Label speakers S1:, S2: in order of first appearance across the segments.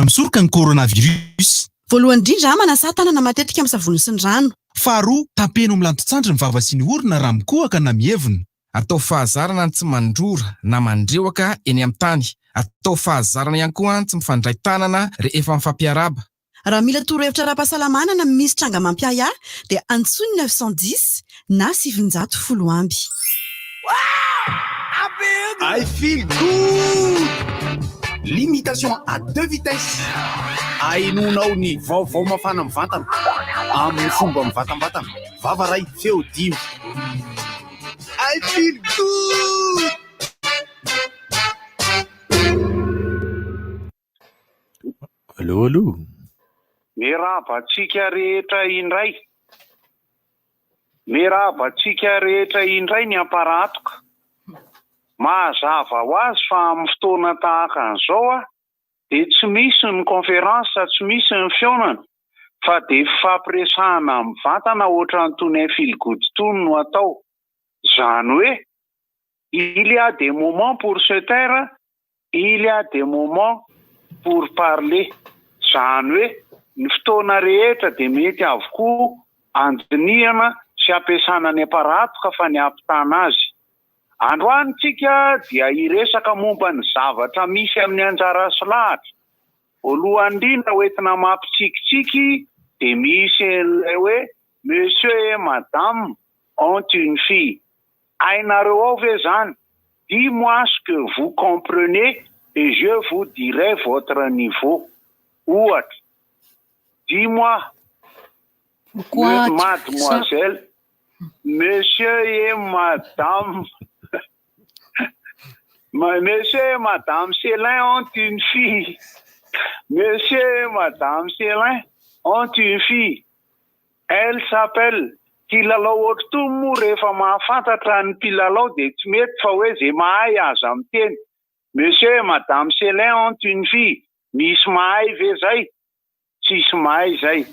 S1: Misoroka ny coronavirus.
S2: Voalohany indrindra, manasà tanana matetika amin'ny savony sy ny rano.
S1: Faharoa, tapeno amin'ny lanton-tsandry ny vava sy ny orona raha mikohaka na mievina.
S3: Atao fahazarana ny tsy mandrora na mandrehoka eny amin'ny tany. Atao fahazarana ihany koa ny tsy mifandray tanana rehefa mifampiarahaba.
S2: Raha mila torohevitra ara-pahasalamana na misy tranga mampiahiahy dia antsoy ny 910 na 910 amby.
S4: I feel good! Limitation à deux vitesses. Ahenoanao ny vaovao mafana mivantana amin'ny fomba mivantambatana. Vava iray, feo dimy. I feel good!
S5: Allo allo.
S6: Miarahaba antsika rehetra indray. Miarahaba antsika rehetra indray ny amparahatoka. Mazava ho azy fa amin'ny fotoana tahaka an'izao dia tsy misy ny conférence, tsy misy ny fihaonana fa dia fifampiresahana mivantana ohatran'itony infilgood itony no atao. Izany hoe il y a des moments pour se taire Il y a des moments pour parler, izany hoe ny fotoana rehetra dia mety avokoa andinihana sy ampiasana ny aparatoka fa ny hampitana azy. Androany tsika dia hiresaka momba ny zavatra misy amin'ny anjara sy lahatra. Voalohany indrindra hoentina mampitsikitsiky dia misy an'ilay hoe Monsieur et Madame ont une fille. Hainareo ao ve zany? Dis moi ce que vous comprenez et je vous dirai votre niveau. Ohatra, dis moi
S7: Pourquoi tu fais ça?
S6: Mademoiselle, Monsieur et Madame Monsieur et Madame Célin ont une fille. Monsieur et Madame Célin ont une fille. Elle s'appelle Kilalao ohatr'itony moa rehefa mahafantatra ny mpilalao dia tsy mety fa hoe ze mahay aza miteny. Monsieur et Madame Célin ont une fille. Misy mahay ve zay? Tsisy mahay zay.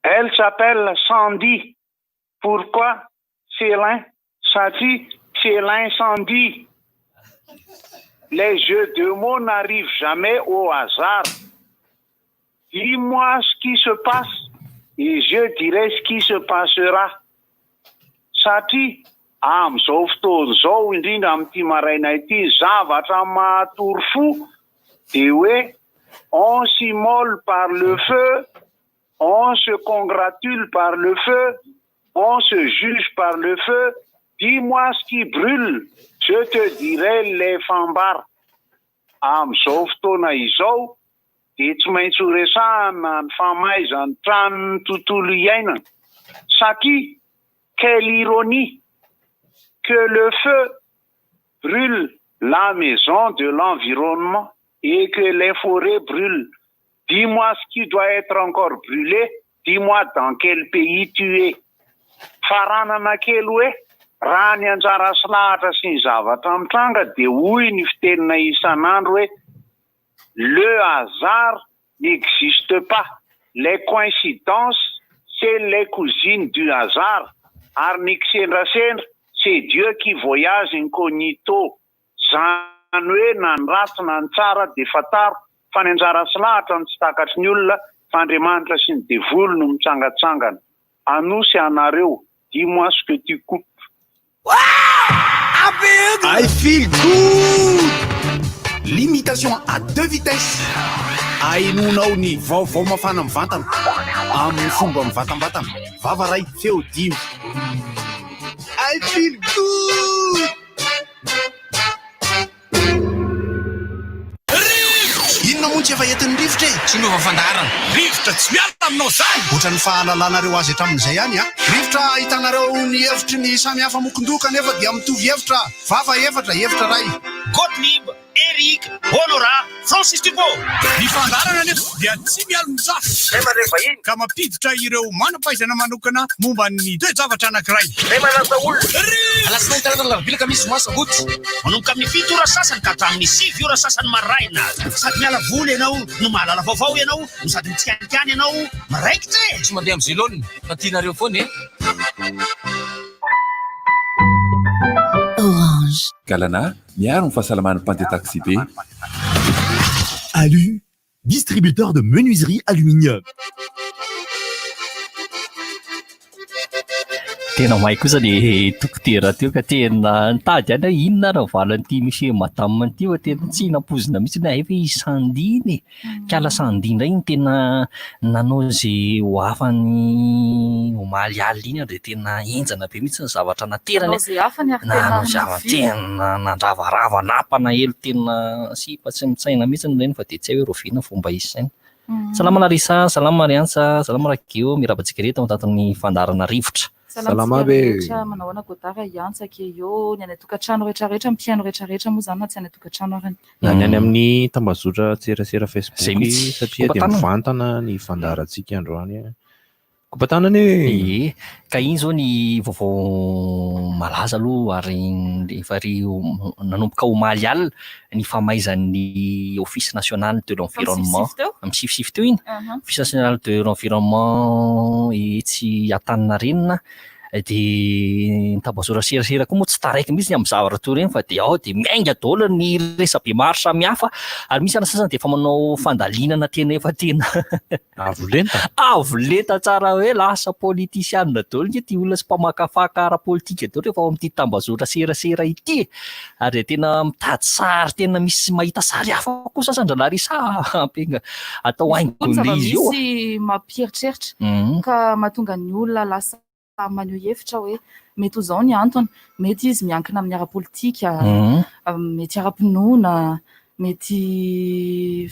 S6: Elle s'appelle Sandy. Pourquoi Célin? Satria c'est l'incendie. Les jeux de mots n'arrivent jamais au hasard. Dis-moi ce qui se passe et je dirai ce qui se passera. Satria amin'izao fotoana izao, indrindra amin'ity maraina ity, ny zavatra mahatory fo dia hoe on s'immole par le feu, on se congratule par le feu, On se juge par le feu, dis moi ce qui brule, je te dirai le fambara. Amin'izao fotoana izao dia tsy maintsy ho resahana ny famaizan'ny tranon'ny tontolo iainana satria quelle ironie que le feu brûle la maison de l'environnement et que les forêts brûlent Dis-moi ce qui doit être encore brûlé, dis-moi dans quel pays tu es. Faranana kely hoe, raha ny anjara sy lahatra sy ny zavatra mitranga dia hoy ny fiteninay isan'andro hoe, le hasard n'existe pas, les coïncidences c'est les cousines du hasard ary ny kisendrasendra c'est Dieu qui voyage incognito. Zany hoe na ny ratsy na ny tsara dia fantaro fa ny anjara sy lahatra no tsy takatry ny olona fa Andriamanitra sy ny devoly no mitsangatsangana. Anosy anareo, dis moi ce que tu coupes.
S4: I feel good! Limitation à deux vitesses. Ahenoanao ny vaovao mafana mivantana amin'ny fomba mivantambatana. Vava iray, feo dimy. I feel good! Inona moa no tsy efa entin'ny rivotra e?
S8: Tsy miova fandaharana. Rivotra tsy miala aminao zany!
S4: Ohatran'ny fahalalanareo azy hatramin'izay ihany an! Rivotra ahitanareo ny hevitry ny samy hafa mokon-doha kanefa dia mitovy hevitra, vava efatra, hevitra iray.
S8: Gottlieb, Eric, Honorat, Francis Dupont. Ny fandaharana anefa dia tsy mialon-jafy ka mampiditra ireo manam-pahaizana manokana momba ny toe-javatra anankiray.
S9: Alatsinainy, talata, alarobia, alakamisy, zoma, sabotsy.
S8: Manomboka amin'ny fito ora sasany ka hatramin'ny sivy ora sasany maraina. Sady miala voly ianao no mahalala vaovao ianao no sady mitsikanikany ianao miraikitra e!
S9: Tsy mandeha amin'izay laoniny fa tianareo foana e!
S10: Orange.
S5: Galana, miaro ny fahasalaman'ny mpandeha taksibe.
S10: Alu, distributeur de menuiserie aluminium.
S11: Tena may kosa le dokotera teo ka tena nitady ihany hoe inona ary ny valin'ity monsieur madame ity fa tena tsy nampoizina mihitsy hoe hay ve i Sandy iny e. Kala Sandy indray no tena nanao izay ho afany omaly alina iny ary dia tena henjana be mihitsy ny zavatra naterany.
S12: Nanao izay afany ary tena
S11: Nanao izay afany, tena nandravarava, nampanahelo tena sipa tsy mitsaina mihitsy ireny fa dia tsy hay hoe rahoviana fomba hisaina. Salama Larissa, salama Mariantsa, salama Rageo, miarahaba antsika rehetra ao anatin'ny fandaharana Rivotra.
S12: Salama antsika rehetra, manao ahoana Godard, Iantsa, Keio, ny any an-tokantrano rehetra rehetra, mpihaino rehetra rehetra moa izany na tsy any an-tokantrano arany.
S5: Na ny any amin'ny tambazotra tserasera Facebook
S11: Izay mihitsy.
S5: satria dia
S11: Kopa-tanana.
S5: mivantana ny fandaharantsika androany. Kopa-tanana e!
S11: Ie, ka iny izao ny vaovao malaza aloha ary efa ry nanomboka omaly alina ny famaizan'ny Office National de l'Environnement.
S12: Tamin'ny sivy teo?
S11: Amin'ny sivy teo iny. Office National de l'Environnement etsy Antaninarenina dia ny tambazora serasera koa moa tsy taraiky mihitsy ny amin'ny zavatra toy ireny fa dia ao dia miainga daholo ny resabe maro samihafa ary misy ary ny sasany dia efa manao fandalinana tena efa tena
S5: Avo lenta?
S11: Avo lenta tsara hoe lasa politisianina daholo nge ity olona sy mpamakafaka ara-politika daholo rehefa ao amin'ity tambazotra serasera ity e! Ary dia tena mitady sary tena misy mahita sary hafa koa sasany ry Larissa ampianga atao haingon'ilay izy io a!
S12: Zava-misy mampieritreritra ka mahatonga ny olona lasa maneho hevitra hoe mety ho izao ny antony, mety izy miankina amin'ny ara-politika, mety ara-pinoana, mety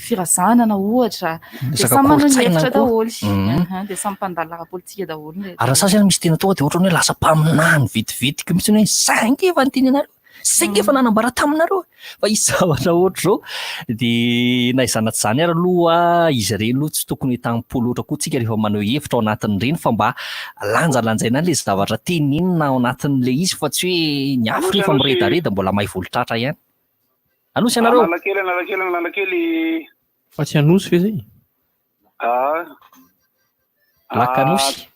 S12: firazanana ohatra, dia samy maneho ny hevitra daholo, dia samy mpandalina ara-politika daholo ny rehetra.
S11: Ary ny sasany misy tena tonga dia ohatran'ny hoe lasa mpaminany vetivetiky mihitsy hoe zay ange efa niteny anareo. Zay nge efa nanambara taminareo fa hisy zavatra ohatr'izao. Dia na izany na tsy izany ary aloha izy ireny aloha tsy tokony hitampo loatra koa tsika rehefa maneho hevitra ao anatin'ireny fa mba lanjalanjaina any ilay zavatra tenenina ao anatin'ilay izy fa tsy hoe ny afo rehefa miredareda mbola may volon-tratra ihany. Anosy ianareo.
S6: Analakely, Analakely, Analakely.
S5: Fa tsy Anosy ve zay?
S6: Ah.
S11: Lac Anosy.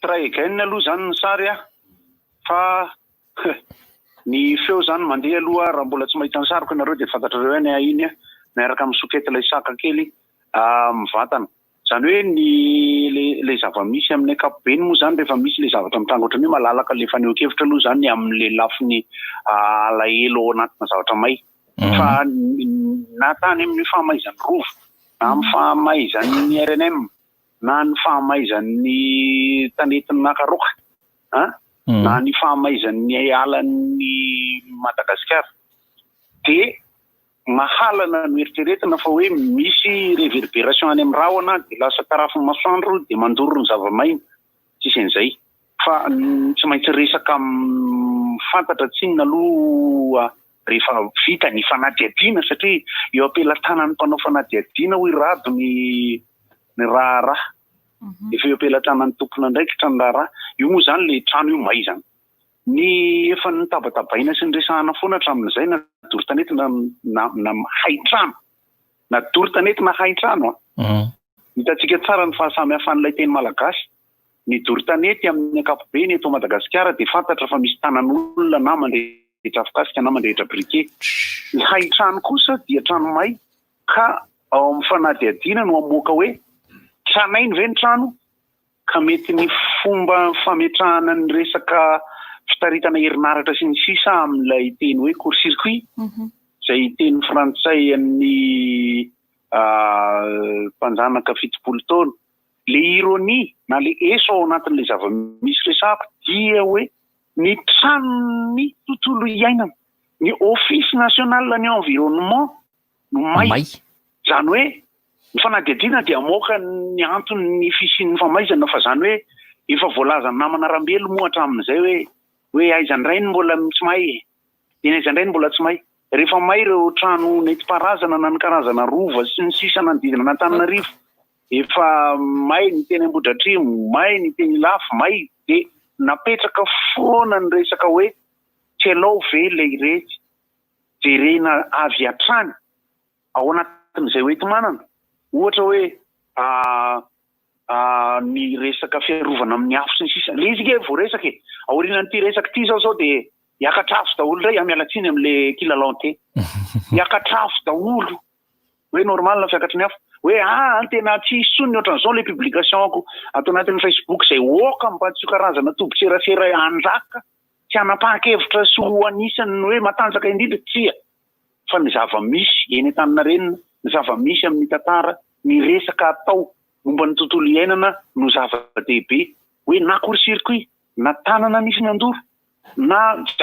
S6: Try again aloha zany ny sary ah. Fa ny feo zany mandeha aloha raha mbola tsy mahita ny sariko ianareo dia fantatrareo ihany aho iny miaraka amin'ny sokety ilay saka kely mivantana. Izany hoe ny ilay zava-misy amin'ny ankapobeny moa izany rehefa misy ilay zavatra mitranga ohatran'io malalaka ilay fanehoan-kevitra aloha izany amin'ilay lafiny alahelo ao anatina zavatra may. Fa na tany amin'ny fahamaizan'ny Rova, na amin'ny fahamaizan'ny rnm, na ny fahamaizan'ny tanetin'i Nakaroka, an, na ny fahamaizan'ny alan'i Madagasikara dia mahalana no eritreretina fa hoe misy reverberation any amin'ny rahona dia lasa tarafin'ny masoandro dia mandoro ny zava-maina. Tsisy an'izay. Fa tsy maintsy resaka fantatra tsinona aloha rehefa vita ny fanadihadiana satria eo am-pelatanan'ny mpanao fanadihadiana hoy Rado ny ny raharaha. Efa eo am-pelatanan'ny tompon'andraikitra ny raharaha. Io moa izany ilay trano io may izany. Ny efa notabatabaina sy noresahana foana hatramin'izay na doro tanety na na na hain-trano. Na doro tanety na hain-trano an. Hitantsika tsara ny fahasamihafan'ilay teny malagasy. Ny doro tanety amin'ny ankapobeny eto Madagasikara dia fantatra fa misy tanan'olona na mandrehitra afokasika na mandrehitra briquet. Ny hain-trano kosa dia trano may ka ao amin'ny fanadihadiana no hamoaka hoe tranainy ve ny trano ka mety ny fomba fametrahana ny resaka fitaritana herinaratra sy ny sisa amin'ilay teny hoe court circuit izay teny frantsay an'ny mpanjanaka 70 taona. Le ironie na le eso ao anatin'ilay zava-misy resahako dia hoe ny tranon'ny tontolo iainana, ny Office national ny environnement no may. Izany hoe ny fanadihadiana dia hamoaka ny anton'ny fisian'ny famaizana fa izany hoe efa voalazan'ny namana Rambelo moa hatramin'izay hoe hoe aiza indray no mbola tsy may e? Eny aiza indray no mbola tsy may? Rehefa may ireo trano nentim-paharazana na ny karazana rova sy ny sisa nanodidina an'Antananarivo, efa may ny teny Ambohidratrimo, may ny teny Ilafy, may dia napetraka foana ny resaka hoe tsy alao ve ilay iretsy jerena avy hatrany ao anatin'izay hoenti-manana, ohatra hoe ny resaka fiarovana amin'ny afo sy ny sisa. Ilay izy ange voaresaka e! Aorianan'ity resaka ity izao izao dia hiakatra afo daholo indray, miala tsiny amin'ilay kilalaon-teny. Hiakatra afo daholo. Hoe normal ny fiakatry ny afo. Hoe aa tena tsy hisy intsony ny ohatran'izao ilay publication-ko ato anatin'ny Facebook izay oka mba tsy ho karazana tobin-tserasera hanjaka sy hanapahan-kevitra sy ho anisan'ny hoe matanjaka indrindra. Tsia. Fa ny zava-misy eny Antaninarenina, ny zava-misy amin'ny tantara, ny resaka atao momba ny tontolo iainana no zava-dehibe. Hoe na court-circuit, na tanana nisy nandoro, na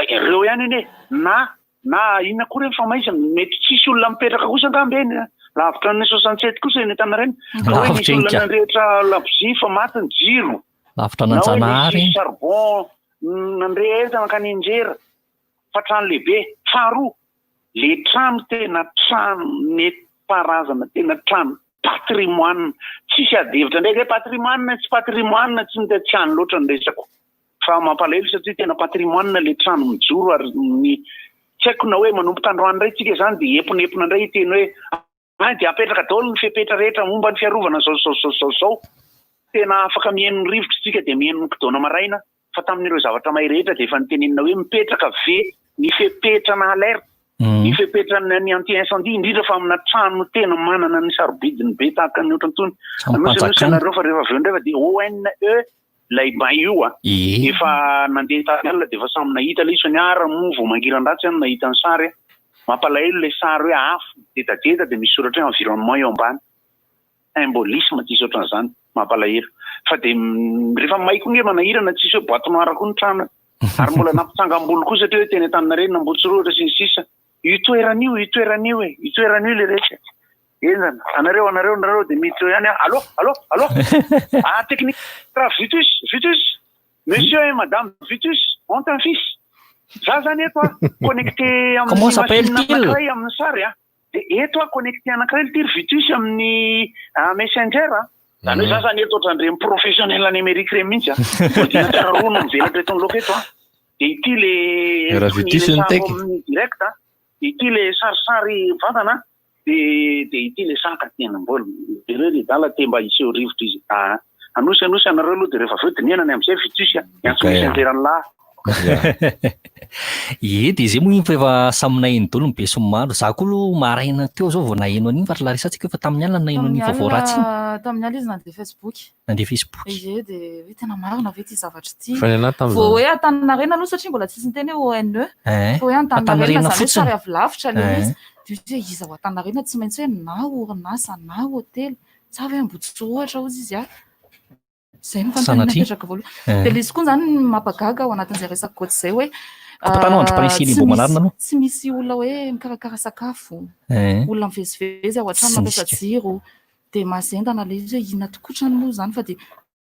S6: ireo ihany anie, na Na inona akory eny fa maizina, mety tsisy olona mipetraka kosa angamba eny a! Lavitra ny 67 kosa eny Antaninarenina. Ka hoe nisy
S11: Lavitra eny
S6: olona
S11: ka.
S6: nandrehitra labozia fa maty ny jiro.
S11: Lavitra
S6: Na hoe
S11: an'Anjanahary
S6: nisy
S11: eny.
S6: charbon nandrehitra nankany Anjera fa trano lehibe. Faharoa, le trano tena trano nentim-paharazana, tena trano patrimoine. Tsisy ady hevitra indray hoe patrimoine tsy patrimoine, tsy tsy any loatra ny resako. Fa mampalahelo satria tena patrimoine le trano mijoro ary ny tsy haiko na hoe manomboka androany indray tsika zany dia hiemponempona indray hiteny hoe hay dia apetraka daholo ny fepetra rehetra momba ny fiarovana zao zao zao zao zao. Tena afaka mihaino ny rivotra tsika dia mihaino ny kidona maraina fa tamin'ireo zavatra may rehetra dia efa nitenenina hoe mipetraka ve ny fepetra na alerte, ny fepetra ny anti incendie indrindra fa amina trano tena manana ny sarobidiny be tahaka ny ohatran'itony. Anosy anosy ianareo fa rehefa avy eo indray fa dia ONE Ilay bain io a! Efa nandeha tany alina dia efa samy nahita ilay izy fa ny ahy ary moa vao mangiran-dratsy aho no nahita ny sary a! Mampalahelo ilay sary hoe afo midedadeda dia misy soratra hoe environnement eo ambany. Symbolisme tsisy ohatran'izany. Mampalahelo. Fa dia rehefa may koa nge manahirana tsisy hoe boite noire koa ny trano e! Ary mbola nampitsangam-bolo koa satria hoe teny Antaninarenina, Ambohitsorohitra sy ny sisa. Io toerana io, io toerana io e, io toerana io ilay resaka. Henjana. Anareo, anareo, anareo dia miditra eo ihany aho. Allô, allô, allô. Ah, technique. Vitus, Vitus. Monsieur et madame Vitus ont un fils. Za zany eto a, connecté amin'ny
S11: Comment
S6: machine
S11: s'appelle-t-il?
S6: anankiray amin'ny sary a. Dia eto aho connecté anankiray ity ry Vitus amin'ny Messenger a. Zany hoe za zany eto ohatran'ireny professionnel numérique ireny mihitsy a. Ordinateur roa no mivelatra eto anoloako eto a. Dia ity le
S5: Raha
S6: tokony
S5: Vitus ny
S6: hiresahako
S5: tech.
S6: amin'ny direct a. Dia ity le sarisary mivantana a. Dia dia ity le saka tena mbola jereo ry dala te mba hiseho rivotra izy. Aa. Anosy anosy anareo aloha dia rehefa avy eo dinihana ny amin'izay Vitus a. Miantso
S5: Okay.
S6: Messenger an'lah.
S11: Ie dia izay moa iny fa efa samy naheno daholo ny besinimaro. Za koa aloha maraina teo zao vao naheno an'iny fa ry Larissa tsika efa tamin'ny alina no naheno an'iny
S12: Tamin'ny
S11: vaovao ratsy iny.
S12: alina, tamin'ny alina izy nandeha Facebook.
S11: Nandeha Facebook.
S12: Ie dia hoe tena marina ve ity zavatra ity.
S5: Fa ny anahy tamin'izany.
S12: Vao hoe Antaninarenina aloha satria mbola tsisy niteny hoe ONE.
S11: Eh.
S12: Fa hoe Antaninarenina
S11: Antaninarenina
S12: izany hoe
S11: fotsiny.
S12: sary avy lavitra ilay
S11: Eh.
S12: izy. Dia izy hoe iza ao Antaninarenina tsy maintsy hoe na orinasa na hotely. Tsa ve Ambohitsorohitra hozy izy ah. Izay no fanontaniana
S11: Sanatria.
S12: napetraka voalohany.
S11: Eh.
S12: Dia ilay izy koa izany mampagaga ao anatin'izay resaka goty izay hoe
S11: Kopa-tanao andro
S12: ah,
S11: Parisy
S12: tsy
S11: Limbo Manarina
S12: misy
S11: aloha.
S12: tsy misy olona hoe mikarakara sakafo,
S11: Eh.
S12: olona mivezivezy ao an-trano
S11: Tsy
S12: mampiasa
S11: misy ka.
S12: jiro. Dia mahazendana ilay izy hoe inona tokotrany moa izany fa dia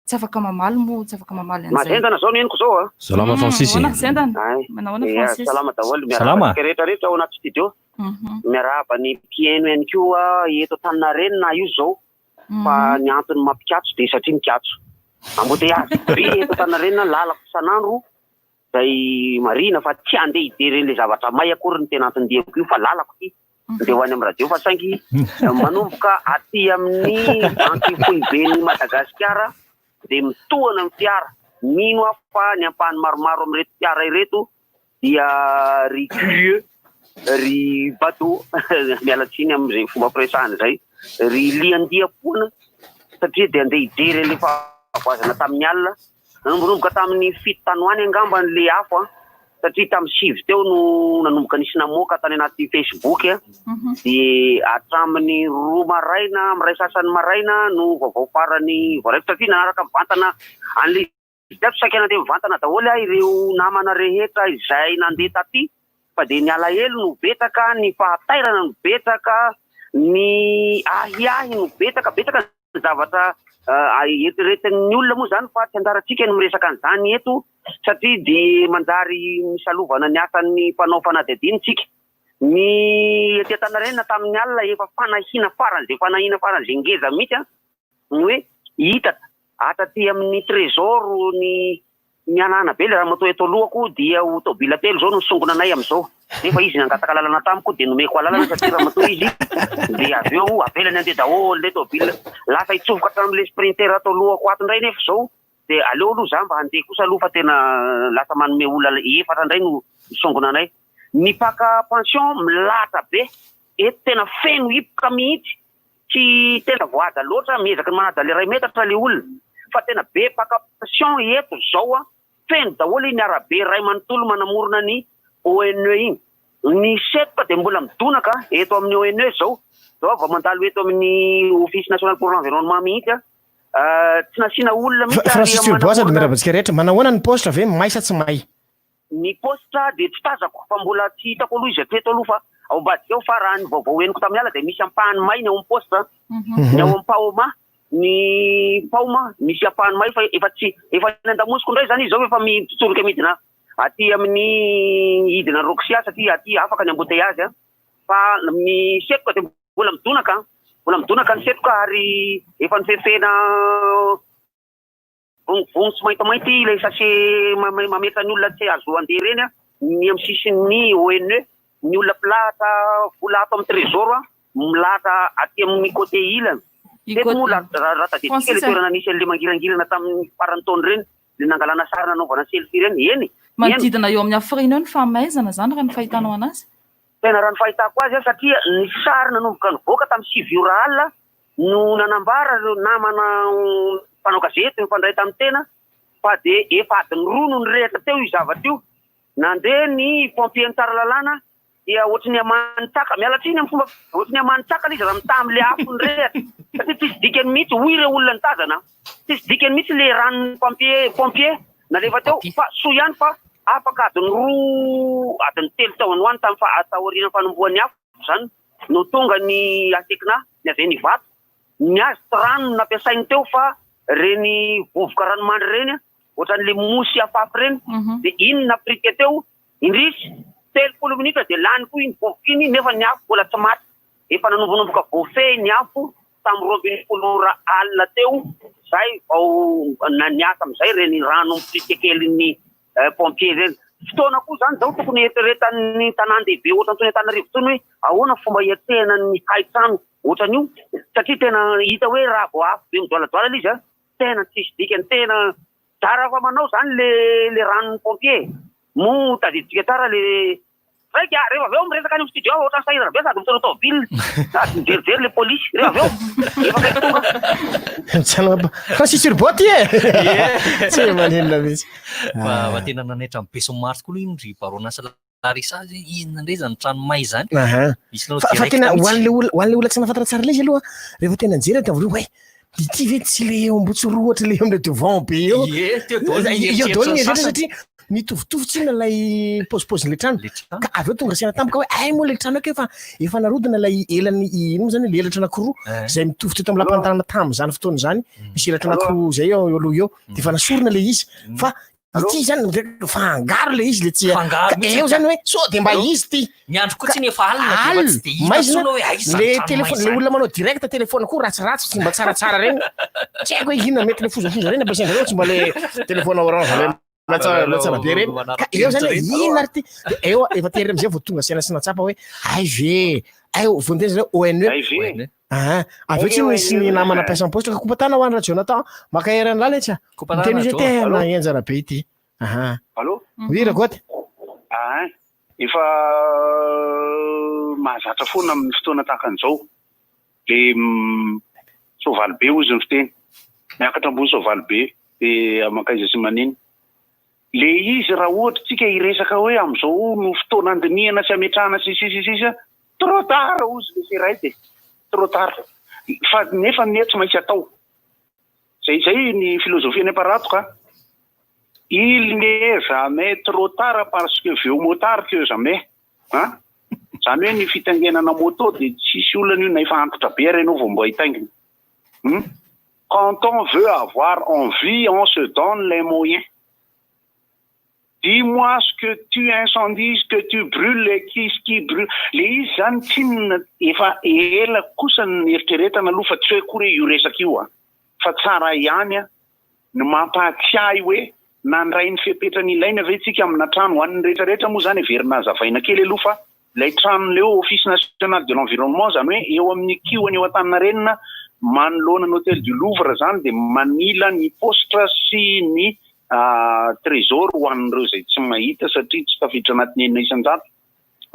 S12: tsy afaka mamaly moa, tsy afaka mamaly an'izay.
S13: Mahazendana zao ny henoko zao a.
S5: Salama Francis.
S12: Ahoana ry Zendana?
S13: Ay.
S12: Manao ahoana
S13: Ia,
S12: Francis?
S13: salama daholo. Miarahaba
S11: Salama.
S13: antsika rehetra rehetra ao anaty studio. Miarahaba ny mpihaino ihany koa eto Antaninarenina io zao. Fa ny antony mampikatso dia satria mikatso. Embouteillage be eto Antaninarenina lalako isan'andro izay marihina fa tsy handeha hijery an'ilay zavatra may akory ny tena anton-diako io fa lalako ity andeha ho any amin'ny radio fa saingy manomboka aty amin'ny banky foiben'i Madagasikara dia mitohana ny fiara. Mino aho fa ny ampahany maromaro amin'ireto fiara ireto dia ry curieux, ry bado, miala tsiny amin'izay fomba firesahana izay, ry liandiam-poana satria dia andeha hijery an'ilay fahavoazana tamin'ny alina. Nanombonomboka tamin'ny fito tany ho any angamba le afo an, satria tamin'ny sivy teo no nanomboka nisy namoaka tany anaty Facebook an, dia hatramin'ny roa maraina, amin'ny iray sasany maraina no vaovao farany voaraiko satria nanaraka mivantana an'ilay izy tato, saika nandeha mivantana daholo aho ireo namana rehetra izay nandeha taty fa dia ny alahelo no betsaka, ny fahatairana no betsaka, ny ahiahy no betsaka, betsaka ny zavatra eritreretin'ny olona moa izany fa tsy anjarantsika ny miresaka an'izany eto satria dia manjary misalovana ny asan'ny mpanao fanadihadiana isika. Ny ety Antaninarenina tamin'ny alina efa fanahiana faran'izay fanahiana faran'izay ngeza mihitsy ny hoe hita hatraty amin'ny trésor ny Mihanahana be ilay ramatoa eto alohako dia ho tôbila telo izao no misongona anay amin'izao. Nefa izy nangataka alalana tamiko dia nomeko alalana satria ramatoa izy dia avy eo avelany handeha daholo ilay tôbila. Lasa hitsofoka hatramin'ilay sprinter ato alohako ato indray nefa izao dia aleo aloha za mba handeha kosa aloha fa tena lasa manome olona efatra indray no misongona anay. Ny mpaka pension milahatra be. Eto tena feno hipoka mihitsy, tsy tena voahaja loatra, miezaka ny manaja le iray metatra le olona fa tena be mpaka pression eto zao an, feno daholo iny arabe iray manontolo manamorona ny ONE iny. Ny setroka dia mbola midonaka eto amin'ny ONE zao, zao aho vao mandalo eto amin'ny Office National pour l'Environnement mihitsy an, tsy nasiana olona mihitsy ary
S14: Francis Turbois sady
S13: manamorona.
S14: miarahaba antsika rehetra, manahoana ny paositra ve may sa tsy may?
S13: Ny paositra dia tsy tazako fa mbola tsy hitako aloha izy hatreto aloha fa ao ambadika ao fa raha ny vaovao henoko tamin'ny alina dia misy ampahany may ny ao amin'ny paositra, ny ao amin'ny paoma, ny paoma misy ampahany may fa efa tsy efa any an-damosiko indray izany izy izao efa mitsoroka midina aty amin'ny hidina Roxia satria aty afaka ny embouteillage fa ny setroka dia mbola midonaka, mbola midonaka ny setroka ary efa nofefena Vongovongo sy maintimainty ilay sachet mametra ny olona tsy azo handeha ireny ny amin'ny sisin'ny ONE, ny olona mpilahatra vola ato amin'ny trésor milahatra aty amin'ny côté ilany. Teto moa raha tadidintsika ilay toerana nisy an'ilay mangirangirana tamin'ny faran'ny taona ireny, ilay nangalana sary nanaovana selfie ireny. Eny e!
S12: Manodidina eo amin'ny hafiriana eo ny fahamaizana izany raha ny fahitanao an'azy?
S13: Tena raha ny fahitako azy satria ny sary nanomboka nivoaka tamin'ny 9 ora alina no nanambara ireo namana mpanao gazety nifandray tamin'ny tena fa dia efa adiny roa no nirehitra teo io zavatra io. Nandeha ny pompier-n'i Tsaralalàna dia ohatry ny aman'ny tsaka, miala tsiny amin'ny fomba, ohatry ny aman'ny tsaka ilay izy raha mitaha amin'ilay afo nirehitra satria tsisy dikany mihitsy hoy ireo olona nitazana, tsisy dikany mihitsy ilay ranon'ny pompier, pompier nalefa teo fa soa ihany fa afaka adiny roa, adiny telo tao any ho any tamin'ny faha, taorian'ny fanombohan'ny afo izany no tonga ny Asekna, ny avy any Ivato, ny azy tsy rano no nampiasainy teo fa ireny vovoka ranomandry ireny, ohatran'ilay mousse afafy ireny, dia iny no napirika teo, indrisy, 30 minitra dia lany koa iny vovoka iny nefa ny afo mbola tsy maty, efa nanombonomboka voafehy ny afo tamin'ny 12 ora alina teo, izay vao niasa amin'izay ireny rano mipirika kelin'ny pompier ireny. Fotoana koa izany izao tokony hieritreretan'ny tanàn-dehibe ohatran'itony Antananarivo itony hoe ahoana fomba hiatrehana ny hain-trano ohatran'io satria tena hita hoe raha vao afo be midoaladoala ilay izy an, tena tsisy dikany, tena zara fa manao izany le le ranon'ny pompier. Moa tadidintsika tsara le Saika rehefa avy eo miresaka any amin'ny studio aho ohatran'ny sahirana be sady mitondra tômôbila sady mijerijery le polisy rehefa avy eo efa akaiky tonga.
S14: Mijanona Francis Turbo ty e! Tsy maninona mihitsy.
S11: Fa fa tena nanaitra ny besinimaro tokoa aloha iny ry Barona sy Larissa hoe inona indray izany trano may izany.
S14: Aha.
S11: Misy nanao
S14: Fa fa
S11: direct
S14: tena ho
S11: mihitsy.
S14: an'le olona ho an'le olona tsy nahafantatra tsara ilay izy aloha rehefa tena nijery dia voalohany hoe ity ve tsy le eo Ambohitsorohitra le eo amin'ilay devant be eo.
S11: Ie, teo daholo ny
S14: Eo daholo ny
S11: eritreritra
S14: eritreritra
S11: sasany.
S14: satria mitovitovy tsinona ilay paozipaozin'ilay trano. Ka avy eo tonga saina tampoka hoe ay moa ilay trano eo efa efa narodina ilay elany ino moa zany ilay elatra anankiroa
S11: Eh.
S14: izay mitovy teto amin'ny lapan'ny tanàna tamin'izany fotoana izany misy elatra anankiroa izay eo eo aloha eo dia efa nasorina ilay izy fa ity zany fangaro ilay izy le tsy
S11: Fangaro
S14: ka
S11: mihitsy
S14: eo zany hoe sao dia mba izy ity
S11: Ny andro koa tsy ny efa alina dia efa tsy dia hita
S14: maizina
S11: intsony hoe aiza
S14: le
S11: ny trano
S14: téléphone
S11: may
S14: le
S11: izany.
S14: olona manao direct téléphone koa ratsiratsy tsy mba tsaratsara reny tsy haiko hoe inona mety le fozafoza reny ampiasain-dreo tsy mba le téléphone orange le matsara matsara be reny ka eo zany hoe inona ary ty de eo efa tery amizay vao tonga saina sy natsapa hoe ay ve ay vao niteny zareo ONE
S6: Ay ve?
S14: Ah, avy eo tsy misy ny namana mpiasa poste ka kopatana ho an'i Rajonathan maka eran'ny lala etsy a.
S11: Kopatana
S14: Miteny izy hoe
S11: Rajo.
S14: tena henjana be ity. Aha.
S6: Allô?
S14: Oui, Ragoty.
S6: Ah, efa mahazatra foana amin'ny fotoana tahaka an'izao. Le soavaly be hozy ny fiteny. Miakatra ambony soavaly be dia mankaiza sy manina. Le izy raha ohatra tsika hiresaka hoe amin'izao no fotoana andinihana sy ametrahana sy ny sisa sy ny sisa, trop tard hozy le Seraid e! Trop tard. Fa nefa anie tsy maintsy atao. Zay zay ny philosophie any Amparato ka. Il n'est jamais trop tard parce que vieux motard que jamais. An! Zany hoe ny fitaingenana moto dia tsisy olana io na efa antitra be ary ianao vao mba hitaingina. Hum! Quand on veut avoir envie, on se donne les moyens. Dis-moi ce que tu incendies, ce que tu brûles et qui ce qui brûle. Le izy zany tsinona efa ela kosa ny nieritreretana aloha fa tsy hoe akory hoe io resaka io an. Fa tsara ihany an ny mampahatsiahy hoe nandray ny fepetra nilaina ve tsika amina trano. Ho an'ny rehetra rehetra moa zany heverina hazavaina kely aloha fa Ilay tranon'ilay hoe Office National de l'Environnement, izany hoe eo amin'ny kihony eo Antaninarenina manoloana ny Hotel du Louvre izany dia manila ny paositra sy ny Trésor ho an'ireo izay tsy mahita satria tsy tafiditra anatin'ny 6%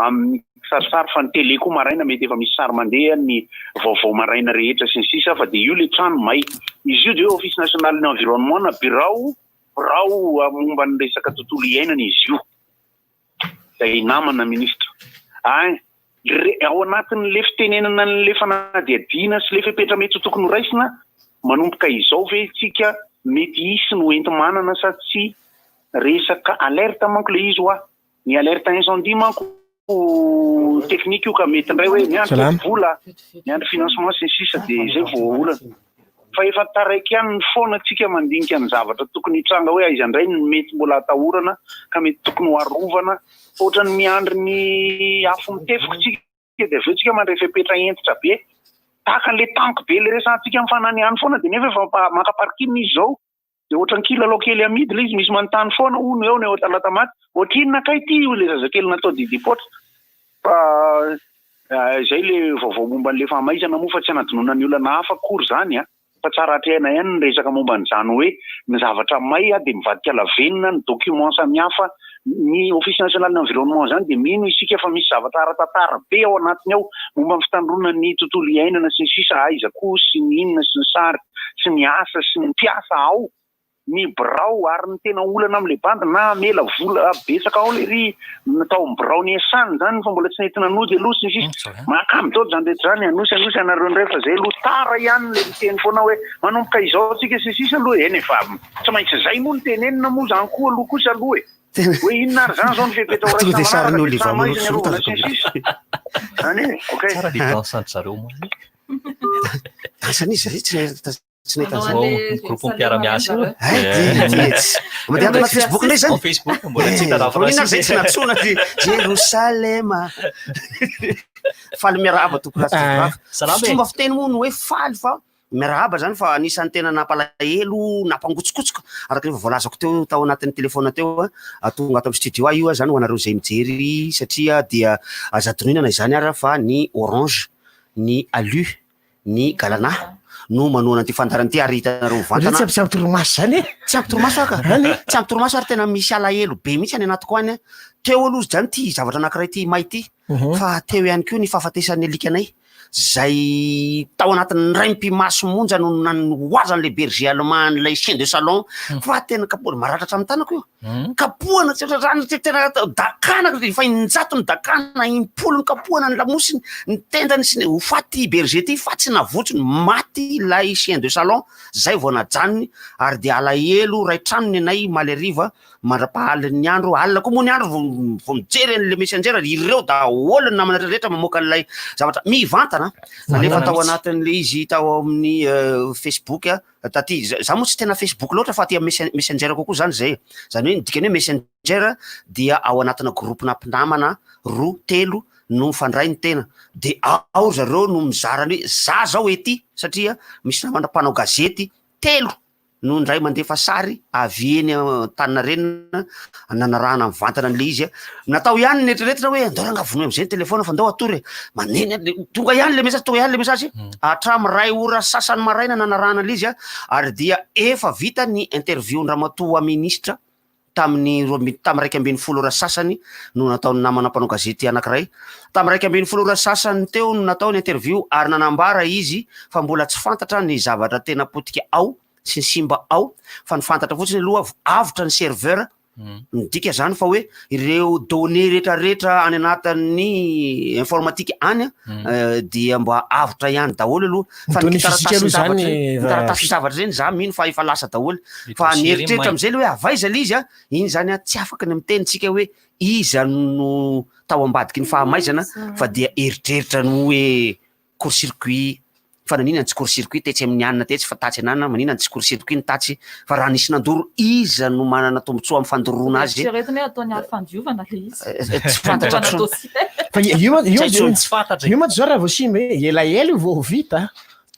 S6: amin'ny kisarisary fa ny télé koa maraina mety efa misy sary mandeha ny vaovao maraina rehetra sy ny sisa fa dia io le trano may. Izy io dia hoe Office National ny Environnement na birao birao momba ny resaka tontolo iainana izy io. Izay namana ministra. Ein, re, ao anatin'le fitenenana an'le fanadihadiana sy le fepetra mety ho tokony ho raisina, manomboka izao ve isika mety hisy ny ho enti-manana sa tsia? Resaka alerte manko le izy hoa. Ny alerte incendie manko technique io ka mety indray hoe miandry teti-bola, miandry financement sy ny sisa dia izay vao olana. Fa efa taraiky ihany ny foana tsika mandinika ny zavatra tokony hitranga hoe aiza indray no mety mbola atahorana ka mety tokony ho arovana. Fa ohatran'ny miandry ny afo mitefoka tsika dia avy eo tsika mandray fepetra hentitra be. Tahaka an'ilay tanky be ilay resahantsika mifananihany foana dia nefa efa maka parking izy izao. Dia ohatran'ny kilalao kely amidy ilay izy, misy manontany foana hono eo ny eo Talatamaty, ohatrinona kay ity hoy ilay zazakely natao didim-poatra. Fa izay ilay vaovao momba an'ilay fahamaizana moa fa tsy hanadinoana ny olana hafa akory izany an! Fa tsara atrehina ihany ny resaka momba an'izany hoe ny zavatra may dia mivadika lavenona ny documents samihafa, ny Office National de l'Environnement izany dia mino isika fa misy zavatra ara-tantara be ao anatiny ao momba ny fitandroana ny tontolo iainana sy ny sisa aiza koa sy ny inona sy ny sary sy ny asa sy ny mpiasa ao ny birao ary ny tena olana amin'ilay bandy na hamela vola betsaka ao lery tao amin'ny birao niasany izany fa mbola tsy nentina nody aloha sy ny sisa mahakamo daholo izany rehetra izany anosy anosy anareo indray fa zay aloha tara ihany ilay miteny foana hoe manomboka izao tsika sy ny sisa aloha eny e fa tsy maintsy izay moa no tenenina moa izany koa aloha kosa aloha e hoe inona ary izany izao ny fepetra ho
S15: Tonga dia
S6: raisina
S15: sarin'i
S6: manaraka dia
S15: Oliva
S6: samy aiza ny
S15: Manotsoroka
S6: arovana sy ny sisa izany e ok
S11: Tsara le danse an-dry zareo moa.
S15: Danse-n'iza zay tsy nahita tsy nahita
S11: Manao
S15: an'izany.
S11: an'le Groupe mpiara-miasa io.
S15: Hay, dia- dia tsy- Mandeha ato anaty Facebook indray zany.
S11: Ao Facebook, mbola tsy hita
S15: Eh,
S11: raha
S15: fa inona ary zay tsy
S11: Francis.
S15: nantsoina ty Jerosalema. Faly miarahaba tompoko lahy sy tompoko vavy.
S11: Salama e.
S15: Fomba fiteny moa ny hoe faly fa miarahaba zany fa anisan'ny tena nampalahelo, nampangotsokotsoka araka ny efa voalazako teo tao anatin'ny telefaona teo a, tonga ato amin'ny studio aho io a zany ho anareo izay mijery satria dia aza adinoina na izany ara fa ny Orange, ny Alu, ny Galana no manohana an'ity fandaharana ity ary hitanareo mivantana.
S14: Tsy ampy torimaso zany e!
S15: Tsy ampy torimaso aho ka! Tsy ampy torimaso ary tena misy alahelo be mihitsy any anatiko any. Teo aloha zany ity zavatra anankiray ity may ity fa teo ihany koa ny fahafatesan'ny alikanay zay tao anatin'ny indray mipi-maso monja no nanoazan'ilay berger allemand an'ilay chien de salon fa tena kapohana maratra hatramin'ny tanako io. Kapohana tsy rano tsy tena dakana efa injato ny dakana impolo ny kapohana ny lamosiny ny tendany sy ny ho faty berger ty fa tsy navotsony maty ilay chien de salon zay vao najanony ary dia alahelo ray trano ny anay omaly hariva mandra-pahalin'ny andro alina koa moa ny andro vao vao mijery an'le messenger ireo daholo ny namana rehetra mamoaka an'ilay zavatra mivantana nalefa tao anatin'le izy tao amin'ny facebook Taty, za moa tsy tena Facebook loatra fa aty amin'ny messenger kokoa zany zay e. Zany hoe ny dikany hoe messenger dia ao anatina groupe-na mpinamana roa, telo no mifandray ny tena. De ao ry zareo no mizara ny hoe za zao ety satria misy namana mpanao gazety telo no indray mandefa sary avy eny Antaninarenina nanarahana mivantana an'le izy a. Natao ihany ny eritreretina hoe andao rangah vonoy am'zay ny telefaona fa andao hatory e. Maneno ihany le, tonga ihany le message, tonga ihany le message, hatramin'ny iray ora sasany maraina nanarahana an'le izy a, ary dia efa vita ny interview-n-dramatoa minisitra tamin'ny roa amby, tamin'ny 11 ora sasany no nataon'ny namana mpanao gazety anankiray. Tamin'ny 11 ora sasany teo no natao ny interview ary nanambara izy fa mbola tsy fantatra ny zavatra tena potika ao sy ny simba ao fa ny fantatra fotsiny aloha avotra ny serveur midika zany fa hoe ireo données rehetrarehetra any anatin'ny informatique any dia mba avotra ihany daholo aloha fa ny
S14: Données physique aloha zany
S15: taratasin-javatra ireny za mino fa efa lasa daholo fa ny eritreritra am'izay le hoe avaiza le izy a iny zany a tsy afaka ny miteny tsika hoe iza no tao ambadiky ny fahamaizana fa dia eritreritra no hoe court circuit fa nanina ny tsy court circuit tetsy amin'ny anina tetsy fa tatsy anana manina ny tsy court circuit ny tatsy fa raha nisy nandoro iza no manana tombontsoa amin'ny fandoroana azy
S12: Eritreretina hoe ataony aro fandiovana le izy.
S15: Tsy fantatra
S12: Manao
S15: intsony.
S12: dossier.
S14: Fa io io
S15: Tsy
S14: io
S15: tsy fantatra.
S14: io mantsy zao raha vao simba e, elaela io vao vita.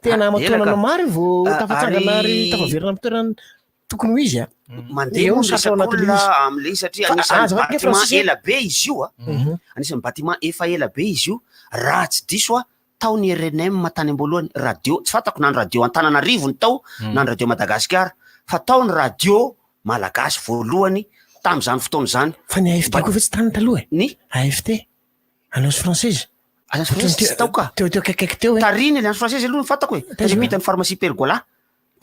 S14: Tena
S15: Ah,
S14: aman-taonana
S15: ela ka.
S14: maro io vao
S15: Ah,
S14: tafatsangana ary
S15: ary
S14: tafaverina amin'ny toerany tokony ho izy a.
S15: Mandeha
S14: Eo
S15: moa
S14: ny
S15: ny
S14: sarotra ao anatin'ilay
S15: resak'olona
S14: izy.
S15: amin'ilay izy satria
S14: Fa
S15: anisan'ny
S14: aza avadika
S15: bâtiment
S14: Francis e.
S15: ela be izy io a. Anisan'ny bâtiment efa ela be izy io raha tsy diso aho tao ny rnm tany am-boalohany, radio, tsy fantako na ny radio Antananarivo no tao na ny radio Madagasikara fa tao ny radio malagasy voalohany tamin'izany fotoana izany.
S14: Fa ny AFT koa ve tsy tany taloha e?
S15: Ny?
S14: AFT. Alliance française?
S15: Alliance française tsy tao ka.
S14: Teo teo akaikikaiky teo e.
S15: Tariny Alliance française aloha ny fantako e.
S14: Taiza
S15: Tany ampitan'ny pharmacie Pergola.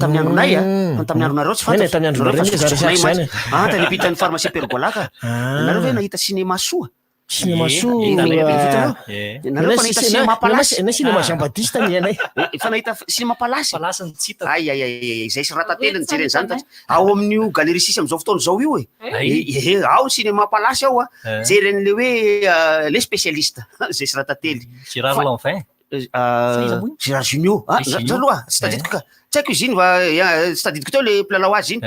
S15: Tamin'ny andronay a.
S14: Mm.
S15: Tamin'ny andronareo tsy
S14: Eny e,
S15: fantatro.
S14: tamin'ny andronareo
S15: Nareo fa
S14: anie zara
S15: zokizokinay
S14: zany
S15: mantsy. Ah, tany ampitan'ny pharmacie Pergola ka.
S14: Ah.
S15: Nareo ve nahita cinéma soa?
S14: Cinéma soa.
S15: Hitanareo ve? Hitanareo?
S14: Eh.
S15: Nareo fa nahita cinéma palace?
S14: Na cinéma Jean Baptiste ny anay.
S15: Efa nahita cinéma palace?
S11: Palace ny tsy hitako.
S15: Ay ay ay ay, izay sy ratately nijery an'izany taty. Ao amin'io galerie six amin'izao fotoana izao io e.
S11: Ay.
S15: Eh, eh, ao cinéma palace ao a.
S11: Eh.
S15: Jery an'le hoe euh, les spécialistes izay sy ratately.
S11: Gérard
S15: Fa-
S11: Lanvin.
S15: Euh, Gérard Jugnot. Ah,
S11: Eh, Jugnot.
S15: za aloha tsy tadidiko ka. Tsy haiko izy iny fa eh, tsy tadidiko teo le mpilalao azy iny.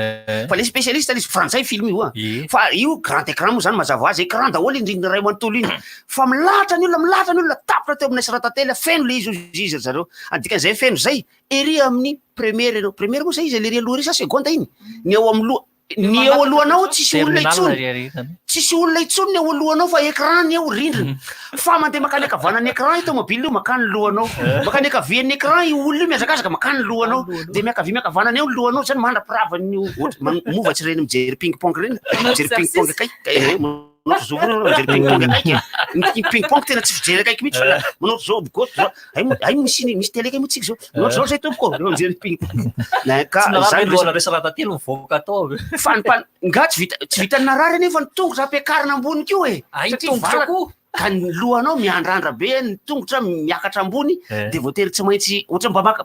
S15: Fa le spécialiste le izy frantsay film io a. Fa io grand écran moa zany mazava ho azy, écran daholo iny rindrina iray manontolo iny. Fa milahatra ny olona, milahatra ny olona, tapitra teo aminay sy ratately, feno le izy hozy izy ry zareo. Ary dikan'izay feno zay, ery amin'ny première ianao. Première moa zay izy le ery aloha ery sa seconde iny? Ny eo amin'ny loha ny eo alohanao tsisy olona intsony. Tsisy olona intsony ny eo alohanao fa écran ny eo rindrina. Fa mandeha makany ankavanan'ny écran io tomobile io makany lohanao. Makany ankavian'ny écran io olona io mihazakazaka makany lohanao. Dia miankavia miankavanana eo ny lohanao zany mandra-piravan'ny ohatra man- mova tsy ireny mijery ping pong ireny. Mijery ping pong akaiky. Eh, manao zao foana ianao mijery ping pong akaiky. Ny ping pong tena tsy fijery akaiky mihitsy fa manao zao gauche droite. Ay moa ay misy misy télé kay moa tsika zao. Manao zao zay tompoko rehefa mijery ping pong. Na ka
S11: Tsy narary
S15: zany
S11: ny lohanareo sy ratately mivoaka tao avy.
S15: Fa ny mpan- nga tsy vita tsy vitan'ny narary anefa ny tongotra ampiakarina ambony koa e.
S11: Ay,
S15: Satria
S11: tongotra
S15: vala-
S11: koa.
S15: Ka ny lohanao miandrandra be, ny tongotra miakatra ambony,
S11: Eh.
S15: de voatery tsy maintsy ohatra mba maka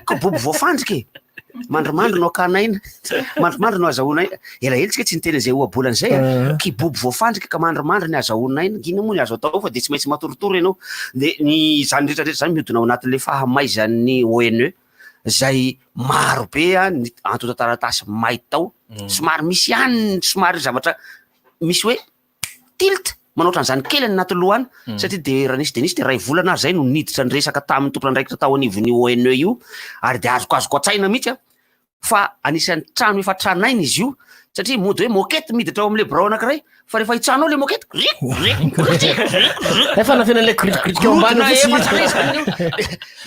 S15: kibobo voafandrika e. Mandrimandry no akana aina, mandrimandry no azahoana aina. Elaela tsika tsy niteny izay ohabolana izay a. Kibobo voafandrika ka mandrimandry ny azahoana aina. Inona moa ny azo atao fa de tsy maintsy matoritory ianao. De ny izany rehetra rehetra izany mihodina ao anatin'ilay fahamaizan'ny ONE izay maro be a ny antontan-taratasy may tao. Somary misy ihany ny somary zavatra misy hoe tilt manao ohatran'izany kely any anaty loha any satria de raha nisy de nisy de ray volana aho zay no niditra niresaka tamin'ny tompon'andraikitra tao anivon'io ONE io ary de azokazoko an-tsaina mihitsy a fa anisan'ny trano efa tranainy izy io satria mody hoe moquette miditra ao amin'le birao anankiray fa rehefa hitsanao le moquette rik rik rik rik rik
S14: Efa nafenan'ilay ilay gritikritika ao ambany
S15: Gorodona
S14: fotsiny.
S15: efa tsy zany io.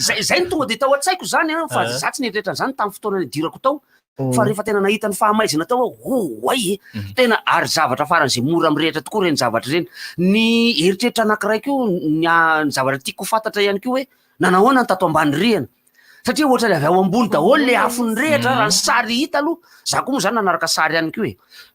S15: Zay zay no tonga de tao an-tsaiko zany a fa za tsy nieritreritra an'izany tamin'ny fotoana nidirako tao Fa rehefa tena nahita ny fahamaizana tao aho, oay e! Tena ary zavatra faran'izay mora mirehitra tokoa ireny zavatra ireny. Ny eritreritra anankiray koa, ny ny zavatra tiako ho fantatra ihany koa hoe nanahoana ny tato ambany rihana? Satria ohatran'ny avy ao ambony daholo ilay afo nirehitra raha ny sary hita aloha, za koa moa zany nanaraka sary ihany koa e.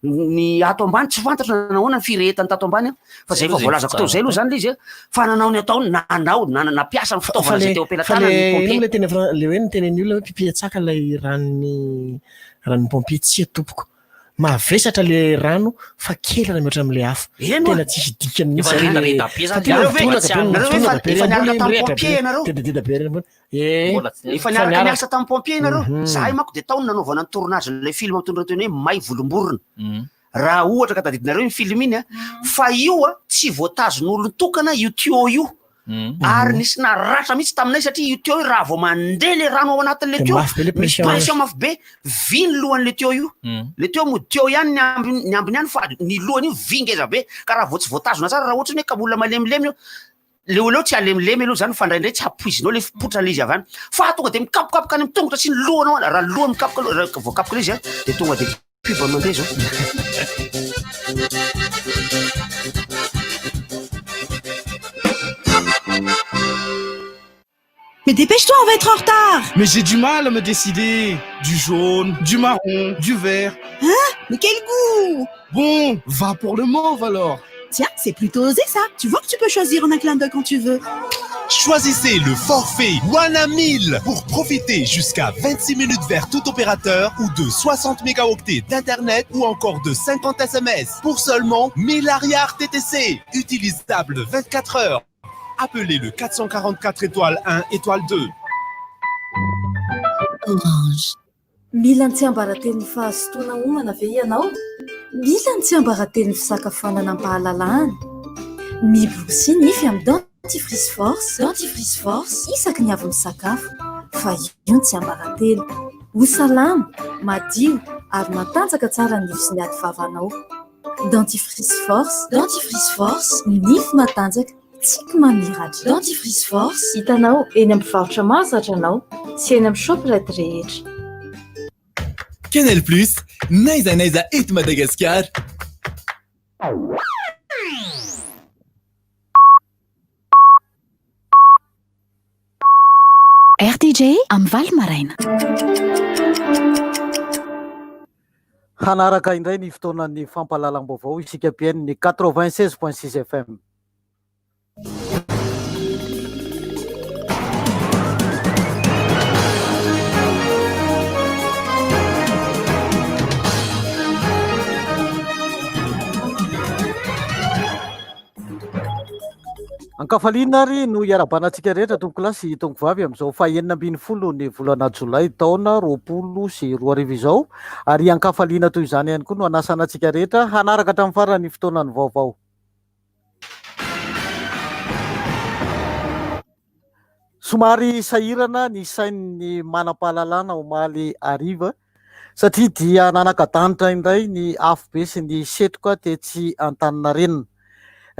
S15: Ny ato ambany tsy fantatro na nahoana ny firehetany tato ambany an, fa zay efa voalazako teo zay aloha zany le izy an, fa nanao ny ataony, nanao, nampiasa ny fitaovana zay teo am-pelatanany ny
S14: Fa le
S15: pompier.
S14: ino le teny fran- le hoe nitenen'ny olona hoe pipiatsaka ilay ranon'ny ranon'ny pompier, tsia tompoko. Mavesatra le rano fa kely raha mihoatra amin'ilay afo.
S15: Eny oa.
S14: Tena tsisy dikany mihitsy
S11: Efa
S14: zany le-
S11: redareda be zany
S14: fa tena
S15: Nareo ve-
S14: midonaka be,
S15: nareo ve
S14: midonaka
S15: efa-
S14: be
S15: efa
S14: ambony,
S15: niaraka tamin'ny
S14: mirehitra be,
S15: pompier ianareo?
S14: dedadeda be ambony. Eh,
S11: Mbola tsy-
S15: Efa niaraka niasa tamin'ny pompier ianareo?
S14: Mhm.
S15: Zahay manko dia tao no nanaovana ny tournage an'ilay film mitondra ny teny hoe May volomborona.
S11: Mhm.
S15: Raha ohatra ka tadidinareo iny film iny a, fa io a tsy voatazon'olon-tokana io tuyau io.
S11: Mhm.
S15: Ary nisy naratra mihitsy taminay satria io tuyau io raha vao mandeha le rano ao anatin'le
S14: Dia
S15: tuyau,
S14: mafy be le
S15: misy
S14: pression.
S15: pression mafy be, vy ny lohan'le tuyau io.
S11: Mhm.
S15: Le tuyau moa tuyau ihany ny ambiny ny ambiny ihany fa ny lohany io vy ngeza be ka raha vao tsy voatazona tsara raha ohatra ny hoe ka olona malemilemy io, le olona eo tsy halemilemy aloha zany fa indraindray tsy ampoizinao le fipoitra le izy avy any fa tonga de mikapokapoka any amin'ny tongotra sy ny lohanao any raha loha mikapoka aloha raha voakapoka le izy a de tonga de pub mandeha zao.
S2: Mais dépêche-toi, on va être en retard.
S1: Mais j'ai du mal à me décider. Du jaune, du marron, du vert.
S2: Hein? Mais quel goût!
S1: Bon, va pour le mauve alors.
S2: Tiens, c'est plutôt osé ça. Tu vois que tu peux choisir en un clin d'œil quand tu veux.
S10: Choisissez le forfait One 1000 pour profiter jusqu'à 26 minutes vers tout opérateur ou de 60 mégaoctets d'internet ou encore de 50 SMS pour seulement 1000 ariary TTC. Utilisable 24 heures. Appelez le 444 étoile 1 étoile 2.
S2: Orange.
S16: Mila ny tsiambaratelon'ny fahazotoana homana ve ianao? Mila ny tsiambaratelon'ny fisakafoanana am-pahalalahana? Miborosy nify amin'ny dentifrice force, dentifrice force isaky ny avy misakafo, fa io ny tsiambaratelo. Ho salama, madio ary matanjaka tsara ny nify sy ny ady vavanao. Dentifrice force, dentifrice force, nify matanjaka, tsiky mamiratra. Dentifrice force, hitanao eny amin'ny mpivarotra mahazatra anao sy eny amin'ny shoprite rehetra.
S10: Canal Plus, n'aiza n'aiza eto Madagasikara.
S16: RTJ amin'ny valo maraina.
S17: Hanaraka indray ny fotoanan'ny fampahalalam-baovao isika mpihaino ny 96.6 FM. Ankafaliana ary no iarahabana antsika rehetra tompokolahy sy tompokovavy amin'izao faha 16 ny volana jolay taona 2020 izao ary ankafaliana toy izany ihany koa no anasana antsika rehetra hanaraka hatramin'ny farany ny fotoanan'ny vaovao. Somary sahirana ny sain'ny manam-pahalalana omaly hariva satria dia nanaka-danitra indray ny afobe sy ny setroka tetsy Antaninarenina.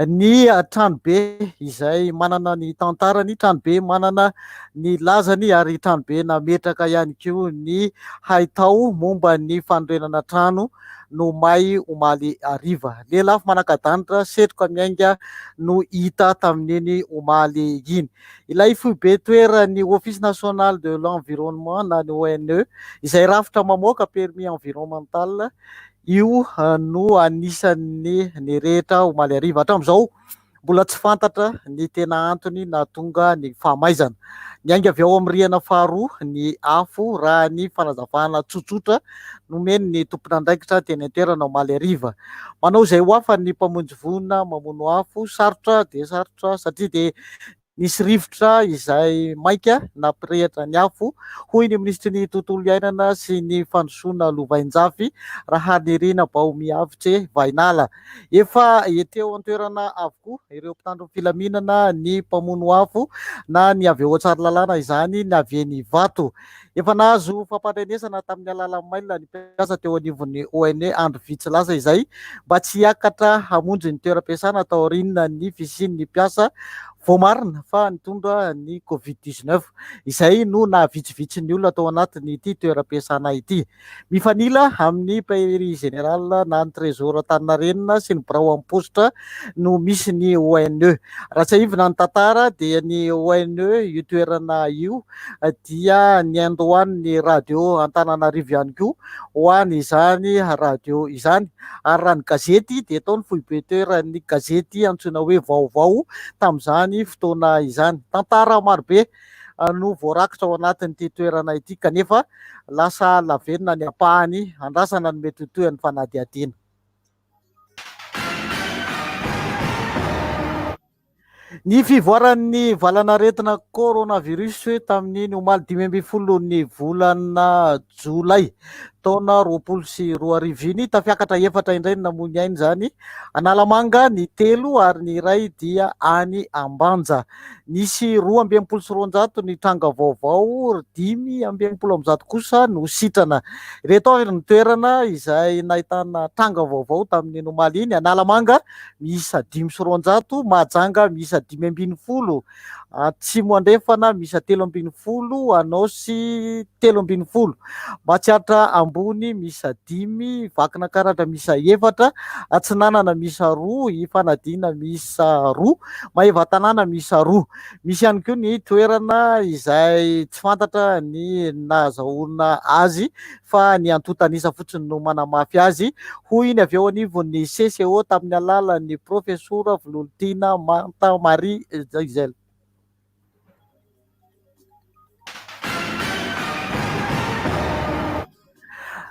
S17: Ny tranobe izay manana ny tantarany, tranobe manana ny lazany ary tranobe nametraka ihany koa ny haitao momba ny fanorenana trano no may omaly hariva. Lelafo manaka-danitra, setroka miainga no hita tamin'iny omaly iny. Ilay foibe toeran'ny Office National de l'Environnement na ny ONE, izay rafitra mamoaka permis environnemental, io no anisan'ny nirehitra omaly hariva. Hatramin'izao, Mbola tsy fantatra ny tena antony nahatonga ny fahamaizana. Niainga avy ao amin'ny rihana faharoa ny afo raha ny fanazavana tsotsotra nomen'ny tompon'andraikitra teny an-toerana omaly hariva. Manao izay ho afany ny mpamonjy voina mamono afo, sarotra dia sarotra satria dia Nisy rivotra izay maika nampirehitra ny afo, hoy ny minisitry ny Tontolo iainana sy ny fandrosoana lovainjafy, Raharinirina Baomiavotse Vahinala. Efa teo an-toerana avokoa ireo mpitandro ny filaminana, ny mpamono afo na ny avy eo Tsaralalàna izany, ny avy eny Ivato. Efa nahazo fampandrenesana tamin'ny alalan'ny mail ny mpiasa teo anivon'ny ONE andro vitsy lasa izay mba tsy hiakatra hamonjy ny toeram-piasana taorian'ny fisian'ny mpiasa voamarina fa nitondra ny Covid 19. Izay no nahavitsivitsy ny olona tao anatin'ity toeram-piasana ity. Mifanila amin'ny Paierie Générale na ny Trésor Antaninarenina sy ny birao amin'ny paositra no misy ny ONE. Raha tsiahivina ny tantara dia ny ONE io toerana io dia niandohan'ny radio Antananarivo ihany koa ho an'izany radio izany ary raha ny gazety dia tao ny foibe toeran'ny gazety antsoina hoe Vaovao tamin'izany fotoana izany. Tantara marobe no voarakitra ao anatin'ity toerana ity kanefa lasa lavenona ny ampahany, andrasana ny mety ho tohin'ny fanadihadiana. Ny fivoaran'ny valanaretina coronavirus tamin'iny omaly 15 ny volana jolay taona 2020 iny, tafiakatra efatra indray ny namoy ny ainy izany, Analamanga ny telo ary ny iray dia any Ambanja. Nisy 262 ny tranga vaovao, 165 kosa no sitrana. Ireto avy ny toerana izay nahitana tranga vaovao tamin'iny omaly iny, Analamanga miisa 205, Mahajanga miisa 15, Atsimo Andrefana miisa 13, Anôsy 13, Matsiatra Ambony miisa dimy, Vakinankaratra miisa efatra, Atsinanana miisa roa, Ifanadiana miisa roa, Maevatanàna miisa roa. Misy ihany koa ny toerana izay tsy fantatra ny nahazahoana azy fa ny antontan'isa fotsiny no manamafy azy, hoy ny avy eo anivon'ny CCO tamin'ny alalan'ny Profesora Vololontiana Manta Marie Gisèle.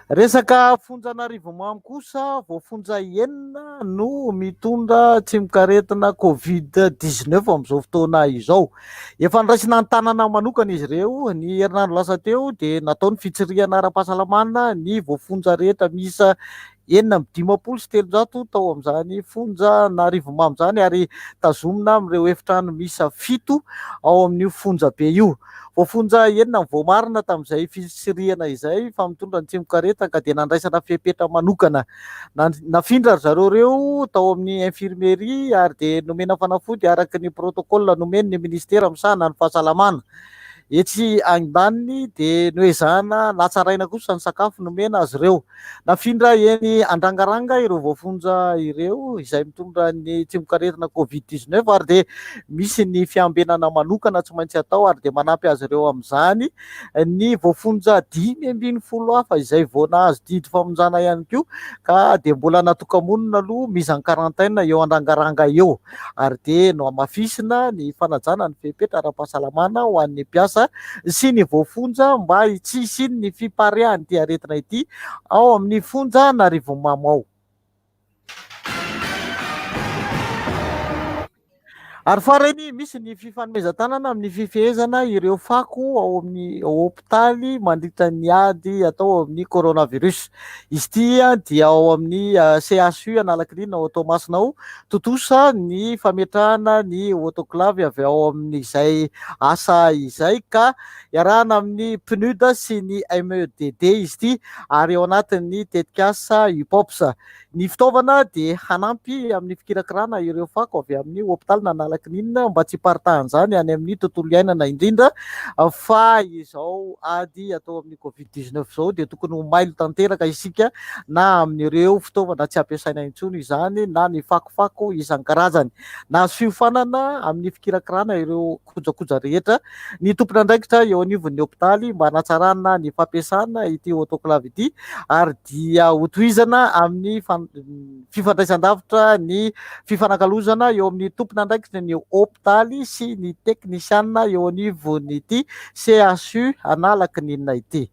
S17: Resaka fonjan'Arivomamo kosa, voafonja enina no mitondra tsimokaretina Covid 19 amin'izao fotoana izao. Efa noraisina an-tanana manokana izy ireo. Ny herinandro lasa teo dia natao ny fitsirihana ara-pahasalamana ny voafonja rehetra miisa 356 tao amin'izany fonjan'Arivomamo izany ary tazomina amin'ireo efitrano miisa fito ao amin'io fonjabe io. Voafonja enina ny voamarina tamin'izay fitsirihana izay fa mitondra ny tsimokaretina ka dia nandraisana fepetra manokana. Nafindra ry zareo ireo tao amin'ny infirmerie ary dia nomena fanafody araka ny protocole nomen'ny minisitera misahana ny fahasalamana. Etsy andaniny dia noezahana natsaraina kosa ny sakafo nomena azy ireo. Nafindra eny Andrangaranga ireo voafonja ireo izay mitondra ny tsimokaretina Covid 19 ary dia misy ny fiambenana manokana tsy maintsy atao ary dia manampy azy ireo amin'izany ny voafonja 15 hafa izay vao nahazo didy famonjana ihany koa ka dia mbola natoka-monina aloha mise en quarantaine eo Andrangaranga eo. ary dia nohamafisina ny fanajana ny fepetra ara-pahasalamana ho an'ny mpiasa sy ny voafonja mba tsy hisian'ny fipariahan'ity aretina ity ao amin'ny fonja Anarivomamo ao. Ary farany, misy ny fifanomezan-tanana amin'ny fifehezana ireo fako ao amin'ny hopitaly mandritra ny ady atao amin'ny coronavirus. Izy ity dia ao amin'ny CHU Analakirina ao Toamasina ao. Tontosa ny fametrahana ny autoclave avy ao amin'izay asa izay ka iarahana amin'ny PNUD sy ny MEDD izy ity ary ao anatin'ny tetikasa UPOPS. Ny fitaovana dia hanampy amin'ny fikirakirana ireo fako avy amin'ny hopitalin'Analakininina mba tsy hiparitahan'izany any amin'ny tontolo iainana indrindra fa izao ady atao amin'ny Covid 19 izao dia tokony ho mailo tanteraka isika na amin'ireo fitaovana tsy ampiasaina intsony izany na ny fakofako isan-karazany. Nahazo fiofanana amin'ny fikirakirana ireo kojakoja rehetra ny tompon'andraikitra eo anivon'ny hopitaly mba hanatsarana ny fampiasana ity autoclave ity ary dia hotohizana amin'ny fifandraisan-davitra ny fifanakalozana eo amin'ny tompon'andraikitry ny hopitaly sy ny teknisiana eo anivon'ity CHU Analakininina ity.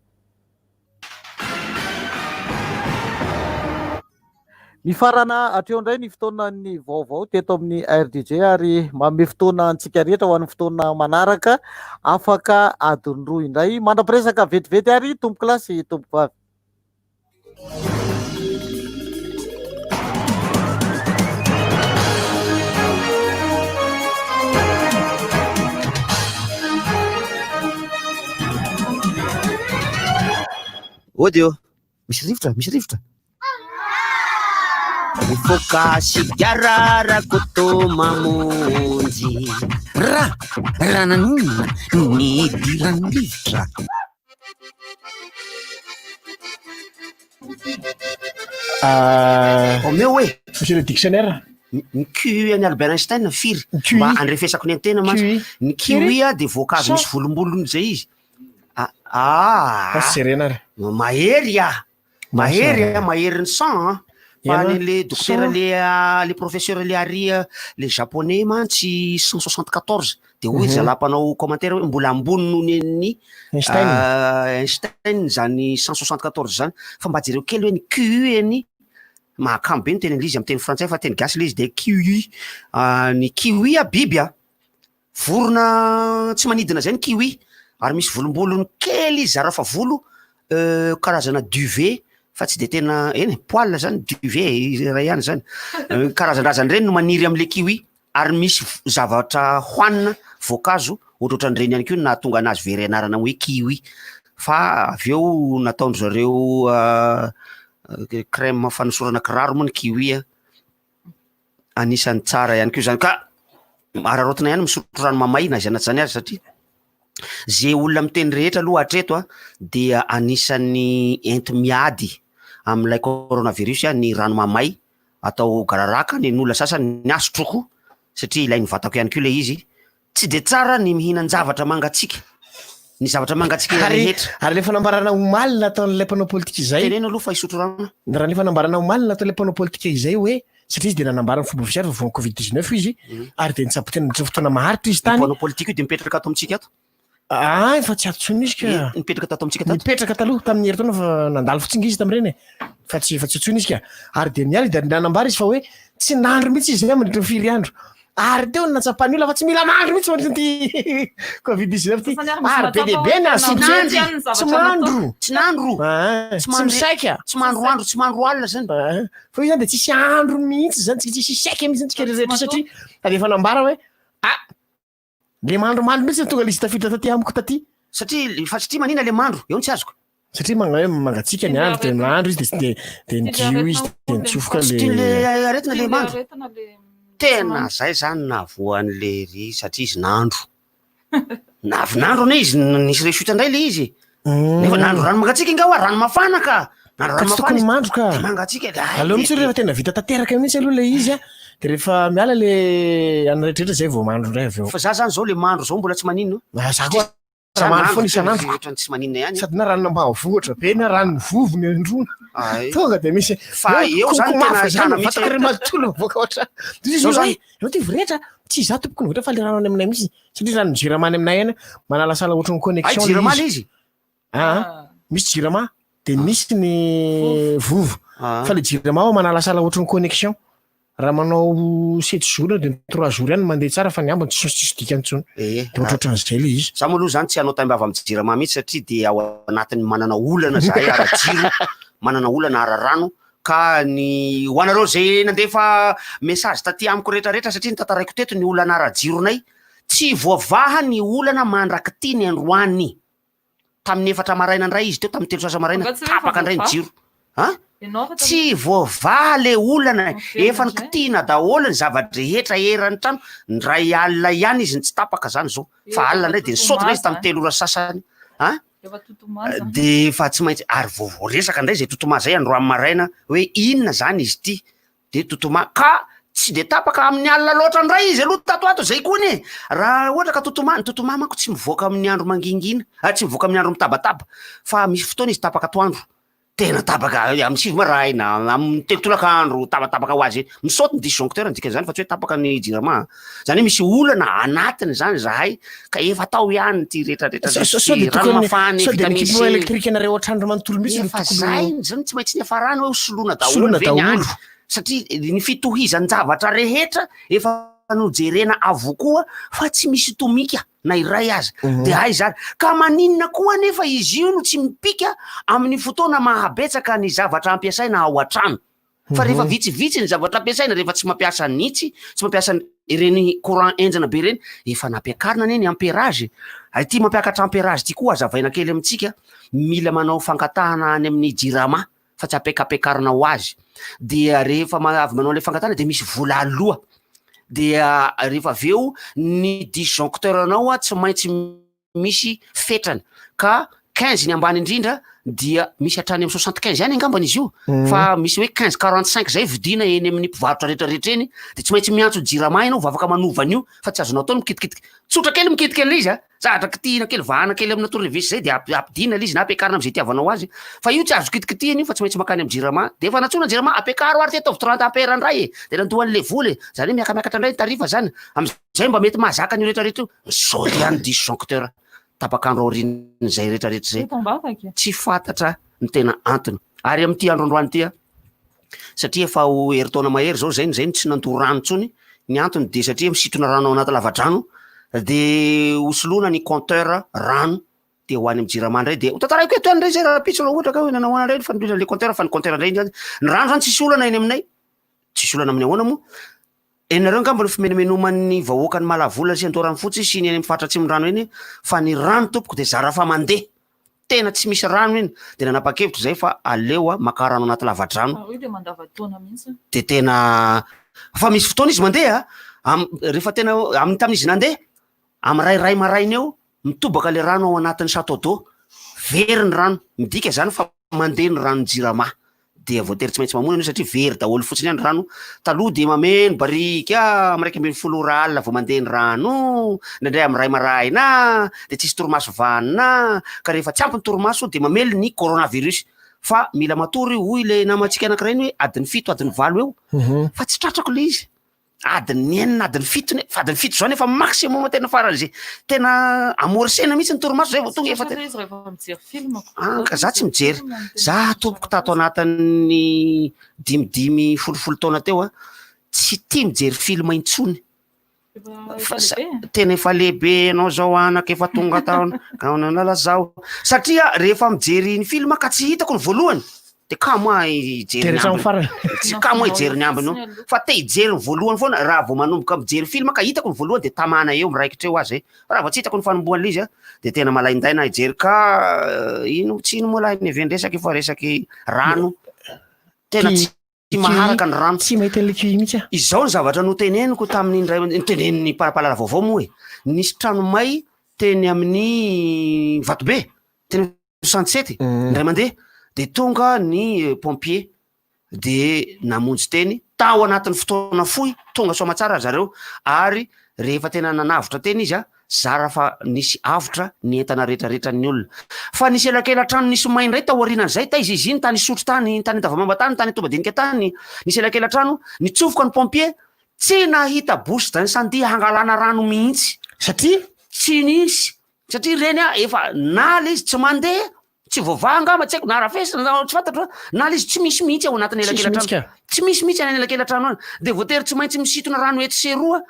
S17: Mifarana hatreo indray ny fotoanan'ny vaovao teto amin'ny RDJ ary manome fotoana antsika rehetra ho an'ny fotoana manaraka afaka adiny roa indray. Mandra-piresaka vetivety ary tompokolahy sy tompokovavy.
S15: Ody ô! Misy rivotra, misy rivotra. Mifoka sigara Rakoto mamonjy. Ra, raha naninona no nidiran'ny rivotra? Omeo e!
S14: Monsieur le dictionnaire.
S15: Ny QI an'i Albert Einstein firy? Mba andrefesako ny antena mantsy. Ny kiwi dia voankazo misy volombolony izay izy. Ah,
S14: ah. Jerena ary.
S15: Mahery ah. Mahery ah, mahery ny sang ah. Fa ny le dokotera le ah, le professeur le ary ah, le japonais mantsy 174 de hoy mhm. zalahy mpanao commentaire hoe mbola ambony noho ny an'ny
S14: Einstein
S15: ah, Einstein zany 174 zany fa mba jereo kely hoe ny QU eny mahakamo be ny teny anglisy amin'ny teny frantsay fa teny gasy le izy de QI ny kiwi a biby a Vorona tsy manidina zay ny kiwi ary misy volombolony kely izy zara fa volo karazana duvet fa tsy de tena eny e, poil zany duvet iray ihany zany, karazandrazany reny no maniry am'le kiwi ary misy zavatra hohanina voankazo ohatrohatran'ireny ihany koa no nahatonga anazy very anarana hoe kiwi fa avy eo nataon-dry zareo crème fanosorana kiraro moa ny kiwi a. Anisan'ny tsara ihany koa izany ka araraotina ihany misotro rano mamay na izany na tsy izany aza satria ze olona miteny rehetra aloha hatreto a dia anisan'ny enti-miady amin'ilay coronavirus ny rano mamay atao gararaka ny olona sasany, ny ahy sotroiko satria ilain'ny vatako ihany koa ilay izy Tsy dia tsara ny mihinan-javatra mangatsiaka. Ny zavatra mangatsiaka
S14: Ary
S15: rehetra.
S14: ary ilay fanambarana omaly nataon'ilay mpanao politika izay.
S15: Teneno aloha fa hisotro rano.
S14: Raha ny fanambarana omaly nataon'ilay mpanao politika izay hoe satria izy dia nanambara ny fomba ofisialy fa voan'ny covid 19 izy ary dia nitsabo tena nandritra ny fotoana maharitra izy
S15: Io
S14: tany.
S15: mpanao politika io dia mipetraka ato amintsika ato.
S14: Ah, efa tsy ato intsony izy ka.
S15: Nipetraka tato amintsika tato.
S14: Nipetraka taloha tamin'ny herintaona fa nandalo fotsiny nge izy tamin'ireny e. Fa tsy efa tsy intsony izy ka. Ary dia niala izy dia nanambara izy fa hoe tsy nandro mihitsy izy zay mandritra ny firy andro. Ary teo no natsapan'ny olona fa tsy mila mandro mihitsy mandritra ity covid 19 ity. Ary be dia be ny azo
S15: Tsy nandry.
S14: Tsy mandro.
S15: Tsy nandro.
S14: Ah, tsy misaika.
S15: Tsy mandro andro, tsy mandro alina zany.
S14: Fa io zany dia tsisy andro mihitsy zany, tsisy saika mihitsy tsika rehetra satria ary efa nambara hoe ah Le mandro mandro mihitsy no tonga le izy tafiditra taty amiko taty.
S15: Satria fa satria manina le mandro? Eo no tsy azoko.
S14: Satria manga hoe mangatsiaka ny andro de mandro izy de de nidio izy de nitsofoka
S15: Tsy
S14: le.
S15: tian'le aretina le mandro. Tena zay zany nahavoa an'le ry satria izy nandro. Na avy nandro anie izy nisy rechute indray le izy. Nefa nandro rano mangatsiaka ingahy hoa, rano mafana ka. Nandro
S14: Ka
S15: rano
S14: tsy
S15: mafana
S14: tokony
S15: izy.
S14: mandro ka.
S15: De mangatsiaka de ay,
S14: Aleo mihitsy aloha rehefa tena vita tanteraka mihitsy aloha ilay izy a, de rehefa miala le anona rehetrarehetra zay vao mandro indray avy eo.
S15: Fa za zany zao le mandro zao mbola tsy maninona.
S14: Ah, za koa raha mandro foana isan'andro.
S15: Ohatran'ny tsy maninona ihany.
S14: Sady na ranona ambanivohitra be na ranon'ny vovony androana.
S15: Ay.
S14: Tonga de misy.
S15: Fa eo zany
S14: Konko
S15: tena
S14: mafy zany,
S15: ahitana mihitsy
S14: vataka
S15: hoe-
S14: ray manontolo mivoaka ao an-trano. De izy
S15: Zao
S14: hoe,
S15: zany-
S14: ianao ty voretra, tsy izaho tompoko no voretra fa le rano any aminay mihitsy. Satria rano jirama any aminay any manalasala ohatran'ny connexion.
S15: Ay, jirama le izy?
S14: Ah, misy jirama de misy ny vovo.
S15: Ah.
S14: Fa le jirama ao manalasala ohatran'ny connexion. Raha manao sept jours de trois jours ihany mandeha tsara fa ny ambiny tsy tsisy dikany intsony.
S15: Eh,
S14: De ohatrohatran'izay le izy.
S15: Za moa aloha zany tsy hanao taimbava amin'ny jirama mihitsy satria dia ao anatin'ny manana olana zahay ara-jiro, manana olana ara-rano ka ny ho anareo zay nandefa message taty amiko rehetrarehetra satria notantaraiko teto ny olana ara-jironay, tsy voavaha ny olana mandrak'ity ny androany. Tamin'ny efatra maraina indray izy teo, tamin'ny telo sasa maraina,
S12: Angaha tsy hoe efa
S15: tapaka indray ny
S12: voavaha?
S15: jiro. An?
S12: Ianao fa
S15: Tsy voavaha le olana,
S12: Miverina
S15: efa
S12: indray.
S15: nikitihina daholo ny zava-drehetra eran'ny trano, indray alina ihany izy no tsy tapaka zany zao, fa
S12: Efa
S15: alina indray de nisaoty indray izy tamin'ny
S12: totomaza.
S15: telo ora sasany. An?
S12: Efa totomaza.
S15: De efa tsy maintsy, ary vao voaresaka indray zay totomaza zay androany maraina hoe inona zany izy ity, de totoma, ka tsy de tapaka amin'ny alina loatra indray izy aloha tato ato zay koa anie, raha ohatra ka totoma, ny totoma manko tsy mivoaka amin'ny andro mangingina, ah tsy mivoaka amin'ny andro mitabataba, fa misy fotoana izy tapaka atoandro, tena tapaka amin'ny sivy maraina, amin'ny telo tolakandro, tapatapaka ho azy, misaoty ny disjoncteur ny dikan'izany fa tsy hoe tapaka ny jirama an, zany hoe misy olana anatiny zany zahay ka efa atao ihany ity retraretra
S14: Sao sao
S15: ity,
S14: de
S15: rano
S14: tokony
S15: mafana,
S14: sao de ny
S15: vitamine
S14: équipement
S15: C.
S14: électrique anareo an-trano manontolo mihitsy no
S15: Efa
S14: tokony
S15: zay zany tsy maintsy niafarany hoe ho soloina daholo
S14: Soloina
S15: ve ny any
S14: daholo.
S15: satria ny fitohizan-javatra rehetra efa nojerena avokoa fa tsy misy tomika na iray aza de aiza ary ka maninona koa anefa izy io no tsy mipika amin'ny fotoana mahabetsaka ny zavatra ampiasaina ao an-trano fa rehefa vitsivitsy ny zavatra ampiasaina rehefa tsy mampiasa an'itsy tsy mampiasa an- ireny courant henjana be ireny efa nampiakarina anie ny ampérage ary ity mampiakatra ampérage ity koa hazavaina kely amintsika mila manao fangatahana any amin'ny jirama fa tsy ampiakampiakarina ho azy dia rehefa ma- avy manao ilay fangatahana dia misy vola aloa dia rehefa avy eo ny disjoncteur anao a tsy maintsy misy fetrany ka 15 ny ambany indrindra dia misy hatrany amin'ny 75 ihany angambany izy io fa misy hoe 15 45 zay vidiana eny amin'ny mpivarotra rehetrarehetra eny de tsy maintsy miantso jirama ianao vao afaka manova an'io fa tsy azonao atao ny mikitikitika tsotra kely mikitika an'ilay izy a zavatra kitihina kely vahana kely amina tournevis zay de ampidina ilay izy na ampiakarina am'zay itiavanao azy fa io tsy azo kitikitihina io fa tsy maintsy mankany amin'ny jirama de efa nantsoina jirama ampiakaro ary ty ataovy 30 ampère ndray e de nandoa an'le vola e zany hoe miakamiakatra ndray ny tarifa zany am'zay mba mety mahazaka an'io rehetrarehetra io Misaoty ihany disjoncteur tapak'andro aorian'izay rehetrarehetra izay.
S12: Eto am-bavaka.
S15: Tsy fantatra ny tena antony. Ary amin'ity andro androany ity, satria efa ho herintaona mahery izao izay izay no tsy nandoa rano intsony, ny antony dia satria misintona rano ao anaty lavadrano, dia hosoloina ny compteur rano dia ho any amin'ny jirama indray dia ho tantaraiko eto ihany indray izay rahampitso raha ohatra ka hoe nanao ahoana indray ny fanoloana ilay compteur fa ny compteur indray ny rano izany tsisy olana eny aminay, tsisy olana amin'ny ahoana moa? Henonareo angamba ny fimenomenoman'ny vahoakan'i Malavola sy Andoharanofotsy sy ny any amin'ny faritra Atsimondrano iny fa ny rano tompoko dia zara fa mandeha. Tena tsy misy rano iny. Dia nanapa-kevitra izay fa aleo maka rano anaty lavadrano.
S12: Ary io dia mandavantaona mihitsy.
S15: Dia tena fa misy fotoana izy mandeha am rehefa tena amin'ny tamin'izy nandeha amin'ny ray ray maraina eo mitobaka le rano ao anatin'ny château d'eau, very ny rano, midika zany fa mandeha ny ranon'ny jirama, dia voatery tsy maintsy mamono an'io satria very daholo fotsiny ihany ny rano, taloha dia mameno barika amin'ny 11 ora alina vao mandeha ny rano, indraindray amin'ny ray maraina, dia tsisy torimaso vanona, ka rehefa tsy ampy ny torimaso dia mamely ny coronavirus, fa mila matory hoy ilay namantsika anankiray iny hoe adiny fito adiny valo eo, fa tsy tratrako ilay izy. Adiny enina, adiny fito ne, fa adiny fito zao nefa maximum tena faran'izay tena amorcena mihitsy ny torimaso zay vao tonga efa
S12: Tratra izy rehefa mijery film ko.
S15: Ah, ka za tsy mijery. Za tompoko tato anatin'ny dimidimy folofolo taona teo a, tsy tia mijery film intsony.
S12: Efa
S15: Fa sa-
S12: lehibe.
S15: tena efa lehibe ianao zao anaka efa tonga taona ka lazao. Satria rehefa mijery ny film ka tsy hitako ny voalohany de kamo aho hijery
S14: Dia
S15: ny
S14: rehetra
S15: ambiny.
S14: amin'ny farany.
S15: Tsy kamo aho hijery ny ambiny io. Fa te hijery ny voalohany foana raha vao manomboka mijery film ka hitako ny voalohany de tamana eo miraikitra eo aho zay. Fa raha vao tsy hitako ny fanombohan'ilay izy a de tena malaindaina aho hijery ka ino tsy ino moa lahy ny heven-dresaka io fa resaky rano. Tena tsy Tsy maharaka ny rano.
S14: Tsy mahita an'ilay QI mihitsy aho.
S15: Izao ny zavatra noteneniko tamin'ny indray notenenin'ny mpampahalala vaovao moa e. Nisy trano may teny amin'ny Vatobe, teny amin'ny 67, indray mandeha, de tonga ny pompier de namonjy teny tao anatin'ny fotoana fohy, tonga soamatsara ry zareo, ary rehefa tena nanavotra teny izy a, zara fa nisy avotra ny entana retraretran'ny olona. Fa nisy elakela-trano nisy may indray tao aorianan'izay, taiza izy iny, tany Isotry tany, tany Andavamamba tany, tany Antohomadinika tany, nisy elakela-trano, nitsofoka ny pompier, tsy nahita bouche d'incendie hangalana rano mihitsy.
S14: Satria?
S15: Tsy nisy, satria ireny a, efa na le izy tsy mandeha, Tsy voavaha angamba, tsy haiko na arafesina na tsy fantatro na le izy tsy misy mihitsy ao anatin'ny elakela-trano. Tsy misy mihitsy any an'elakela-trano any. Dia voatery tsy maintsy misintona rano etsy sy eroa.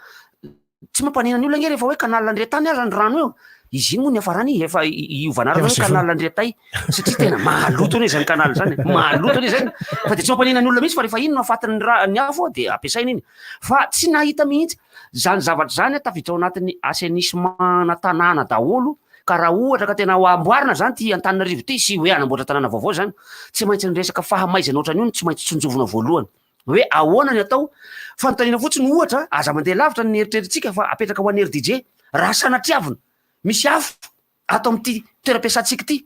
S15: Tsy mampanina ny olona ange rehefa hoe canal Andriantany aza ny rano eo. Izy iny moa niafarany efa hiova anarana hoe canal Andriantay satria tena maloto anie izany canal izany e. Maloto anie izany. Fa dia tsy mampanina ny olona mihitsy fa rehefa iny no ahafatin'ny ra- ny afo dia ampiasaina iny. Fa tsy nahita mihitsy. Izany zavatra izany tafiditra ao anatin'ny assainissement-na tanàna daholo. Ka raha ohatra ka tena ho amboarina zany ty Antananarivo ty sy hoe hanamboatra tanàna vaovao zany, tsy maintsy ny resaka fahamaizana ohatran'io no tsy maintsy tsinjovina voalohany. Hoe ahoana ny atao? Fanontaniana fotsiny ohatra, aza mandeha lavitra ny eritreritritsika fa apetraka ho an'i RDJ, raha sanatriavina misy afo ato amin'ity toeram-piasantsika ity,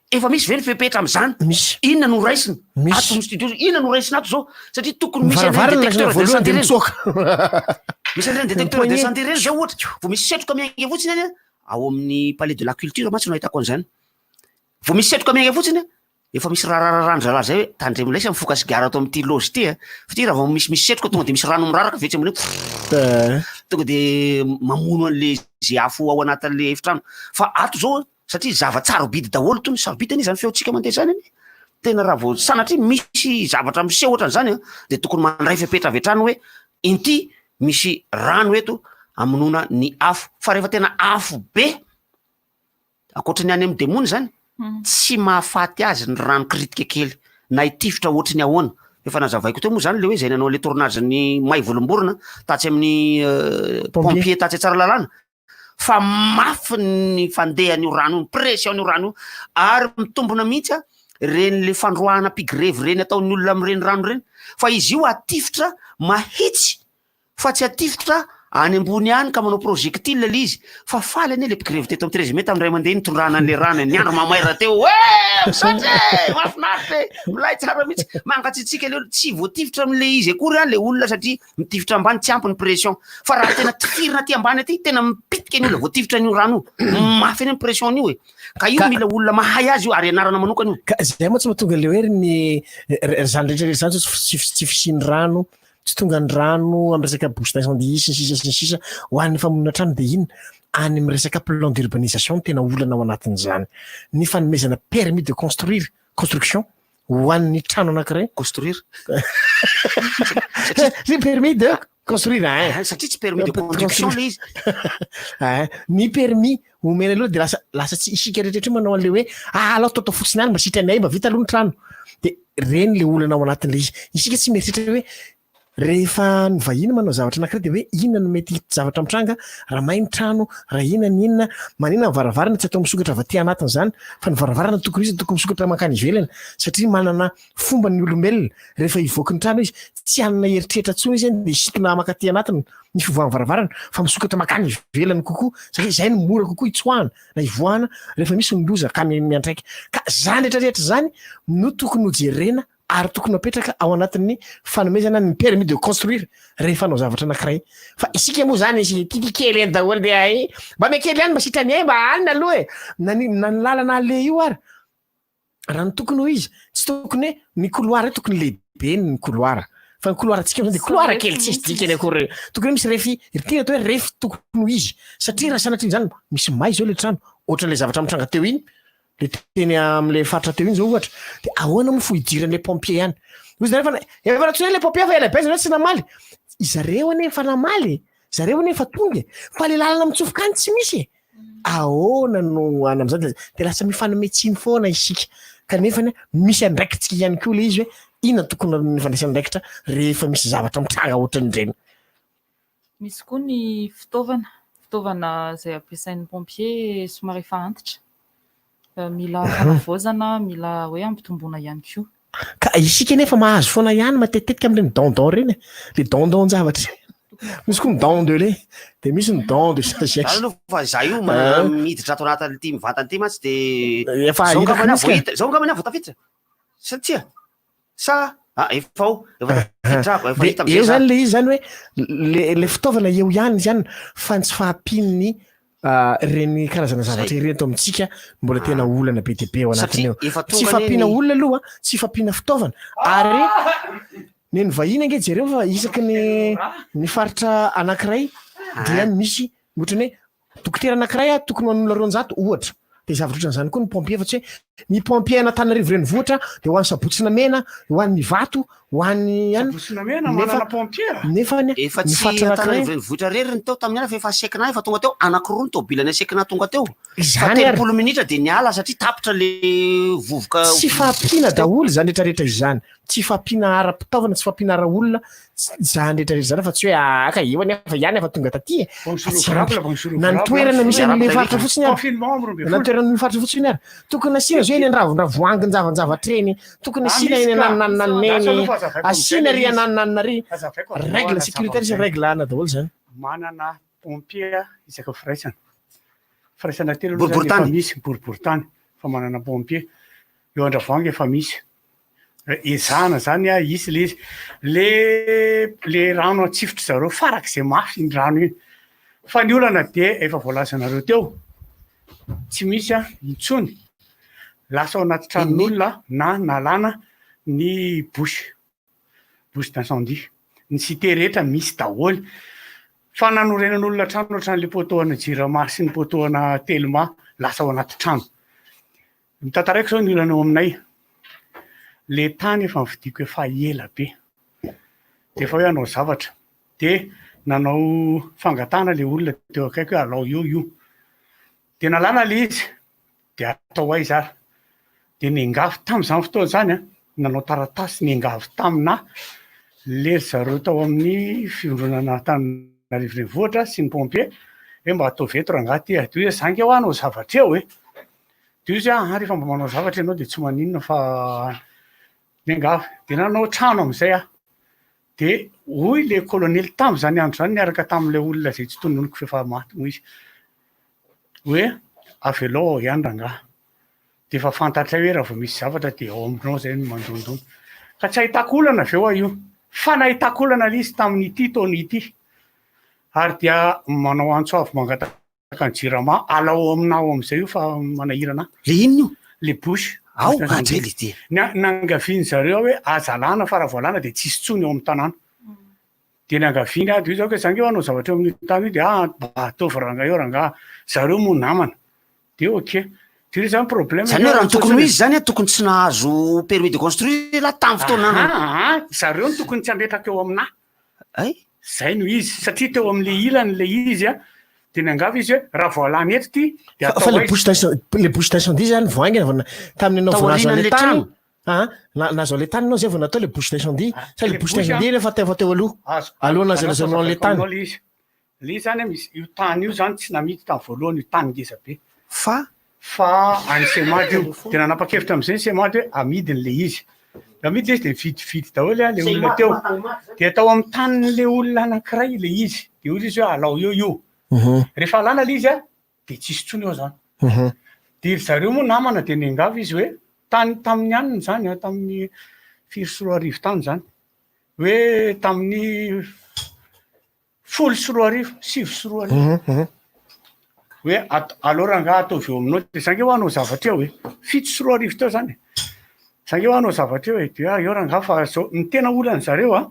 S15: efa misy ve ny fepetra amin'izany?
S14: Misy.
S15: Inona no raisina?
S14: Misy.
S15: Ato amin'ny studio, inona no raisina ato zao? Satria tokony
S14: Ny
S15: misy an'ireny
S14: varavarana lazaina
S15: détecteur
S14: voalohany dia
S15: d'incendie ireny.
S14: mitsoaka.
S15: Misy an'ireny
S14: Ny
S15: détecteur
S14: poignée.
S15: d'incendie ireny zao ohatra, vao misy setroka miainga fotsiny any an, Ao amin'ny palais de la culture mantsy no ahitako an'izany. Vao misy setroka miainga fotsiny, efa misy rarararandry zalahy zay hoe tandremo lay sa mifoka sigara ato amin'ity loge ity a. Fa ity raha vao misimisy setroka tonga de misy rano miraraka avy etsy ambony eo, tonga de mamono an'le ze afo ao anatin'le efitrano. Fa ato zao satria zava-tsarobidy daholo tony, sarobidy anie zany feontsika mandeha zany anie. Tena raha vao sanatria misy zavatra miseho ohatran'izany a, de tokony mandray fepetra avy hatrany hoe inty misy rano eto amonoana ny afo fa rehefa tena afo be ankoatry ny any amin'ny demony zany hmm. tsy mahafaty azy ny rano kritika kely na hitifitra ohatry ny ahoana efa nazavaiko teo moa zany le hoe zay nanao le tournage ny may volomborona tatsy amin'ny euh, pompier tatsy tsara lalàna fa mafy ny fandehan'io rano io, ny pression-n'io rano io, ary mitombina mihitsy a, reny le fandroahana mpigrevy reny ataon'ny olona amin'ireny rano ireny, fa izy io atifitra mahitsy fa tsy atifitra any ambony any ka manao projectile le izy, fa faly anie le mpigrevy teto amin'ny treize mai tamin'ny ray aman-dreny nitondrana an'le rano e, ny andro mamay rahateo, hoe misaotra e, mahafinaritra e, milay tsara mihitsy, mangatsiatsiaka le olona, tsy voatifitra amin'le izy akory an le olona satria Mitifitra ambany tsy ampy ny pression fa raha tena tifirina aty ambany aty tena mipitika ny olona voatifitra an'io rano io mafy anie ny pression an'io e ka io mila olona mahay azy io ary ianarana manokana io.
S14: Ka zay moa tsy mahatonga le hoe ny zany rehetra rehetra zany tsy tsy fisian'ny rano tsy tonga ny rano amin'ny resaka bouche d'incendie sy ny sisa sy ny sisa ho an'ny famonoana trano dia inona any amin'ny resaka plan d'urbanisation no tena olana ao anatin'izany ny fanomezana permis de construire construction ho an'ny trano anankiray.
S15: Construire.
S14: Satria permis de construire hein.
S15: Ah, satria tsy permis de conduction le izy.
S14: Hein, ny permis omena aloha de lasa lasa tsy isika rehetra rehetra manao an'le hoe ah alao ataotao fotsiny any mba sitranay mba vita aloha ny trano. De reny le olana ao anatin'le izy. Isika tsy mieritreritra hoe Rehefa ny vahiny manao zavatra anankiray dia hoe inona no mety zavatra mitranga raha may ny trano, raha inona ny inona, maninona ny varavarana tsy atao misokatra avy aty anatiny izany fa ny varavarana tokony izy tokony misokatra mankany ivelany satria manana fomba ny olombelona rehefa hivoaky ny trano izy tsy hanana eritreritra intsony izy dia hisintona mankaty anatiny ny fivoahan'ny varavarana fa misokatra mankany ivelany kokoa satria izay no mora kokoa hitsoahana na hivoahana rehefa misy ny loza ka miantraika ka izany rehetra rehetra izany no tokony hojerena ary tokony apetraka ao anatin'ny fanomezana ny permis de construire rehefa hanao zavatra anankiray fa isika moa zany isika titia kely eny daholo dia ay mba miha kely ihany mba sitrany ay mba alina aloha e na ny na ny lalana aleha io ary raha ny tokony ho izy tsy tokony hoe ny couloir io tokony lehibe ny couloir fa ny couloir antsika am'zao dia couloir kely tsisy dikany akory tokony hoe misy refy ity ny atao hoe refy tokony ho izy satria raha sanatria zany misy may zao le trano ohatran'le zavatra mitranga teo iny le teny am'le faritra teo iny zao ohatra de ahoana moa fo hidiran'le pompier any ozy nareo fa efa nantsoina le pompier fa ela be zareo tsy namaly zareo anie efa namaly e zareo anie efa tonga e fa le lalana mitsofoka any tsy misy e ahoana no any am'zany de de lasa mifanome tsiny foana isika kanefa ny misy andraikitsika ihany koa le izy hoe inona tokony ny fandraisana andraikitra rehefa misy zavatra mitranga ohatran'ireny.
S12: Misy koa ny fitaovana, fitaovana izay ampiasain'ny pompier somary efa antitra. Mila fanavaozana, mila hoe ampitomboana ihany koa.
S14: Ka isika nefa mahazo foana ihany matetitetika amin'ireny don don ireny e, le don don-javatra ireny. Misy koa ny dent de lait, de misy ny dent de sagesse.
S15: Zany aloha fa za io manana miditra ato anatin'ity mivantana ity mantsy de
S14: Efa
S15: zao
S14: hitako
S15: angambany aho
S14: mihitsy
S15: vao
S14: ka.
S15: hita, zao angambany aho vao tafiditra sa tsia? Sa ah efa ao, efa tafiditra aho, efa
S14: De
S15: hita am'zay
S14: eo
S15: za.
S14: zany le izy zany hoe le le fitaovana eo ihany izy ihany fa ny tsy fahampian'ny ireny karazana zavatra ireny eto amintsika mbola tena olana be dia be ao anatiny
S15: Satria
S14: eo.
S15: efa
S14: Tsy
S15: tonga anie
S14: fahampiana
S15: ny-
S14: olona aloha, tsy fahampiana fitaovana ary ny ny vahiny ange jereo fa isaky ny ny faritra anankiray dia misy ohatran'ny hoe dokotera anankiray a tokony ho an'olona 200 ohatra. Dia zavatra ohatran'izany koa ny pompier fa tsy hoe ny pompier an'Antananarivo renivohitra dia ho an'i Sabotsy-Namehana, ho an'i Ivato, ho an'i any.
S8: Sabotsy-Namehana
S14: Nefa
S8: manana pompier?
S14: nefa ny
S15: Efa
S14: ny
S15: tsy
S14: faritra anankiray.
S15: Antananarivo renivohitra irery ny teo tamin'ny alina fa efa Sekna efa tonga teo, anankiroa ny tomobilan'ny Sekna tonga teo. Fa
S14: Izany ary.
S15: 30 minitra dia niala satria tapitra le vovoka
S14: Tsy fahampiana daholo izany rehetrarehetra izany. Tsy fahampiana ara-pitaovana, tsy fahampiana ara-olona, izany rehetrarehetra izany fa tsy hoe ah ka eo anefa ihany efa tonga taty e. Fa tsy ampy. Na ny toerana misy an'ilay faritra fotsiny ary. Na ny toerana misy faritra fotsiny ary. Tokony asiana zao eny Andravodravoahangin-javanjavatra eny, tokony asiana eny Ananananana eny, asiana ry Anananana ry. Règle sécuritaire sy règle ana daholo izany.
S8: Manana pompier isaka firaisana. Firaisana telo aloha zany efa misy, boriborintany efa manana pompier. Eo Andravoahangy efa misy. Ezahana zany a hisy le izy. Le le rano atsifotry zareo farak'izay mafy iny rano iny. Fa ny olana dia efa voalazanareo teo, tsy misy a intsony. Lasa ao anaty tranon'olona na nalana ny bouche, bouche d'incendie. Ny cité rehetra misy daholo. Fa nanorenan'olona trano ohatran'le poteau ana jirama sy ny poteau ana telma lasa ao anaty trano. Ny tantaraiko zao ny olana eo aminay, le tany efa nividiako efa ela be, de efa hoe hanao zavatra, de nanao fangatahana le olona teo akaiky hoe alao eo io, de nalana le izy, de atao aiza ary, de niangavy tamin'izany fotoana izany an, nanao taratasy niangavy tamina le ry zareo tao amin'ny fivondronana Antananarivo Renivohitra sy ny pompier hoe mba ataovy eto rangahy ty a, de hoy izy za nge hoa hanao zavatra eo e. Dia hoy izy hoe, aha, rehefa mba manao zavatra ianao dia tsy maninona fa miangavy. Dia nanao trano amin'izay aho. Dia hoy ilay kolonely tamin'izany andro izany niaraka tamin'ilay olona izay tsy tononiko f'efa maty moa izy, hoe avelao ao ihany rangahy. Dia efa fantatray hoe raha vao misy zavatra dia ao aminao izay no mandondona. Ka tsy ahitako olana avy eo aho io. Fa nahitako olana ilay izy tamin'ity taona ity. Ary dia manao antso avo mangataka Ka ny jirama alao aminao amin'izay io fa manahirana ahy.
S15: Le inona io?
S8: Le bouche.
S15: Ao, adray le ty.
S8: Ny nangaviany zareo aho hoe aza alana fa raha vao alana dia tsisy intsony ao amin'ny tanàna. Dia niangaviany aho dia hoy izy ok za ange hanao zavatra eo amin'io tany io dia ah mba ataovy rangahy eo rangahy. Zareo moa namana. Dia ok. Dia io zany problème.
S15: Zany hoe raha ny tokony ho izy zany tokony tsy nahazo permis de construire ialahy tamin'ny fotoana
S8: Aha, zareo no tokony tsy hametraka eo aminahy.
S15: Ay?
S8: Zay no izy, satria teo amin'le ilany le izy a, de niangavy izy hoe raha vao alany eto ty de
S14: Fa
S8: atao
S14: le
S8: aiza?
S14: bouche d'incendie, le bouche d'incendie zany vao haingana vao na- tamin'ny ianao vao nahazo an'le
S15: Taorianan'le
S14: tany,
S15: trano.
S14: ah, na- nahazo an'le tany ianao zay vao natao le bouche d'incendie, sa le
S8: le
S14: bouche
S8: bouche a-
S14: d'incendie efa teo efa teo aloha,
S8: Azo,
S14: aloha
S8: aleo
S14: nahazoanao an'le
S8: hazavaiko
S14: tany.
S8: aminao le izy. Le izy zany a misy, io tany io zany tsy namidy tamin'ny voalohany, io tany ngeza be.
S15: Fa?
S8: Fa an'ny Semad io. Dia nanapa-kevitra amin'izay ny Semad hoe amidiny le izy. Amidy le izy dia nividividy daholo le olona teo. Dia tao amin'ny tanin'le olona anankiray le izy. Dia hoy izy hoe alao eo io. Rehefa alana le izy dia tsisy intsony eo zany. Dia ry zareo moa namana dia niangavy izy hoe tany tamin'ny anona izany, tamin'ny 2007 tany izany. Hoe tamin'ny 2010, 2009. Hoe at- aleo rangahy ataovy eo aminao de za nge hoa hanao zavatra eo e. 2007 teo zany e. Za nge hoa hanao zavatra eo e, de hoe eo rangahy fa zao, ny tena olan'ny zareo a,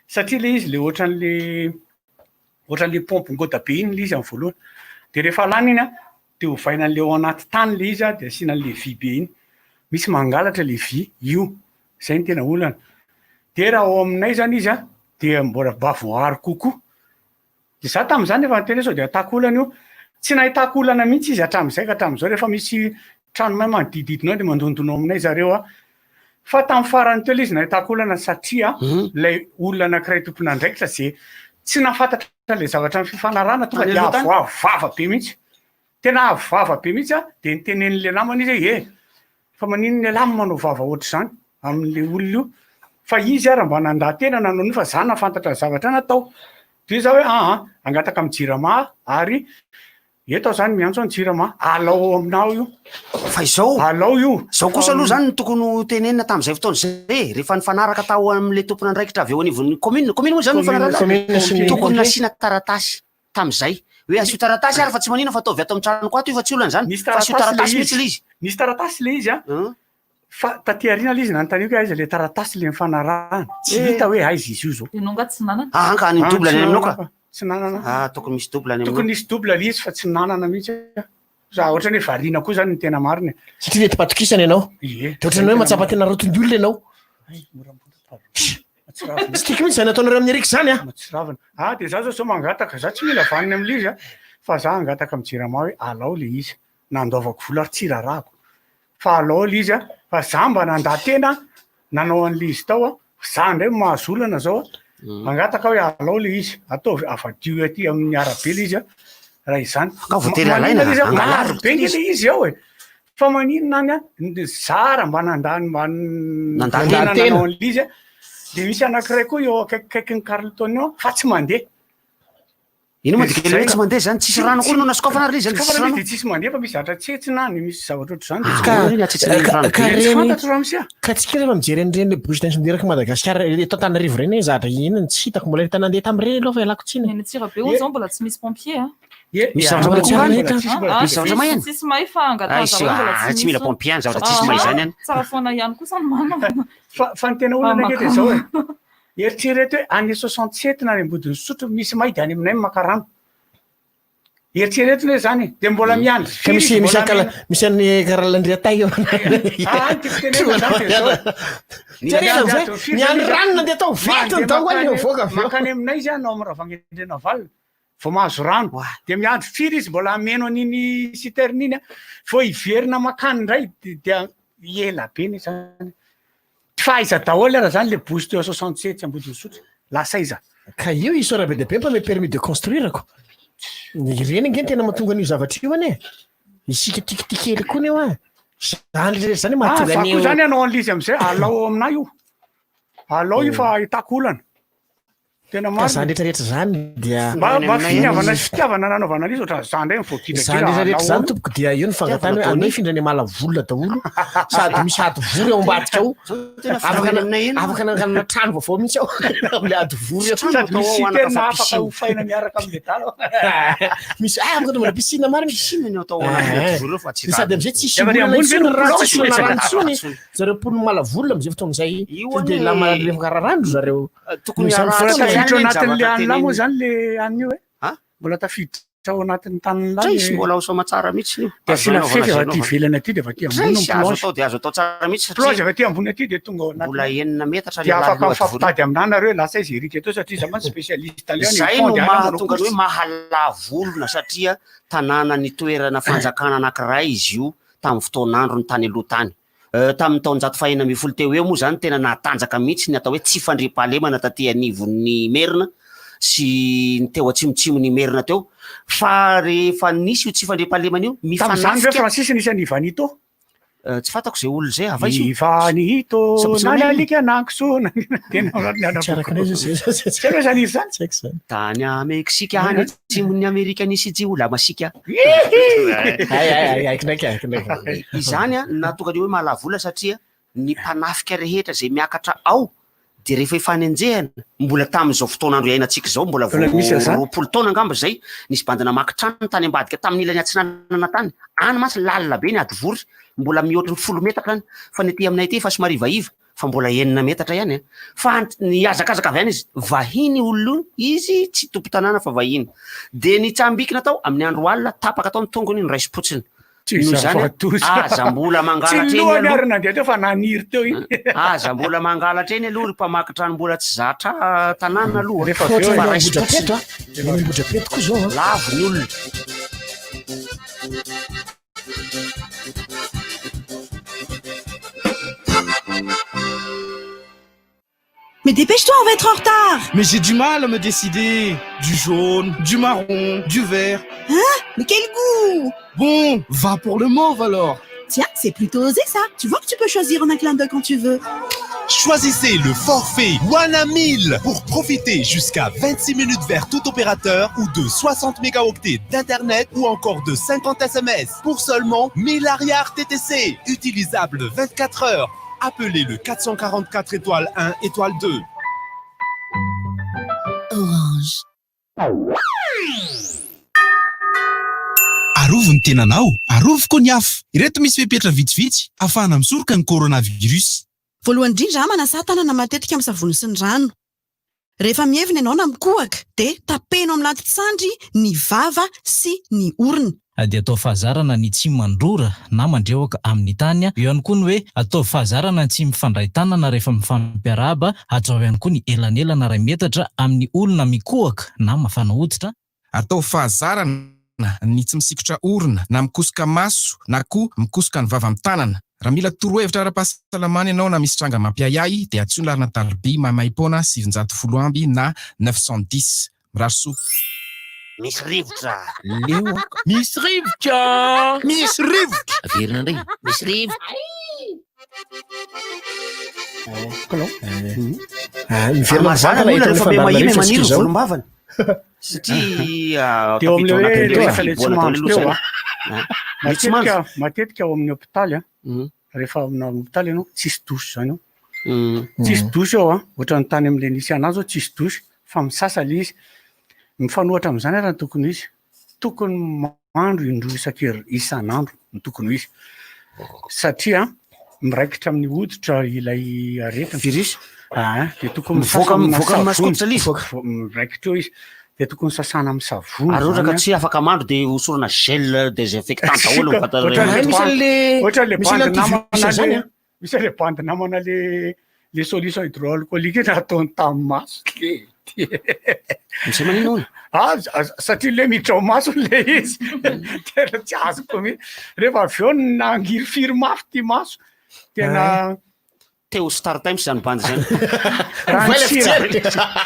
S8: satria le izy le ohatran'le ohatran'le pompe ngôda be iny le izy amin'ny voalohany. De rehefa lany iny a, de ovaina an'le ao anaty tany le izy a, de asiana an'le vy be iny. Misy mangalatra le vy io, zay no tena olana. De raha ao aminay zany izy a, dia mbola mba voaaro kokoa. Dia za tamin'izany efa niteny hoe sao dia ahitako olana io. Tsy nahitako olana mihitsy izy hatramin'izay ka hatramin'izao rehefa misy trano may manodidididina ao dia mandondona ao aminay zareo a. Fa tamin'ny farany teo ilay izy nahitako olana satria ilay olona anankiray tompon'andraikitra izay tsy nahafantatra ilay zavatra nifanarahana tonga dia avoavo vava be mihitsy. Tena avo vava be mihitsy a, dia nitenenin'ilay namana izy hoe e, fa maninona ialahy no manao vava ohatr'izany amin'ilay olona io, fa izy ara mba nandà tena nanao an'io fa za nahafantatra ny zavatra natao. Dia za hoe aa, hangataka amin'ny jirama ary eto aho zany miantso an'i jirama, alao ao aminao io.
S15: Fa izao,
S8: Alao io.
S15: Izao kosa aloha zany no tokony ho tenenina tamin'izay fotoana izay e, rehefa nifanaraka tao amin'ilay tompon'andraikitra avy eo anivon'ny commune, commune moa izany no
S14: Commune,
S15: nifanarahana?
S14: commune sy ny
S15: Tokony
S14: pompier.
S15: nasiana taratasy tamin'izay, hoe asio taratasy ary fa tsy maninona fa ataovy ato amin'ny tranoko ato io fa tsy olana izany,
S8: Nisy
S15: fa asio
S8: taratasy
S15: taratasy
S8: ilay
S15: mihitsy
S8: izy.
S15: ilay izy.
S8: Nisy taratasy ilay izy an, fa taty aoriana ilay izy nanontaniako hoe aiza ilay taratasy ilay nifanarahana, tsy
S15: Eh.
S8: hita hoe aiza izy io zao.
S12: Ianao angaha tsy nanana?
S15: Ah, anka any
S8: Ah,
S15: double
S8: tsy
S15: any aminao
S8: nanana
S15: ka.
S8: fa tsy nanana.
S15: Ah, tokony misy double any aminao.
S8: Tokony nisy double ilay izy fa tsy nanana mihitsy aho. Za ohatrany hoe variana koa zany ny tena marina e.
S14: Satria nentim-patokisana ianao.
S8: Ie.
S14: Dia ohatrany hoe mahatsapa tena roton'ny olona ianao. Tsy tiako mihitsy izany ataonareo amin'i Eric izany an.
S8: Matsiravina. Ah, dia za zao sao mangataka, za tsy mila vaniny amin'ilay izy an, fa za hangataka amin'ny jirama hoe alao ilay izy, nandoavako vola ary tsy rarahako, fa alao ilay izy an, fa za mba nandà tena nanao an'ilay izy tao an, za indray no mahazo olana zao an, mangataka aho hoe alao ilay izy, ataovy avadio aty amin'ny arabe ilay izy an, raha izany.
S15: Ka voatery alaina,
S8: Maninona ilay izy an?
S15: angalary
S8: Maro be ange ilay izy ao e. Fa maninona any an, ny zara mba nandany mba
S15: Nandà
S8: tena
S15: tena.
S8: nanao an'ilay izy an, dia misy anankiray koa eo akaikikaikin'ny Carlton eo fa tsy mandeha.
S15: Ino moa dika ilay hoe tsy mandeha zany? Tsisy rano akory no nasokafana ary ilay izy zany, tsisy
S8: Sokafana
S15: rano.
S8: dia tsisy mandeha fa misy zavatra tsetsina any, misy zavatra ohatr'izany dia tsy
S14: Ka,
S8: mandeha.
S14: ka, ka
S8: Tsy
S14: reny,
S8: fantatro ramose a.
S14: ka tsika rehefa mijery an'ireny le bouche d'incendie erak'i Madagasikara eto Antananarivo ireny hoe zavatra inona no tsy hitako mbola hita nandeha tamin'ireny aloha fa ialako tsiny.
S12: Ny any Antsirabe hono izao mbola tsy misy pompier a.
S15: Misy zavatra may koa any? Misy zavatra may any?
S12: Tsisy may fa angatahan
S15: Ay,
S12: zareo mbola
S15: ah,
S12: tsy
S15: tsy mila
S12: misy.
S15: pompier any zavatra tsisy may zany any.
S12: Tsara foana ihany kosa ny manana.
S8: Fa ny tena olana ange dia izao e. Eritrereto hoe any 67 na any Ambodin'Isotry misy may dia any aminay maka rano. Eritrereto anie izany e. Dia mbola miandry
S14: Ka
S8: firy
S14: misy
S8: izy
S14: misy
S8: mbola
S14: akala
S8: hameno.
S14: misy an'ny karalandriatay eo.
S8: Ah, ny tiako tenenina izany dia izao e.
S14: Jerena amizay, miandry rano nandeha tao ventiny daholo any mivoaka avy eo.
S8: Mankany aminay izy an, ao amin'ny Ravagnendrenavalona. Vao mahazo rano. Dia miandry firy izy mbola hameno an'iny citerne iny an, vao hiverina makany indray dia ela be anie zany. Fa aiza daholo ara zany le bouche teo 67 Ambodin'Isotry? Lasa aiza?
S14: Ka io isaora be dia be mpanome permis de construire ko. Ireny ange no tena mahatonga an'io zavatra io anie. Isika tikitia kely koa anie hoa. Zany rehetra zany
S8: Ah,
S14: mahatonga
S8: za
S14: an'io.
S8: koa zany hanao an'ilay izy amizay, alao ao aminay io. Alao io fa ahitako olana. Tena
S14: Ka
S8: marina.
S14: zany rehetra rehetra zany dia
S8: Mba mba finiavana sy fitiavana nanaovana an'izy ohatran'izany indray ny voagidragira
S14: Zany rehetra rehetra zany
S8: alao.
S14: tompoko dia eo ny fangatahana hoe anao hifindra any Malavolona daholo sady misy ady vory ao ambadika ao.
S15: tena
S14: Afaka
S15: firenena aminay eny.
S14: afaka nanganana trano vaovao mihitsy ao amin'ilay ady vory eo.
S8: Sady misy citerne afaka hofaina miaraka amin'ny medala.
S14: Misy ah afaka anaovana piscine marina.
S15: Piscine no atao ao anatin'ny ady vory eo fa tsy
S14: Dia sady amizay tsisy
S8: Dia
S14: olana
S8: ambony ve
S14: intsony
S8: no
S14: rano
S8: plonge
S14: tsisy olana rano intsony.
S15: Intsony.
S14: Zareo mponin'i Malavolona amizay fotoana izay
S15: Io
S14: dia
S15: anie-
S14: lama lefaka rano zareo.
S15: Tokony
S14: Noho izany
S15: arahana
S14: fotoana
S15: ihany
S8: Tafiditra ao
S15: ny
S8: anatin'le
S15: zavatra
S8: an'lah moa
S15: tenenina.
S8: zany le an'io e.
S15: Ha?
S8: Mbola tafiditra ao anatin'ny tanin'lah
S15: Tray,
S8: le
S15: mbola ao soamatsara mihitsy io.
S8: Dia
S15: Azo
S8: asiana
S15: anaovana
S8: fefy
S15: izay
S8: avy aty
S15: anaovana.
S8: ivelany aty dia avy aty ambony
S15: Tray,
S8: ny
S15: azo
S8: plonge.
S15: atao dia azo atao tsara mihitsy
S8: Plonge
S15: satria
S8: avy aty ambony aty dia tonga ao anatiny.
S15: mbola enina metatra
S8: Dia
S15: le
S8: afaka
S15: lalina ady vory.
S8: mifampitady aminà nareo hoe lasa izy Eric eto satria iza mantsy spécialiste aleo any
S15: Izay
S8: fond
S15: no
S8: dia any manao
S15: mahatonga ny hoe
S8: course.
S15: mahalavo olona satria tanàna nitoerana fanjakana anankiray izy io tamin'ny fotoan'androny tany aloha tany. Tamin'ny taonjato fahenina ambin'ny folo teo eo moa izany tena nahatanjaka mihitsy ny atao hoe tsy fandriampahalemana taty anivon'ny Merina sy ny teo atsimotsimon'ny Merina teo. Fa rehefa nisy io tsy fandriampahalemana io,
S8: Tamin'izany ve
S15: mifanafika
S8: Francis nisy an'i Ivanito?
S15: Tsy fantako izay olona izay, avy aiza io?
S8: Ivanito,
S15: Sabotsy
S8: na ny
S15: Namehana?
S8: alika na ny kisoa, na ny tena
S14: Tsy araka anay izay, izay, izay.
S8: Tsy hainao izany hira izany?
S14: Tsy haiko izany.
S15: Tany Meksika any atsimon'ny Amerika nisy jiolahy masiaka.
S14: Hay, hay, hay, haiko ndraiky, haiko ndraiky.
S15: Izany an, nahatonga ny hoe mahalavola satria ny mpanafika rehetra izay miakatra ao dia rehefa ifanenjehana, mbola tamin'izao fotoan'andro iainantsika izao, mbola vao
S8: Mbola misy an'izany?
S15: 20 taona angamba izay, nisy bandy namaky trano tany ambadika tamin'ny ilany atsinanana tany, any mantsy lalina be ny ady vory, mbola mihoatry ny folo metatra any, fa ny aty aminay aty efa somary ivaiva, fa mbola enina metatra ihany an, fa nihazakazaka avy any izy, vahiny io olona io, izy tsy tompon-tanàna fa vahiny, dia nitsambikina tao, amin'ny andro alina, tapaka tao ny tongony, noraisim-potsiny.
S8: Tsy
S15: Noho izany,
S8: zava-doza.
S15: aza mbola
S8: Tsy
S15: mangalatra
S8: ny
S15: eny
S8: lohany
S15: aloha.
S8: ary nandeha teo fa naniry teo iny.
S15: Aza mbola mangalatra eny aloha ry mpamaky trano mbola tsy zatra tanàna aloha.
S8: Rehefa avy eo
S15: Fa
S8: e.
S15: raisim-potsiny.
S14: Ambohidrapeto a. Eny Ambohidrapeto koa izao a.
S15: Lavo ny olona.
S2: Mais dépêche-toi, on va être en retard.
S1: Mais j'ai du mal à me décider. Du jaune, du marron, du vert.
S2: Hein? Mais quel goût!
S1: Bon, va pour le mauve alors.
S2: Tiens, c'est plutôt osé ça. Tu vois que tu peux choisir en un clin d'œil quand tu veux.
S10: Choisissez le forfait One 1000 pour profiter jusqu'à 26 minutes vers tout opérateur ou de 60 mégaoctets d'internet ou encore de 50 SMS pour seulement 1000 ariary TTC, utilisable 24 heures. Appelez le 444 étoile 1 étoile 2.
S2: Orange.
S1: Arovy ny tenanao, arovy koa ny hafa. Ireto misy fepetra vitsivitsy ahafahana misoroka ny coronavirus.
S2: Voalohany indrindra, manasà tanana matetika amin'ny savony sy ny rano. Rehefa mievina ianao na mikohaka dia tapeno amin'ny latitsandry ny vava sy ny orona.
S18: Dia atao fahazarana ny tsy mandrora na mandrehoka amin'ny tany. Eo ihany koa ny hoe ataovy fahazarana ny tsy mifandray tanana rehefa mifampiarahaba. Hajao ihany koa ny elanelana iray metatra amin'ny olona mikohaka na mafana hoditra.
S3: Ataovy fahazarana ny tsy misikotra orona na mikosoka maso na koa mikosoka ny vava amin'ny tanana. Raha mila torohevitra ara-pahasalamana ianao na misy tranga mampiahiahy dia antsoy ny laharana tariby maimaimpoana 910 na 910. Mirary soa.
S15: Misy rivotra.
S9: Leo aho.
S1: Misy rivotra.
S15: Misy rivotra.
S9: Averina indray.
S15: Misy rivotra.
S14: Miverina
S15: Mazàna
S14: mivantana
S15: ny olona
S14: eto
S15: rehefa
S14: amin'ny
S15: miha mahia
S14: fandaharana
S15: maniry
S14: isika
S15: ny
S14: izao.
S15: volombavany. Satria
S8: Teo amin'ilay
S15: tafiditra ao
S8: hoe
S15: anatin'ilay
S8: rehefa ilay tsy
S15: fihibohana
S8: mandry
S15: daholo
S8: teo
S15: aloha
S8: a.
S15: izany. Ilay tsy mandry.
S8: Matetika matetika ao amin'ny hopitaly a, rehefa ao amin'ny hopitaly ianao, tsisy douche izany ao. Tsisy douche ao a, ohatran'ny tany amin'ilay nisy an'ahy izao tsisy douche fa misasa ilay izy. Mifanohitra amin'izany ary ny tokony ho izy. Tokony mandro indroa isan-kerin- isan'andro no tokony ho izy. Satria miraikitra amin'ny hoditra ilay aretina.
S15: Virus.
S8: Ah, dia tokony
S15: Mivoaka
S8: misasa amina
S15: mivoaka amin'ny
S8: savony.
S15: maso-koditra ilay izy.
S8: Vo- Miraikitra eo izy. Dia tokony sasana amin'ny savony.
S15: Ary ohatra ka
S8: izany a.
S15: tsy afaka mandro dia hosorana gel désinfectant daholo ny vatana
S8: Ohatran'ilay
S15: rehetra.
S14: Misy
S8: bandy-
S14: an'le-
S8: ohatran'ilay
S14: misy an'le
S8: bandy namana
S14: antivirus zany
S8: le-
S14: a.
S8: Misy an'ilay bandy namana le le solution hydroalcoolique iny ataony tamin'ny maso le
S15: Misy manino hono?
S8: Ah, satria le miditra ao maso le izy. Tena tsy azoko mihitsy. Rehefa avy eo nangirifiry mafy ty maso. Tena
S15: Teo Star Times zany bandy zany.
S8: Rano-tsira.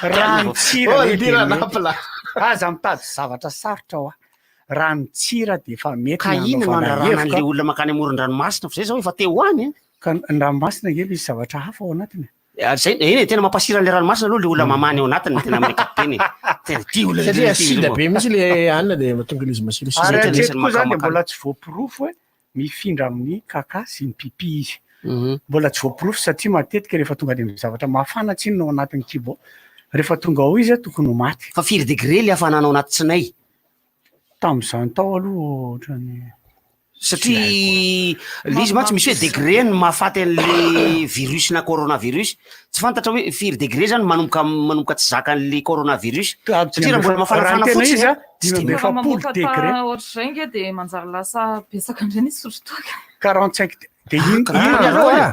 S8: Rano-tsira
S14: Oh,
S8: ve dia
S14: indira
S8: mety.
S14: napla.
S8: Aza mitady zavatra sarotra hoa. Rano-tsira dia efa mety
S15: Ka
S8: ny
S15: inona no
S8: hanaovana
S15: andrarana an'le
S8: hevoka.
S15: olona mankany amoron-dranomasina fa zay zao efa te ho any.
S8: Ka ny ranomasina ange misy zavatra hafa ao anatiny.
S15: Ah, Zay eny e, tena mampasira an'le ranomasina aloha le olona mamany ao anatiny tena amin'ny ankapobeny e. Tena ity olona
S14: Satria
S15: ity
S14: acide
S15: ireo.
S14: be mihitsy le hanina dia mahatonga ilay izy masirasira.
S8: Ary
S15: tena
S8: hatreto
S15: isan'ny
S8: koa zany dia
S15: makamakana.
S8: mbola tsy voaporofo hoe mifindra amin'ny kaka sy ny pipi izy. Mbola tsy voaporofo satria matetika rehefa tonga any amin'ny zavatra mafana tsinona ao anatin'ny kibo ao, rehefa tonga ao izy tokony ho maty.
S15: Fa firy degré le hafanana ao anaty tsinay?
S8: Tamin'izany tao aloha ohatran'ny
S15: Satria le izy mantsy misy hoe degré ny mahafaty an'le virus na coronavirus. Tsy fantatra hoe firy degré zany manomboka manomboka tsy zakan'le coronavirus. Satria raha mbola
S8: Raha ny
S15: mafanafana
S8: tena
S15: fotsiny
S8: izy
S15: a,
S8: a,
S15: tsy de
S12: Rehefa
S8: 45
S12: mamoaka
S8: degré.
S12: ta ohatr'izay nge dia manjary lasa betsaka indray ny misotro toaka.
S8: 45 de iny
S15: Ah,
S8: iny
S14: Ah,
S8: aloha
S14: ah.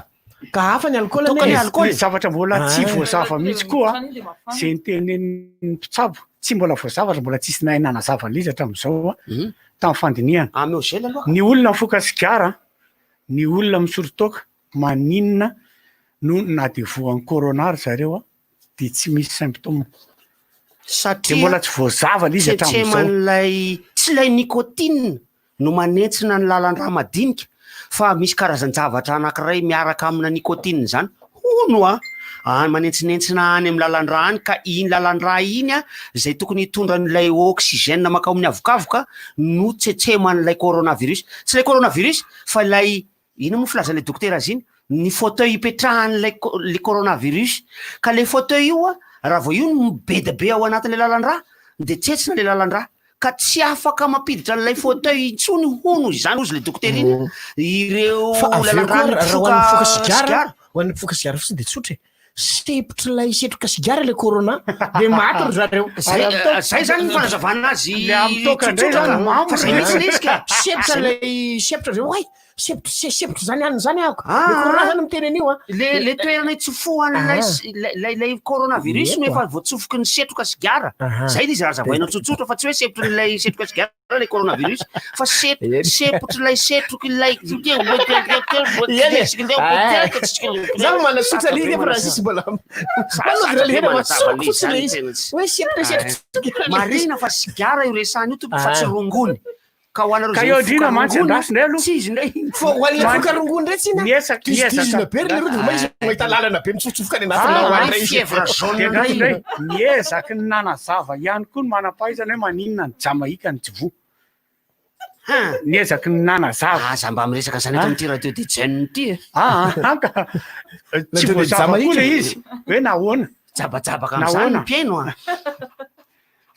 S14: Ka hafa ny alcool
S15: Toaka ny
S14: anie.
S15: alcool.
S8: Misy zavatra mbola tsy
S14: Ah.
S8: voazava mihitsy koa
S12: Ohatran'iny dia mafana.
S8: zay nitenenin'ny mpitsabo tsy mbola voazava ary mbola tsisy nahay nanazava an'ilay izy hatramin'izao a, tamin'ny fandinihana.
S15: Ameo gel aloha.
S8: Ny olona mifoka sigara, ny olona misotro toaka, maninona no na dia voan'ny corona ry zareo a, dia tsy misy symptôme. Dia
S15: Satria
S8: mbola tsy voazava ilay izy hatramin'izao.
S15: tsetseman'ilay tsy ilay nicotine no manentsina ny lalan-drà madinika fa misy karazan-javatra anankiray miaraka amina nicotine izany hono a any manentsinentsina any amin'ny lalan-drà any ka iny lalan-drà iny a izay tokony hitondra an'ilay oxygène mankao amin'ny avokavoka no tsetseman'ilay coronavirus tsy ilay coronavirus fa ilay inona moa filazan'ilay dokotera azy iny ny fauteuil ipetrahan'ilay co- le coronavirus ka le fauteuil io a raha vao io no be dia be ao anatin'ilay lalan-drà de tsetsina le lalan-drà ka tsy afaka mampiditra an'ilay fauteuil intsony hono izany hozy le dokotera iny ireo
S14: Fa avy eo
S15: lalan-drà
S14: koa raha ho
S15: mifoka
S14: an'ny mifoka sigara,
S15: sigara
S14: ho an'ny mifoka sigara fotsiny dia tsotra e. Sepotr'ilay setroka sigara ilay corona dia maty ry zareo.
S15: Zay, zay zany ny fanazavana azy
S8: Le amin'ny toaka indray
S15: tsotsotra
S8: zany mamo
S15: fa zay mihitsy le izy ka.
S14: Sepotra ilay sepotra avy eo, oay, sepotra se- sepotra zany anona zany ahako.
S15: Ah.
S14: Le corona zany miteny an'io a.
S15: Le le toerana itsofohan'ilay
S14: Ah.
S15: s- ilay ilay- ilay coronavirus no
S14: Eko.
S15: efa voatsofoky ny setroka sigara.
S14: Aha.
S15: Zay le izy raha hazavaina tsotsotra fa tsy hoe sepotrin'ilay setroka sigara ilay coronavirus fa se- sepotr'ilay setroky ilay
S14: Eny e. Ah. Za manasotsa le izy nefa raha tsisy mbola Manao le hena matsoko fotsiny le izy. Hoe sepotra setroka sigara le izy.
S15: Marina fa sigara io resahana io tompoko fa tsy
S14: Ah.
S15: rongony. Ka ho anareo
S8: Ka
S15: izay
S8: eo
S15: mifoka
S8: indrindra mantsy
S15: rongony,
S8: andraso indray aloha.
S15: Tsy izy indray.
S14: Fa ho an'ilay
S8: Mantsy-
S14: foka rongony indray tsy ina.
S8: Miezaka-
S14: Dizidizina
S8: miezaka.
S14: be ry leroa dia vao mahita mahita lalana be mitsofotsofoka any anatin'ny
S8: Ah,
S14: laoa indray izy.
S15: fièvre jaune
S8: Dia
S15: indray.
S8: indray niezaky ny nanazava ihany koa ny manam-pahaizana hoe maninona ny Jamaïque no tsy voa. Niezaky ny nanazava.
S15: Aza mba miresaka an'izany eto amin'ity radio des jeunes ity e.
S8: Ah, ah, ka tsy
S14: Radio des
S8: voazava koa
S14: Jamaïque.
S8: le izy hoe nahoana.
S15: Jabajabaka amin'izany ny
S8: Nahoana?
S15: mpihaino a.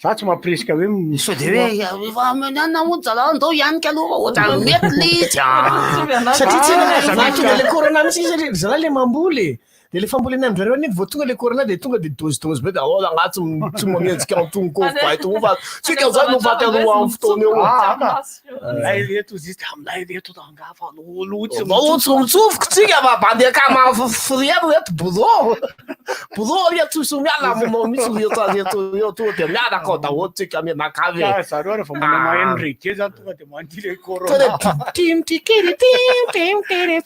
S8: Za tsy mampirisika hoe
S15: Sao dia hoe efa manana hono zalahy ndao hianika aloha fa ohatran'ny mety le izy a.
S14: Satria tsy
S8: Ah,
S14: ena
S8: Jamaïque.
S14: tonga le corona mihitsy izy ry zalahy le mamboly e. De le fambolena amin-drareo anie vao tonga le corona de tonga de dose-dose be de ao agnaty tsy manenjika antonoko vay to fa tsika zany no faty aloha amin'ny fotoana eo.
S8: Ah, ka. Milay reto izy izy, milay reto rangaha fa lolo tsy
S14: Vao tsy mitsofoka tsika fa bandy akama friano reto bourreau. Bourreau ry tsisy miala aminao mihitsy reto reto reto de miaraka ao daholo tsika mianakavy.
S8: Ka zareo rehefa manao maheno reggae zany tonga de mandia le
S14: Tonga de
S8: corona.
S14: tim tikiri tim tim tere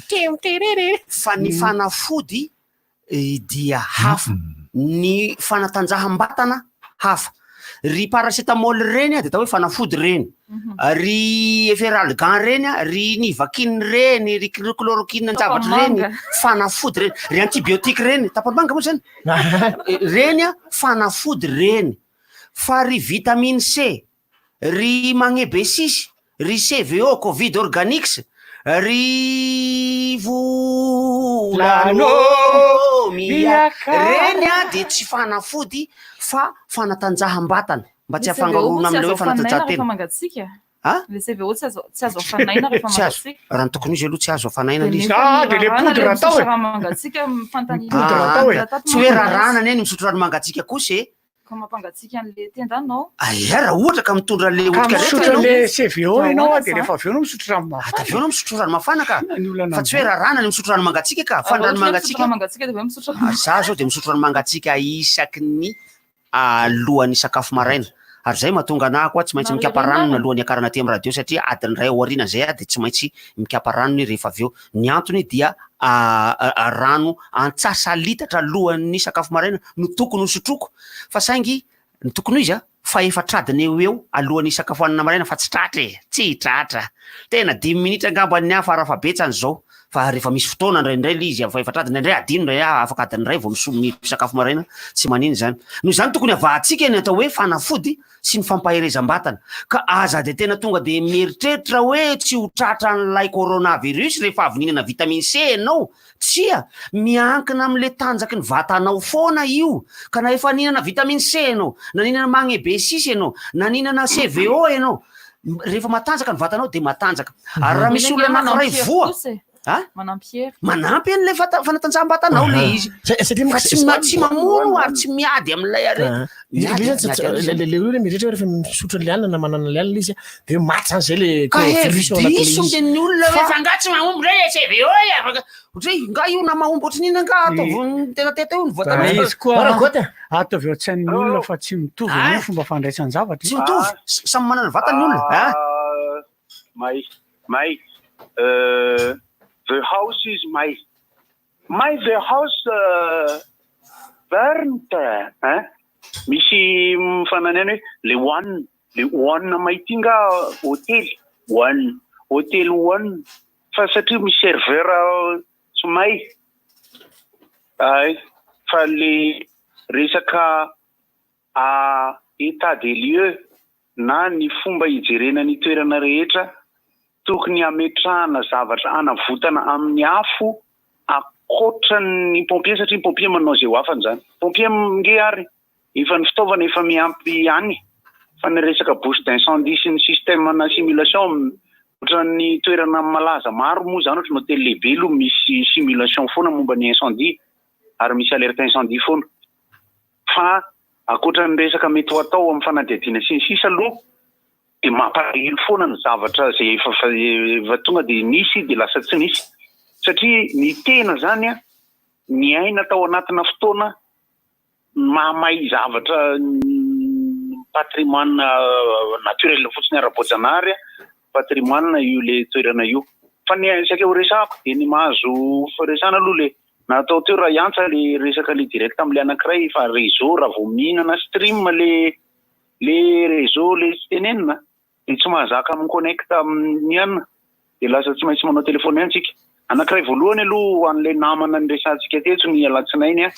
S14: tim terere.
S15: Fa ny fanafody eh, dia hafa. Ny fanatanjaham-batana hafa. Ry paracétamol reny a de atao hoe fanafody reny. Ry efferalgan reny a, ry nivaquine reny, ry chloroquine ny zavatra reny,
S12: Tapamanga.
S15: fanafody reny, ry antibiotique reny, tapamanga moa zany? Eh, Reny a, fanafody reny. Fa ry vitamine C, ry magne B6, ry CVO, Covid Organics, ry volano miaka. Reny a de tsy fanafody fa fanatanjaham-batana mba tsy
S12: Le CVO
S15: hafangaroana
S12: moa tsy
S15: amin'ilay hoe
S12: azo afanaina rehefa
S15: fanatanjahantena.
S12: mangatsiaka.
S15: Ah?
S12: Le CVO tsy azo tsy azo afanaina rehefa
S15: Tsy azo.
S12: mangatsiaka.
S15: Raha ny tokony izy aloha tsy azo afanaina
S12: Dia
S15: ilay izy.
S12: nefa
S8: Ah, de le
S12: raràna
S8: poudre
S12: le
S8: atao e.
S12: misotro rano mangatsiaka fanontaniana
S8: Poudre atao e.
S12: tato
S15: Tsy hoe
S12: manko
S15: raràna anie ny misotro rano mangatsiaka kosa e.
S12: Ka mampangatsiaka an'le tendanao.
S15: Aia raha ohatra ka mitondra an'le
S8: Ka
S15: otrikaretina
S8: misotro
S15: ianao.
S8: le CVO ianao a,
S12: Ahoana
S8: de
S12: zany?
S8: rehefa avy eo anao misotro rano mafana.
S15: Avy eo anao misotro rano mafana ka.
S8: Ny olana
S15: Fa tsy hoe raràna ny misotro rano mangatsiaka ka. Fa ny
S12: Raha
S15: rano
S12: ohatra hoe misotro
S15: mangatsiaka
S12: rano mangatsiaka dia hoe misotro rano
S15: Ah, Za zao de misotro rano mangatsiaka isaky ny alohan'ny sakafo maraina. Ary zay mahatonga anahy koa tsy maintsy
S12: Na
S15: mikapa
S12: ririnina
S15: rano
S12: ary.
S15: alohan'ny hiakarana aty amin'ny radio satria adiny iray aoriana zay aho de tsy maintsy mikapa rano rehefa avy eo. Ny antony dia rano antsasa litatra alohan'ny sakafo maraina no tokony ho sotroiko fa saingy ny tokony ho izy a fa efa tradiny eo ho eo alohan'ny hisakafoanana maraina fa tsy tratra e, tsy tratra. Tena dimy minitra angamba ny ahy farafahabetsany zao fa rehefa misy fotoana indraindray le izy fa efa tratra, indraindray adino indray aho afaka adiny iray vao miso- misakafo maraina, tsy manino izany. Noho izany tokony avahantsika ny atao hoe fanafody sy ny fampaherezam-batana ka aza de tena tonga de mieritreritra hoe tsy ho tratran'ilay coronavirus rehefa avy nihinana vitamine C ianao, tsia, miankina amin'le tanjaky ny vatanao foana io, ka na efa nihinana vitamine C ianao, na nihinana magne B6 ianao, na nihinana CVO ianao, rehefa matanjaka ny vatanao de matanjaka, ary raha misy olona anankiray voa, a?
S12: Manampy hery.
S15: Manampy an'ilay vata- fanatanjaham-batanao le izy.
S14: Satria
S15: Fa tsy ma- tsy mamono ary tsy miady amin'ilay aretina.
S14: Le
S15: Miady,
S14: izy
S15: miady
S14: zany
S15: amin'izay.
S14: le le olona mieritreritra hoe rehefa misotro an'le alina na manana an'le alina izy a, de hoe maty zany zay le
S15: Ka
S14: coronavirus ao anatin'le
S15: hevi-diso
S14: izy.
S15: ny ny olona hoe
S14: Fa-
S15: fa angaha tsy mahomby re CVO e, afaka ohatra hoe nga io na mahomby ohatry ny inona nga ataovy ny tetateta eo ny voatanao.
S8: Fa izy koa
S14: Maragoty a.
S8: ataovy eo an-tsain'ny olona fa tsy mitovy
S15: Ah.
S8: ny fomba fandraisan-javatra.
S15: Tsy mitovy, samy manana ny vatany ny olona. Ah.
S6: My, my, the house is my, my the house burnt, hein? Misy mifananena hoe le one, le one may ty nga hôtely, one, hôtely one, fa satria misy serveur tsy may. Ay, fa le resaka a état des lieux na ny fomba hijerena ny toerana rehetra tokony hametrahana zavatra hanavotana amin'ny afo ankoatran'ny pompier satria ny pompier manao izay ho afany zany. Pompier nge ary efa ny fitaovana efa miampy ihany fa ny resaka bouche d'incendie sy ny système na simulation ohatran'ny toerana malaza maro moa zany ohatran'ny hôtel lehibe aloha misy simulation foana momba ny incendie ary misy alerte incendie foana. Fa ankoatran'ny resaka mety ho atao amin'ny fanadihadiana sy ny sisa aloha dia mampalahelo foana ny zavatra izay efa efa tonga dia nisy dia lasa tsy nisy satria ny tena zany a niaina tao anatina fotoana mahamay zavatra patrimoine naturel fotsiny ara-boajanahary a, patrimoine io le toerana io. Fa ny saika ho resahako dia ny mahazo firesahana aloha le natao teo raha hiantsa le resaka le direct amin'le anankiray fa réseau raha vao mihinana stream le le réseau le tsy tenenina. Dia tsy mahazaka mi-connecte amin'ny anona dia lasa tsy maintsy manao téléphone ihany tsika. Anankiray voalohany aloha ho an'ilay namana niresahantsika teto ny alatsinainy an,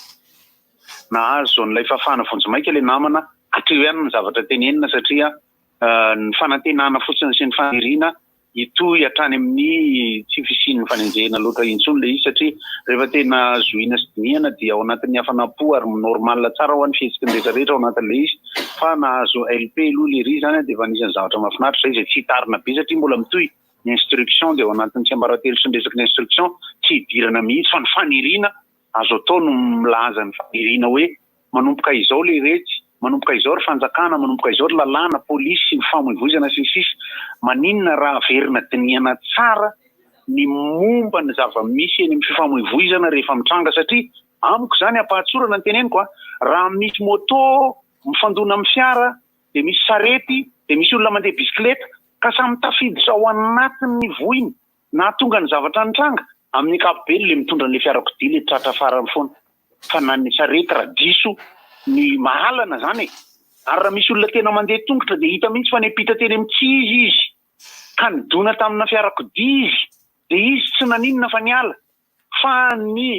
S6: nahazo an'ilay fahafahana vonjimaika ilay namana, hatreo ihany ny zavatra tenenina satria ny fanantenana fotsiny sy ny faniriana hitohy hatrany amin'ny tsy fisian'ny fanenjehina loatra intsony ilay izy satria rehefa tena zohiana sy dinihana dia ao anatin'ny hafanam-po ary normal tsara hoa ny fihetsiky ny rehetra rehetra ao anatin'ilay izy fa nahazo LP aloha lery izany dia efa anisan'ny zavatra mahafinaritra izay izay tsy hitarina be satria mbola mitohy ny instruction dia ao anatin'ny tsiambaratelo sy ny resaky ny instruction tsy hidirana mihitsy fa ny faniriana azo atao no milaza ny faniriana hoe manomboka izao leretsy, manomboka izao ry fanjakana, manomboka izao ry lalàna, polisy, ny famoivoizana sy ny sisa Maninona raha averina dinihana tsara ny momba ny zava-misy eny amin'ny fifamoivoizana rehefa mitranga satria amiko izany ampahatsorana ny teneniko a, raha misy moto mifandona amin'ny fiara dia misy sarety dia misy olona mandeha bisikileta ka samy tafiditra ao anatin'ny voina Nahatonga ny zavatra nitranga, amin'ny ankapobeny ilay mitondra an'ilay fiarakodia ilay tratra farany foana fa na ny sarety raha diso ny mahalana izany e! Ary raha misy olona tena mandeha tongotra dia hita mihitsy fa niampita teny amin'ny tsy izy izy ka nidona tamina fiarakodia izy dia izy tsy naninona fa niala fa ny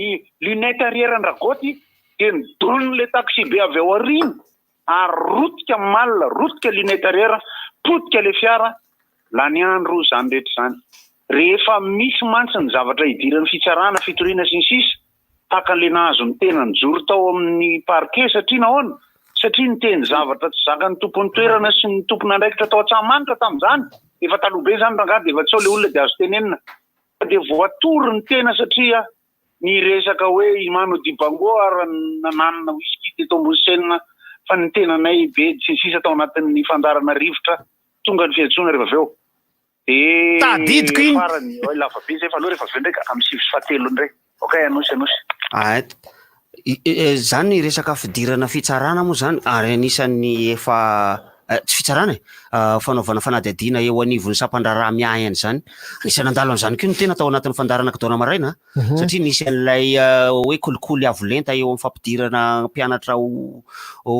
S6: lunette arrière an-dRagoty dia nidon'ilay taxi-be avy ao aoriana ary rotika mal, rotika lunette arrière, potika le fiara, lany andro izany rehetra izany. Rehefa misy mantsy ny zavatra idiran'ny fitsarana, fitoriana sy ny sisa, tahaka an'le nahazo ny tena nijoro tao amin'ny parquet satria nahoana? Satria niteny zavatra tsy zakan'ny tompon'ny toerana sy ny tompon'andraikitra tao Antsahamanitra tamin'izany, efa taloha be izany rangahy dia efa tsy ao le olona dia azo tenenina, fa dia voatory ny tena satria Ny resaka hoe i Manu Dibango ary nananona whisky teto ambony scène fa ny tenanay bedy sy ny sisa tao anatin'ny fandaharana rivotra tonga ny fiantsoana rehefa avy eo. Dia
S14: Tadidiko iny.
S6: farany, oay lava be zay fa aleo rehefa avy eo ndraika amin'ny 9 sy indray. Ok Anosy Anosy.
S15: Ah, Zany resaka fidirana fitsarana moa zany ary anisan'ny efa tsy fitsarana e, fanaovana fanadihadiana eo anivon'ny sampan-draharaha miahy an'izany. Anisan'ny nandalo an'izany koa ny tena tao anatin'ny fandaharana Kidona Maraina satria nisy an'ilay hoe kolikoly avo lenta eo amin'ny fampidirana mpianatra ho ho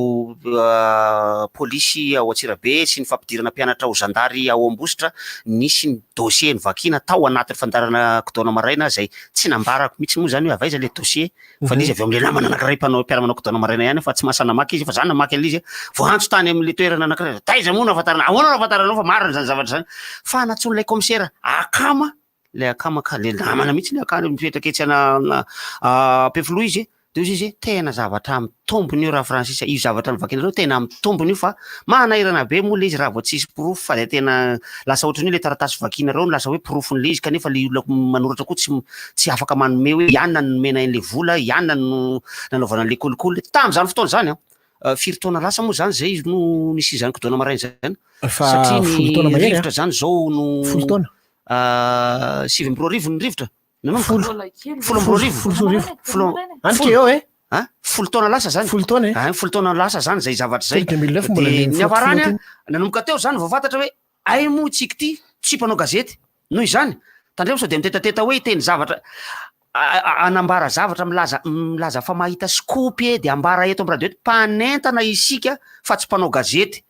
S15: polisy ao Antsirabe sy ny fampidirana mpianatra ho zandary ao Ambositra. Nisy ny dossier novakiana tao anatin'ny fandaharana Kidona Maraina izay tsy nambarako mihitsy moa izany hoe avy aiza ilay dossier fa le izy avy eo amin'ilay namana anankiray mpanao mpiara-manao kidona maraina ihany fa tsy mahasahy namaky izy fa za namaky an'ilay izy voaantso tany amin'ilay toerana anankiray taiza moa no ahafantarana ahoana no ahafantaranao fa marina izany zavatra izany fa nantsoin'ilay commissaire akama ilay akama ka le namana mihitsy ilay akama mipetraka etsy ana Ampefiloha izy de hoy izy hoe tena zavatra mitombina io raha Francis io zavatra novakinareo tena mitombina io fa manahirana be moa le izy raha vao tsisy porofo fa de tena lasa ohatran'ny hoe le taratasy vakinareo no lasa hoe porofon'le izy kanefa le olona manoratra koa tsy tsy afaka manome hoe i anona no nomena an'le vola, i anona no nanaovana an'le kolikoly. Tamin'izany fotoana izany an, firy taona lasa moa izany izay no nisian'izany kidona maraina izany?
S14: Efa
S15: Satria
S14: folo
S15: ny
S14: taona mahery
S15: rivotra
S14: an.
S15: izany izao no
S14: Folo taona.
S15: 2009 ny rivotra nanomboka?
S14: Folo.
S15: 2010.
S14: Folo sy roa arivo.
S15: Folo,
S14: Any
S15: folo.
S14: ke eo e.
S15: An? Folo taona lasa izany.
S14: Folo taona e.
S15: An, folo taona lasa izany izay zavatra izay.
S14: Telo 2009 mbola
S15: Dia
S14: le
S15: ny
S14: filoha
S15: hafarany an,
S14: teny.
S15: nanomboka teo izany vao fantatra hoe Hay moa itsika ity tsy mpanao gazety. Noho izany, tandremo sao dia mitetateta hoe hiteny zavatra, hanambara zavatra milaza milaza fa mahita scoop e, dia ambara eto amin'ny radio eto, mpanentana isika fa tsy mpanao gazety.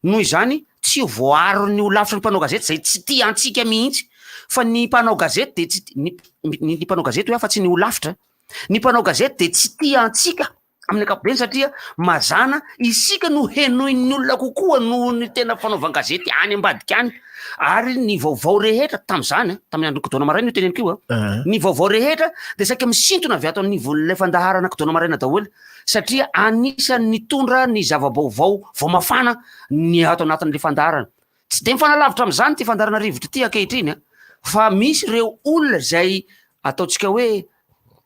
S15: Noho izany, tsy ho voaaron'ny holafitry ny mpanao gazety izay tsy tia antsika mihitsy. Fa ny mpanao gazety dia tsy, ny ny mpanao gazety hoy aho fa tsy ny holafitra. Ny mpanao gazety dia tsy tia antsika. Amin'ny ankapobeny satria mazàna isika no henoin'ny olona kokoa noho ny tena fanaovan-gazety any ambadika any ary ny vaovao rehetra tamin'izany an, tamin'ny andron'ny Kidona Maraina io teneniko io an, ny vaovao rehetra dia saika misintona avy ato anivon'ilay fandaharana Kidona Maraina daholo satria anisan'ny nitondra ny zava-baovao vao mafana ny ato anatin'ilay fandaharana. Tsy dia mifanalavitra amin'izany ity fandaharana Rivotra ity ankehitriny an, fa misy ireo olona izay ataontsika hoe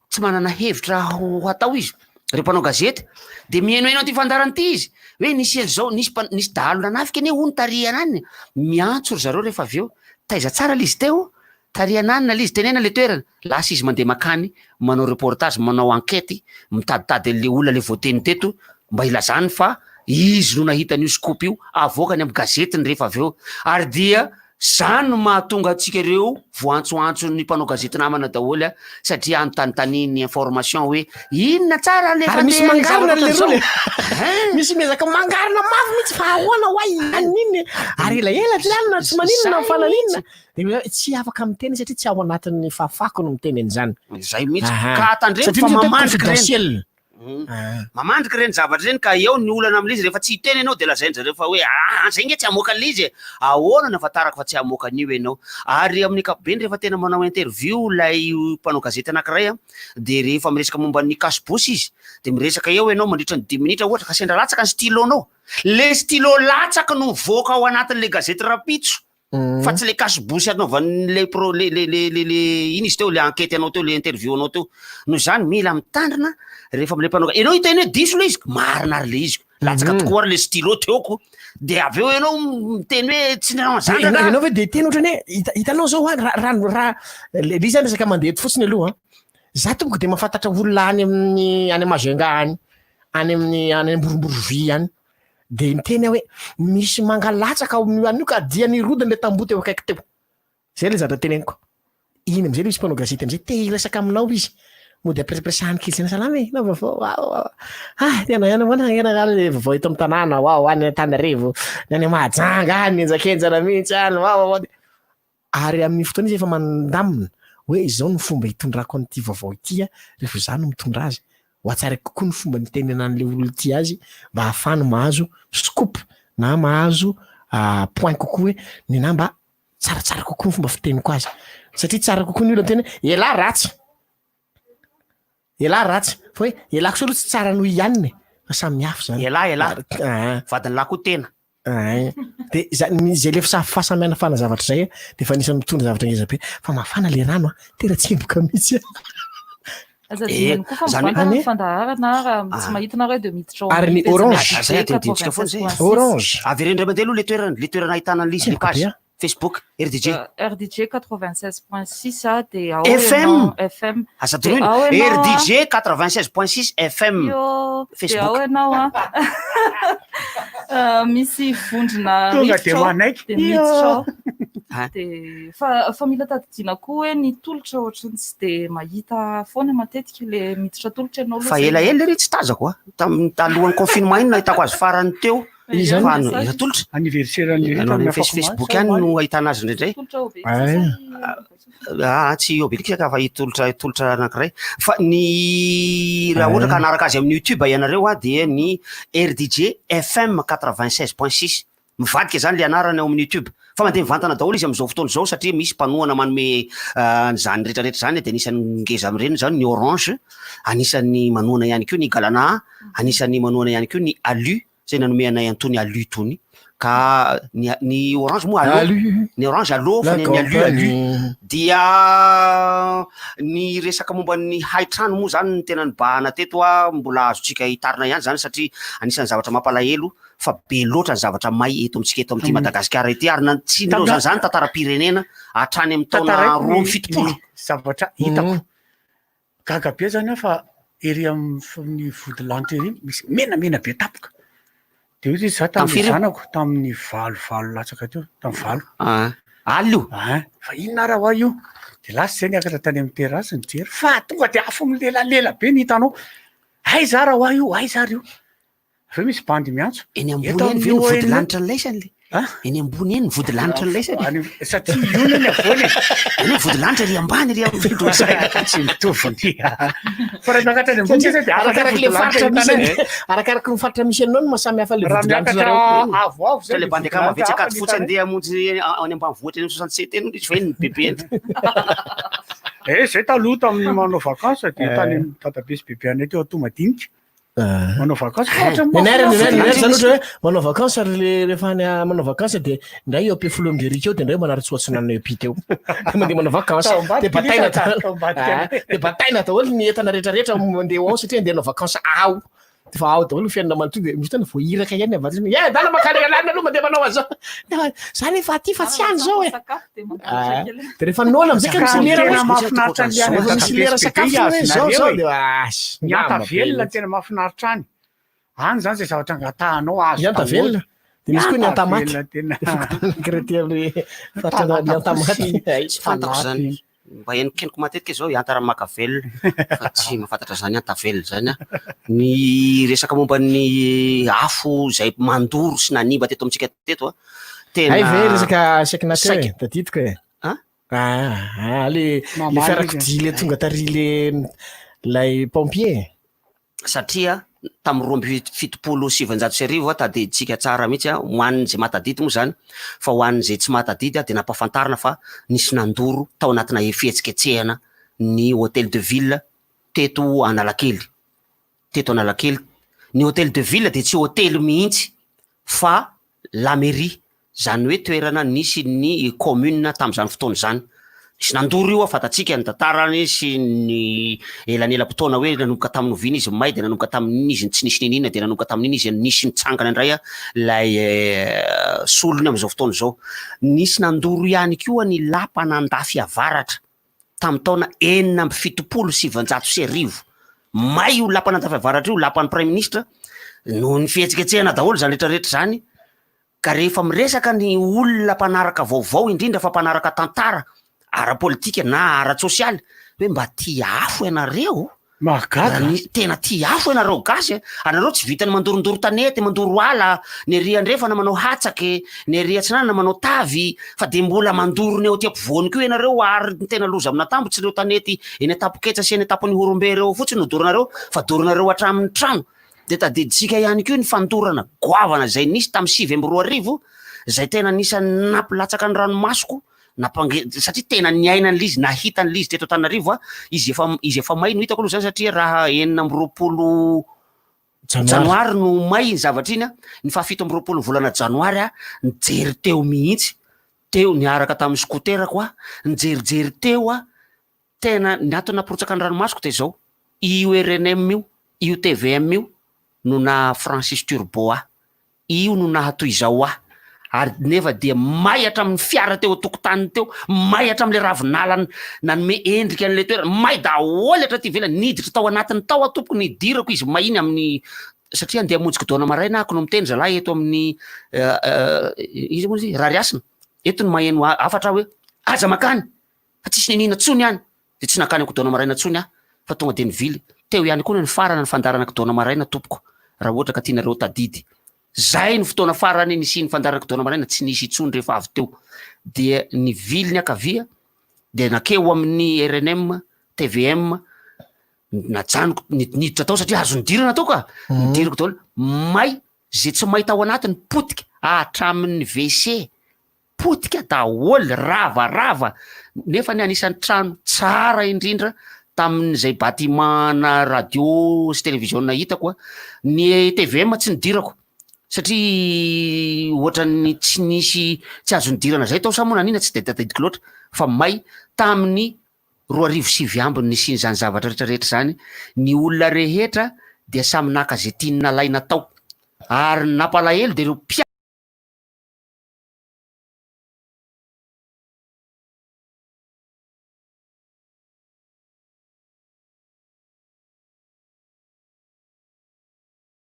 S15: tsy manana hevitra ho hatao izy, ireo mpanao gazety, dia mihainohaino an'ity fandaharana ity izy, hoe nisy an'izao, nisy mpa- nisy dahalo nanafika anie hono tarihana any, miantso ry zareo rehefa avy eo, taiza tsara ilay izy teo, tarihana any ilay izy, tenena ilay toerana, lasa izy mandeha mankany, manao reportage, manao enquête, mitaditady an'ilay olona ilay voateny teto, mba hilazany fa izy no nahita an'io scoop io, avoakany amin'ny gazetiny rehefa avy eo, ary dia. Zany no mahatonga antsika ireo voantsoantson'ny mpanao gazety namana daholo a, satria anontanintaniany information hoe inona tsara le
S14: Ary misy
S15: fandehan'le
S14: mangarona
S15: zavatra
S14: le
S15: ohatran'izao.
S14: rony e. Misy miezaka mangarona mafy mihitsy fa ahoana hoay aninona e. Ary elaela tsy alina tsy maninona
S15: Zay
S14: fa naninona. Dia hoe tsy afaka miteny satria tsy ao anatin'ny fahafahako no miteny an'izany.
S15: Zay mihitsy.
S14: Aha.
S15: Ka tandremo
S14: Satria
S15: fa
S14: misy atao hoe
S15: mamandriky ireny.
S14: confidentiel.
S15: Mamandrika ireny zavatra ireny ka eo ny olana amin'ilay izy rehefa tsy hiteny ianao dia lazain-dry zareo fa hoe aa zay nge tsy hamoaka an'ilay izy e! Ahoana no ahafantarako fa tsy hamoaka an'io ianao? Ary amin'ny ankapobeny rehefa tena manao interview ilay mpanao gazety anankiray an, dia rehefa miresaka momba ny cache bouche izy dia miresaka eo ianao mandritra ny dimy minitra ohatra ka sendra latsaka ny stylo-nao, le stylo latsaka no mivoaka ao anatin'ilay gazety rahampitso. Fa tsy le cache bouche anaovan'le pro le le le le le iny izy teo le enquête anao teo le interview anao teo. Noho izany mila mitandrina rehefa amle mpanao ianao hiteny hoe diso le izy, marina ary le izy, latsaka tokoa ary le stylo teo ko, de avy eo ianao miteny hoe tsy nanao an'izany
S14: Ianao
S15: rangah.
S14: ianao ve de hiteny ohatrany hoe hita- hitanao zao an raha raha raha le le izy zany resaka mandeha eto fotsiny aloha an. Za tompoko de mahafantatra olona any amin'ny any Majunga any, any amin'ny any Amboromborovy any. Dia niteny aho hoe, misy manga latsaka ao amin'io anio ka dia nirodana ilay tamboho teo akaiky teo. Izay ilay zavatra teneniko. Iny amin'izay ilay misy mpanao gazety amin'izay te hiresaka aminao izy. Mody ampiresapiresahany kely izay, salama e, inona vaovao, waouh, waouh. Ah, tena ihany ahoana, ihany angaha ilay vaovao eto amin'ny tanàna, waouh, any Antananarivo, ny any Mahajanga any, henjakenjana mihitsy any, waouh, waouh. Ary amin'iny fotoana izy efa mandamina hoe izao no fomba hitondrako an'ity vaovao ity rehefa izaho no mitondra azy. Ho hatsaraiko kokoa ny fomba nitenenana an'ilay olona ity azy mba hahafahany mahazo scoop na mahazo point kokoa hoe ny mba tsaratsara kokoa ny fomba fiteniko azy. Satria tsara kokoa ny olona miteny hoe elah ratsy. Elah ratsy. Fa hoe elah kosa aloha tsy tsara noho i anona e. Fa samy hafa izany.
S15: Elah elah. Vadin'lah koa tena.
S14: Ein. De za- ny- zay le fisa- fahasamihafana zavatra zay de efa anisan'ny mitondra zavatra ngeza be. Fa mafana le rano a, tena tsemboka mihitsy a.
S12: Aza
S15: Eh,
S12: adino ihany koa fa
S15: zany hoe-
S12: mivantana ny
S14: Any?
S12: fandaharana raha tsy
S15: Ah.
S12: mahita nareo dia miditra ao
S14: Ary
S12: amin'ny
S14: ny
S12: pejin'ny
S14: orange.
S12: RDJ
S15: Zay adinodinontsika foana zay.
S12: 96.6.
S14: Orange.
S15: Avereno indray mandeha aloha le toerana, le toerana ahitana an'ilay izy, le
S14: Tsemboka
S15: page.
S14: be a.
S15: Facebook, RDJ.
S12: RDJ 96.6 a dia ao
S15: FM.
S12: ianao FM.
S15: Aza
S12: Dia
S15: adinoina.
S12: ao ianao a.
S15: RDJ 96.6 FM.
S12: Io, dia ao
S15: Facebook.
S12: ianao a. Ah, misy vondrona
S8: Tonga
S12: rivotra
S8: dia
S12: ao,
S8: manaiky.
S12: dia miditra ao.
S15: Ah.
S12: Dia fa fa mila tadidiana koa hoe ny tolotra ohatran'ny tsy dia mahita foana matetika le miditra tolotra ianao aloha
S15: Fa
S12: zay.
S15: elaela ery tsy tazako a. Tamin'ny talohan'ny confinement iny nahitako azy farany teo.
S12: Iza
S15: Fa
S12: no
S15: no-
S12: message?
S15: tolotra.
S8: Anniversaire an'i
S15: Anao
S8: tamin'ny
S15: any
S8: afako
S15: Facebook
S8: omaly
S15: any
S8: sa
S15: no
S8: omaly?
S15: ahitana azy indraindray.
S12: Tolotra Obelix
S14: Ay.
S12: sa
S15: Ah, tsy Obelix ka fa hitolotra tolotra anankiray. Fa ny raha ohatra ka hanaraka azy amin'ny YouTube ianareo a dia ny RDJ FM 96.6. Mivadika izany le anarany ao amin'ny YouTube. Fa mandeha mivantana daholo izy amin'izao fotoana izao satria misy mpanohana manome an'izany rehetrarehetra izany dia anisan'ny ngeza amin'ireny izany ny Orange, anisan'ny manohana ihany koa ny Galana, anisan'ny manohana ihany koa ny Alu izay nanome anay an'itony Alu itony. Ka ny ny Orange moa Allo,
S14: Alu.
S15: ny Orange Allo fa
S14: La
S15: ny ny Alu Alu.
S14: compagnie.
S15: Dia ny resaka momba ny haitrano moa izany no tena nibahana teto a, mbola azontsika hitarina ihany izany satria anisan'ny zavatra mampalahelo fa be loatra ny zavatra may eto amintsika eto amin'ity Madagasikara ity ary na tsy nilaozan'izany tantaram-pirenena hatrany amin'ny taona
S8: Tantaraiko ny
S15: 72.
S8: ny zavatra hitako. Gaga be zany aho fa ery amin'ny vodilanitra ery misy menamena be tampoka. De hoy izy za
S15: Tamin'ny
S8: tamin'ny
S15: firy io?
S8: zanako tamin'ny valo valo latsaka teo, tamin'ny valo.
S15: Ah, alina io?
S8: Ah, fa inona ara hoa io? De lasa zay niakatra tany amin'ny terrasse nijery fa tonga de afo milelalela be ny hitanao. Aiza ara hoa io? Aiza ary io? Avy eo misy bandy miantso.
S15: Eny ambony
S8: Eto
S15: eny ve ny
S8: amin'ny ONU.
S15: vodilanitra an'laisany le? Eny ambony eny ny vodilanitra an'laisany.
S8: Any, satria io no ny avoany e.
S15: Eny ny vodilanitra ery ambany ery amin'ny fitondrosana.
S8: Tsy mitovy ny. Fa raha miakatra any ambony sisa dia afaka
S14: Arakaraka le faritra misy
S8: vodilanitra
S14: an- arakaraka ny faritra misy anao no mahasamy hafa le
S8: Raha
S14: vodilanitra
S8: miakatra
S14: nareo.
S8: avoavo zay
S15: Fa le
S8: dia
S15: bandy akama
S8: vodilanitra
S15: vetsaka
S8: hafa ny
S15: fotsy
S8: hitanay.
S15: andeha hamonjy any ambanivohitra eny amin'ny 67 eny izy fa eny ny bebe eny.
S8: Eh, zay taloha tamin'ny manao vacances dia tany amin'ny dadabe sy bebe anay teo Antohomadinika. Manao vacances fa ohatra
S14: Ny anay ary- ny anay- ny anay zany
S8: mahafinaritra
S14: ohatra hoe manao vacances ary le rehefa any a- manao vacances dia indray eo Ampefiloha Amberika eo dia indray Manarintsoa Atsinanana eo Pita eo. Dia mandeha manao vacances.
S8: Tao ambadika
S14: Dia bataina
S8: ilay tao
S14: daholo.
S8: ambadika
S14: Ah, dia bataina daholo ny entana rehetrarehetra mandeha ao satria andeha hanao vacances ao. Dia fa ao daholo ny fiainana manontolo dia misy fotoana voahiraka ihany ny avadika hoe, Eh, dala mankany Anarana aloha mandeha manao an'izao. Dia za nefa aty fa tsy any izao e. Ah, dia rehefa noana amizay ka misy lera
S8: Tena
S14: hoe-
S8: mahafinaritra ny any
S14: Rehefa misy lera
S8: Dadabe sy
S14: sakafo
S8: Bebe
S14: hoe zao
S8: azonareo
S14: zao
S8: e.
S14: dia ah,
S8: Ny
S14: ngamba be
S8: antavelona
S14: mihitsy.
S8: tena mahafinaritra any. Any zany zay zavatra angatahanao azo
S14: Ny antavelona.
S8: daholo.
S14: Dia misy koa ny Antamaty.
S8: Tavela tena.
S14: Fokontany anankiray aty amin'ny faritra ny Antamaty.
S15: Tsy fantako izany. Mba henokenoko matetika izao i Anta Ramakavelona fa tsy mahafantatra izany Antavelona izany aho. Ny resaka momba ny afo izay mandoro sy nanimba teto amintsika teto a, tena
S14: Hay ve resaka saikina teo e,
S15: saika-
S14: tadidiko e.
S15: Ah?
S14: Ah, ah, le le
S8: Mamaly izy.
S14: fiarakodia le tonga tary le lay pompier.
S15: Satria tamin'ny 1972 aho tadidintsika tsara mihitsy a, ho an'izay mahatadidy moa izany, fa ho an'izay tsy mahatadidy dia nampahafantarina fa nisy nandoro tao anatina fihetsiketsehana ny Hotel de Ville teto Analakely, teto Analakely. Ny Hotel de Ville dia tsy hotely mihitsy fa la mairie, izany hoe toerana nisy ny commune tamin'izany fotoana izany. Nisy nandoro io, fantatsika ny tantarany sy ny elanelam-potoana hoe nanomboka tamin'ny oviana izy may dia nanomboka tamin'iny izy tsy nisy niniana dia nanomboka tamin'iny izy nisy nitsangana indray ilay solony amin'izao fotoana izao. Nisy nandoro ihany koa ny lapan'Andafy Avaratra tamin'ny taona 1976. May io lapan'Andafy Avaratra io, lapan'ny praiminisitra, noho ny fihetsiketsehana daholo izany rehetrarehetra izany. Ka rehefa miresaka ny olona mpanaraka vaovao indrindra fa mpanaraka tantara ara-politika na ara-tsosialy hoe mba tia afo ianareo,
S8: Mahagaga.
S15: Raha ny tena tia afo ianareo gasy a, anareo tsy vitan'ny mandorondoro tanety, mandoro ala, ny ery andrefana manao hatsaky, ny ery atsinanana manao tavy, fa dia mbola mandoro ny eo aty ampovoany koa ianareo ary ny tena loza amin'atambo tsy ireo tanety eny an-tampon-ketsa sy eny an-tampon'ny Ihorombe ireo fotsiny no doronareo fa doronareo hatramin'ny trano. Dia tadidintsika ihany koa ny fandorana goavana izay nisy tamin'ny 2009 izay tena anisan'ny nampilatsaka ny ranomasoko, nampange- satria tena niaina an'ilay izy, nahita an'ilay izy teto Antananarivo aho, izy efa izy efa may no hitako aloha izany satria raha 26 janoary no may iny zavatra iny an, ny faha 27 ny volana janoary aho nijery teo mihitsy, teo niaraka tamin'ny scooter-ko aho, nijerijery teo aho, Tena ny antony nampirotsaka ny ranomasoko dia izao, io rnm io, io tvm io no naha Francis Turbo ahy, io no naha toy izao ahy, ary nefa dia may hatramin'ny fiara teo an-tokotaniny teo, may hatramin'ilay ravinala nanome endrika an'ilay toerana, may daholo hatraty ivelany, niditra tao anatiny tao aho tompoko, nidirako izy may iny amin'ny, satria andeha hamonjy kidona maraina ahako no miteny zalahy eto amin'ny, iza moa izy, Rarihasina, eto no maheno hafatra aho hoe aza mankany, fa tsisy niniana tsony any de tsy nankany ankodona maraina tsony aho fa tonga de nivily teo ihany koa ny nifarana ny fandaharana kidona maraina tompoko raha ohatra ka tianareo tadidy zay ny fotoana farany nisian'ny fandaharana kidona maraina tsy nisy intsony rehefa avy teo dia nivily ny ankavia de nakeo amin'ny rnm tvm najanoko niditra tao satria azo nidirana tao ka nidirako daholo may ze tsy may tao anatiny potika hatramin'ny wc potika daholo, ravarava, nefa ny anisan'ny trano tsara indrindra tamin'izay bâtiment-na radio sy télévision hitako a, ny tvm tsy nidirako satria ohatran'ny tsy nisy tsy azo nidirana zay tao sa moa nanina tsy de tadidiko loatra fa may tamin'ny 2009 ambiny nisian'izany zavatra rehetrarehetra izany, ny olona rehetra dia samy naka ze tiany nalaina tao ary ny nampalahelo de ireo mpiasa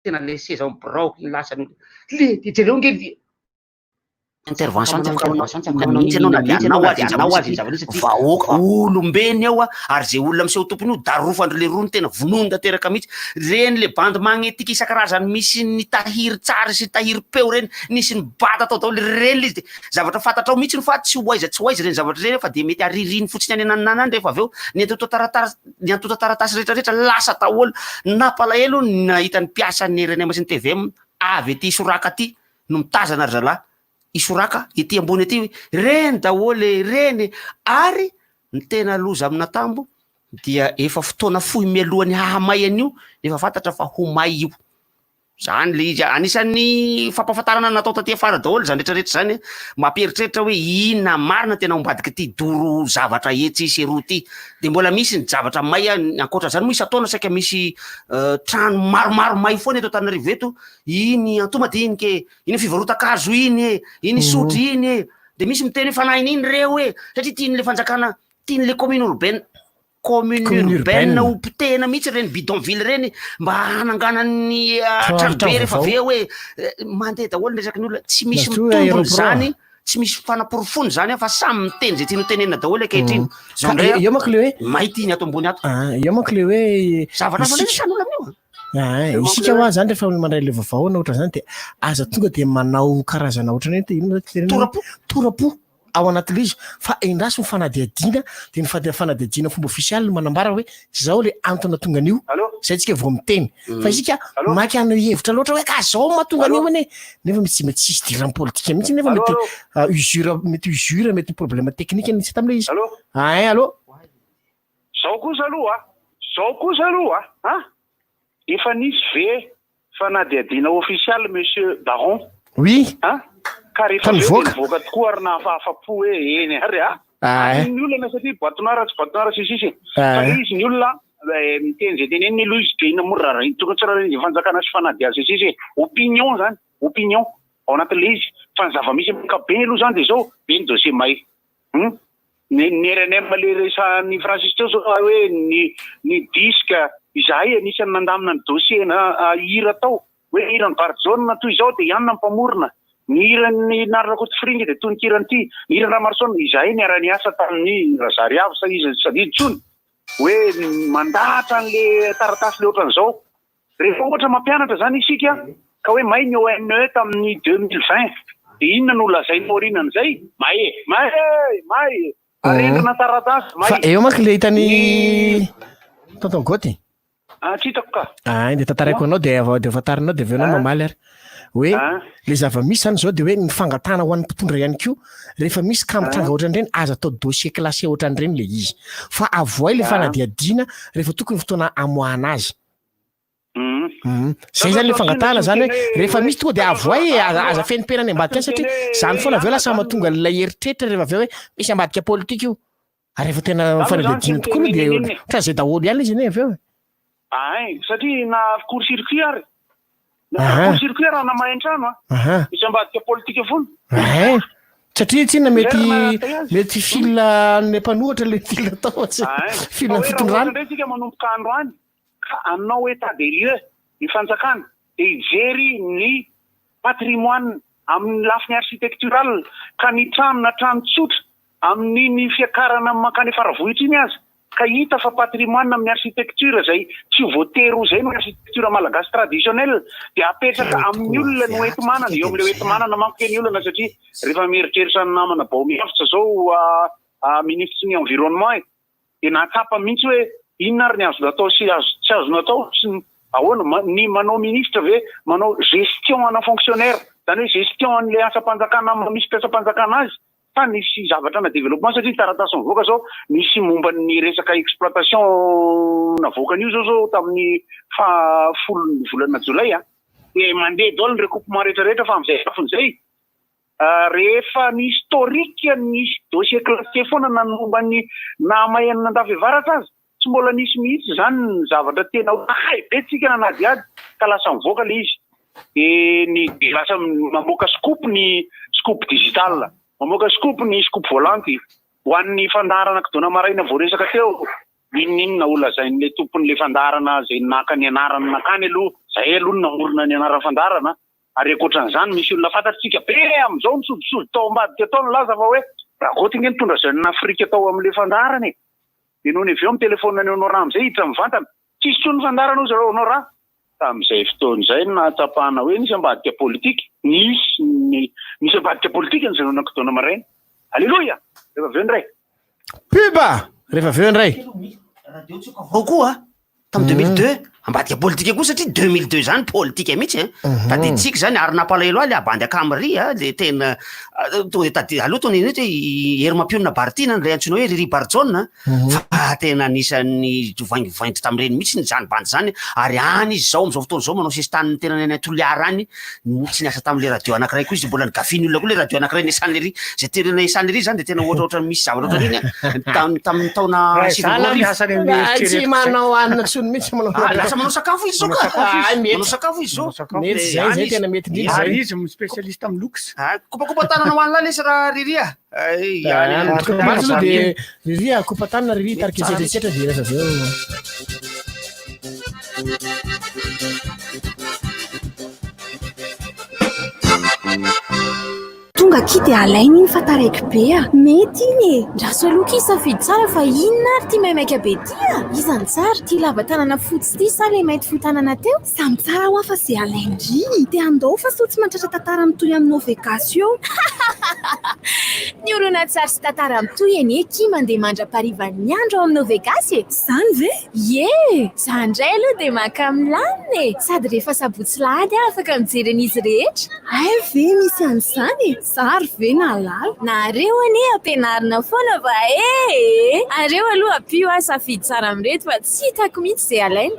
S15: Tena le seza ao birao iny lasa le de jereo nge le intervention tsy afaka manao mihitsy ianao na dia anao aza iny zavatra iny satria vahoaka olombena eo ary zay olona miseho tompony io darofan-dry leroa no tena vonoiny tanteraka mihitsy reny le bande magnétique isan-karazany misy ny tahirin-tsary sy tahirim-peo reny nisy nibata tao daholo ireny le izy de zavatra fantatrao mihitsy fa tsy ho aiza tsy ho aiza ireny zavatra ireny fa de mety aririny fotsiny any ananana any rehefa avy eo ny antontan-taratasy ny antontan-taratasy rehetrarehetra lasa daholo nampalahelo ny nahita ny mpiasan'ny rnm sy ny tvm avy aty Isoraka aty no mitazana ry zalahy Isoraka ety ambony ety hoe ireny daholo e ireny e ary ny tena loza amin'Antambo dia efa fotoana fohy mialohan'ny hahamay an'io efa fantatra fa ho may io Zany le izy, anisan'ny fampahafantarana natao taty afara daholo zany retraretra zany, mampieritreritra hoe inona marina tena ao ambadik'ity doro zavatra etsy sy eroa ity, de mbola misy ny zavatra may an, ankoatra zany moa isan-taona saika misy trano maromaro may foana eto Antananarivo eto, iny Antohomadinika e, iny fivarotan-kazo iny e, iny Isotry iny e, de misy miteny hoe fanahin'iny reo e, satria tian'le fanjakana, tian'le commune urbaine. commune
S14: Commune
S15: urbaine
S14: urbaine.
S15: ho potehina mihitsy ireny bidonville ireny mba hananganany
S14: Trano-
S15: tranobe
S14: trano
S15: rehefa
S14: vaovao.
S15: avy eo hoe mandeha daholo ny resaky ny olona tsy misy
S14: Surtout
S15: mitombony
S14: aéroport.
S15: zany tsy misy fanaporofoana zany fa samy miteny zay tiany ho tenenina daholo ankehitriny Zao
S14: Ka
S15: indray a,
S14: eo manko le hoe
S15: maity ny ato ambony ato
S14: Ah, eo manko le hoe
S15: zavatra hafa
S14: isika-
S15: indray ny olona amin'io
S14: Ah, isika hoa zany rehefa mandray le vaovao na ohatra zany de aza tonga de manao karazana ohatrany hoe te- inona te-
S15: Tora-po.
S14: tora-po ao anatin'le izy fa endraso ny fanadihadiana de ny fanadihadiana fomba ofisialy no manambara hoe zao le antony nahatonga an'io zay tsika vao miteny fa isika maika hanao hevitra loatra hoe ka zao mahatonga an'io anie nefa mety mety tsisy idiran'ny politika mihitsy nefa mety usure mety usure mety problème technique nisy tam'le izy ah allo
S6: Zao kosa aloha, zao kosa aloha a! Efa nisy ve fanadihadiana ofisialy monsieur Baron?
S14: Oui.
S6: A? Ka rehefa
S14: Fa
S6: avy eo dia
S14: nivoaka.
S6: nivoaka tokoa ary nahafahafapo hoe eny ary a!
S14: Ah, eh.
S6: Ny olana satria boîte noire tsy boîte noire sy ny sisa e.
S14: Ah,
S6: Fa
S14: eh.
S6: ilay izy ny olona miteny izay teneniny aloha izy dia inona moa raharaha tokony tsy raharaha fanjakana sy fanadihadiana sy ny sisa e. Opinion zany, opinion ao anatin'ilay izy. Fa ny zava-misy amin'ny ankapobeny aloha zany dia izao, be ny dossier may. Hum? Ny ny rnm le resahan'i Francis teo zao hoe ny ny disque izahay anisan'ny nandamina ny dossier na hira tao hoe hiran'i Barijaona toy izao dia i Anna mpamorona, ny hiran'i Nary Rakotofiringa dia tononkiran'ity, ny hiran'i Ramarosaona izahay niara-niasa tamin'i Razariavo sa iza tsy tadidy intsony hoe mandahatra an'le taratasy le ohatran'izao. Rehefa ohatra mampianatra izany isika ka hoe may ny ONE tamin'ny 2020 dia inona no lazaina aorianan'izay? May e! May e! May e! Arendrina taratasy, may.
S14: Fa eo manko le hitan'i Tonton Goty.
S6: Ah, tsy hitako ka.
S14: Ah, dia tantaraiko anao dia avy dia fantarinao dia avy eo anao mamaly ary. Hoe le zava-misy zany zao dia hoe ny fangatahana ho an'ny mpitondra ihany koa rehefa misy ka mitranga ohatran'ireny aza atao dossier classé ohatran'ireny le izy fa avoay le fanadihadiana rehefa tokony fotoana amoahana azy. Zay zany le fangatahana zany hoe rehefa misy tonga de avoay e, aza aza fenimpenina any ambadika any satria zany foana avy eo lasa mahatonga an'ilay eritreritra rehefa avy eo hoe misy ambadika politika io. Ary rehefa tena fanadihadiana tokoa aloha dia ohatran'izay daholo ihany izy anie avy eo e.
S6: Ay, satria na court circuit ary. Na court circuit raha namay an-trano a. Misy ambadika politika foana.
S14: Ay, satria tsinona mety mety fil an'ny mpanohatra le fil atao tsy fil
S6: Fa hoe raha ohatra
S14: fitondrana.
S6: indray tsika manomboka androany ka hanao état des lieux ny fanjakana dia hijery ny patrimoine amin'ny lafiny architectural ka ny trano na trano tsotra amin'iny fiakarana mankany Faravohitra iny aza ka hita fa patrimoine amin'ny architecture izay tsy ho voatery ho izay no architecture malagasy traditionnel dia apetraka amin'ny olona ny hoenti-manana, eo amin'ilay hoenti-manana manko ke ny olana satria rehefa mieritreritra ny namana Baomiavotsa izao minisitry ny environnement e! dia nahatsapa mihitsy hoe inona ary ny azo natao sy azo tsy azo natao sy ny ahoana, ny manao ministre ve manao gestion ana fonctionnaire, izany hoe gestion an'ilay asam-panjakana maha misy mpiasam-panjakana azy sa nisy zavatra ana développement satria ny taratasy mivoaka izao misy momba ny resaka exploitation navoakan'io izao izao tamin'ny faha folon'ny volana jolay a, dia mandeha daholo ny recoupement rehetra rehetra fa amin'izay lafiny izay Rehefa ny historique nisy dossier classé foana na ny momba ny nahamay an'i Andafiavaratra aza, tsy mbola nisy mihitsy izany ny zavatra tena hoe hay be tsika nanadihady ka lasa mivoaka ilay izy. Dia ny dia lasa mamoaka scoop ny scoop digital, mamoaka scoop ny scoop volanty. Ho an'ny fandaharana kidona maraina voaresaka teo, n'inon'inona ho lazain'ilay tompon'ilay fandaharana izay naka ny anarany nakany aloha, izay aloha no namorona ny anaran'ny fandaharana, Ary ankoatran'izany, misy olona fantatsika be amin'izao nisodisody tao ambadika tao nilaza fa hoe Rakoto ange nitondra jeune Afrique tao amin'ilay fandaharana e! Dia nony avy eo mitelefaonina an'i Honorat amin'izay hiditra mivantana, tsisy intsony ny fandaharana hoy zareo Honorat. Tamin'izay fotoana izay no nahatsapana hoe nisy ambadika politika, nisy ny nisy ambadika politika ny Jeune Kidona Maraina. Aleloia! Rehefa avy eo indray.
S14: Pub! Rehefa avy eo indray.
S15: Radio Tsioka Vao koa tamin'ny 2002 ambadika politika koa satria 2002 zany politika mihitsy eh. Tadidintsika zany ary nampalahelo ahy le abandy akamry a le tena tonga de tadi aloha tonga de hoe Hery Mampionona Baritiana ilay antsoina hoe Riri Barijaona fa tena anisan'ny vaingivaingy tamin'ireny mihitsy zany bandy zany ary any izy zao amin'izao fotoana izao manao sesitany ny tenany any Toliara any Tsy niasa tamin'ilay radio anankiray koa izy, mbola nogafian'ny olona koa ilay radio anankiray niasan'i Lery. Izay toerana iasan'i Lery izany dia tena ohatraohatran'ny misy zavatra ohatran'iny an, tamin'ny tamin'ny taona
S8: Raha izaho lahy
S15: 2009.
S8: miasa any amin'ny
S14: Ay, tsy
S8: eritreretiko izay.
S14: manao hanina intsony mihitsy manao
S15: Ah, lasa manao sakafo izy izao
S8: Manao
S15: ka.
S8: sakafo izy.
S14: Ay, mety.
S15: Manao sakafo izy izao.
S8: Manao sakafo.
S14: Mety
S15: Dia
S14: zay,
S15: any
S14: zay
S15: izy.
S14: tena mety indrindra
S8: Ary
S14: zay.
S8: izy no spécialiste amin'ny looks.
S15: Ah, kopakopa-tanana ho an'lah lesy raha Riri a.
S14: Ay, Marina aloha dia Riri a, kopa-tanana Riri tarika etsetra etsetra dia rehefa avy eo.
S16: Tonga akia dia alaina iny fa taraiky be a! Mety iny e! Ndraso aloha akia hisafidy tsara fa inona ary ity maimaika be ity a! Iza no tsara? Ity lava tanana fotsy ity sa ilay mainty fohy tanana teo? Samy tsara hoa fa ze alain-dry! Te handao fa sao tsy mahatratra tantara mitohy amin'ny Novegas eo! Ny horonantsary sy tantara mitohy anie akia mandeha mandra-paharivan'ny andro ao amin'ny Novegas e! Izany ve? Ie! Za indray aloha dia maka milamina e! Sady rehefa sabotsy lahady aho afaka mijery an'izy rehetra. Hay ve misy an'izany e! Za ary ve nahalala? Nareo anie ampianarina foana fa ee! Areo aloha ampio aho safidy tsara amin'ireto fa tsy hitako mihitsy izay alaina.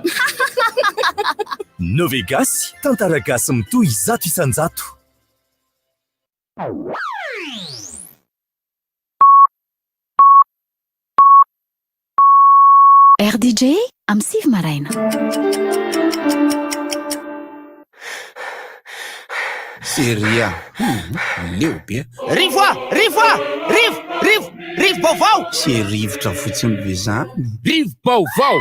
S10: Novegasy, tantara gasy mitohy 100%.
S16: RDJ amin'ny 9 maraina.
S3: Seria, hum, leo be.
S15: Rivo a! Rivo a! Rivo! Rivo! Rivo-baovao!
S3: Tsy rivotra fotsiny ve zany? Rivo-baovao!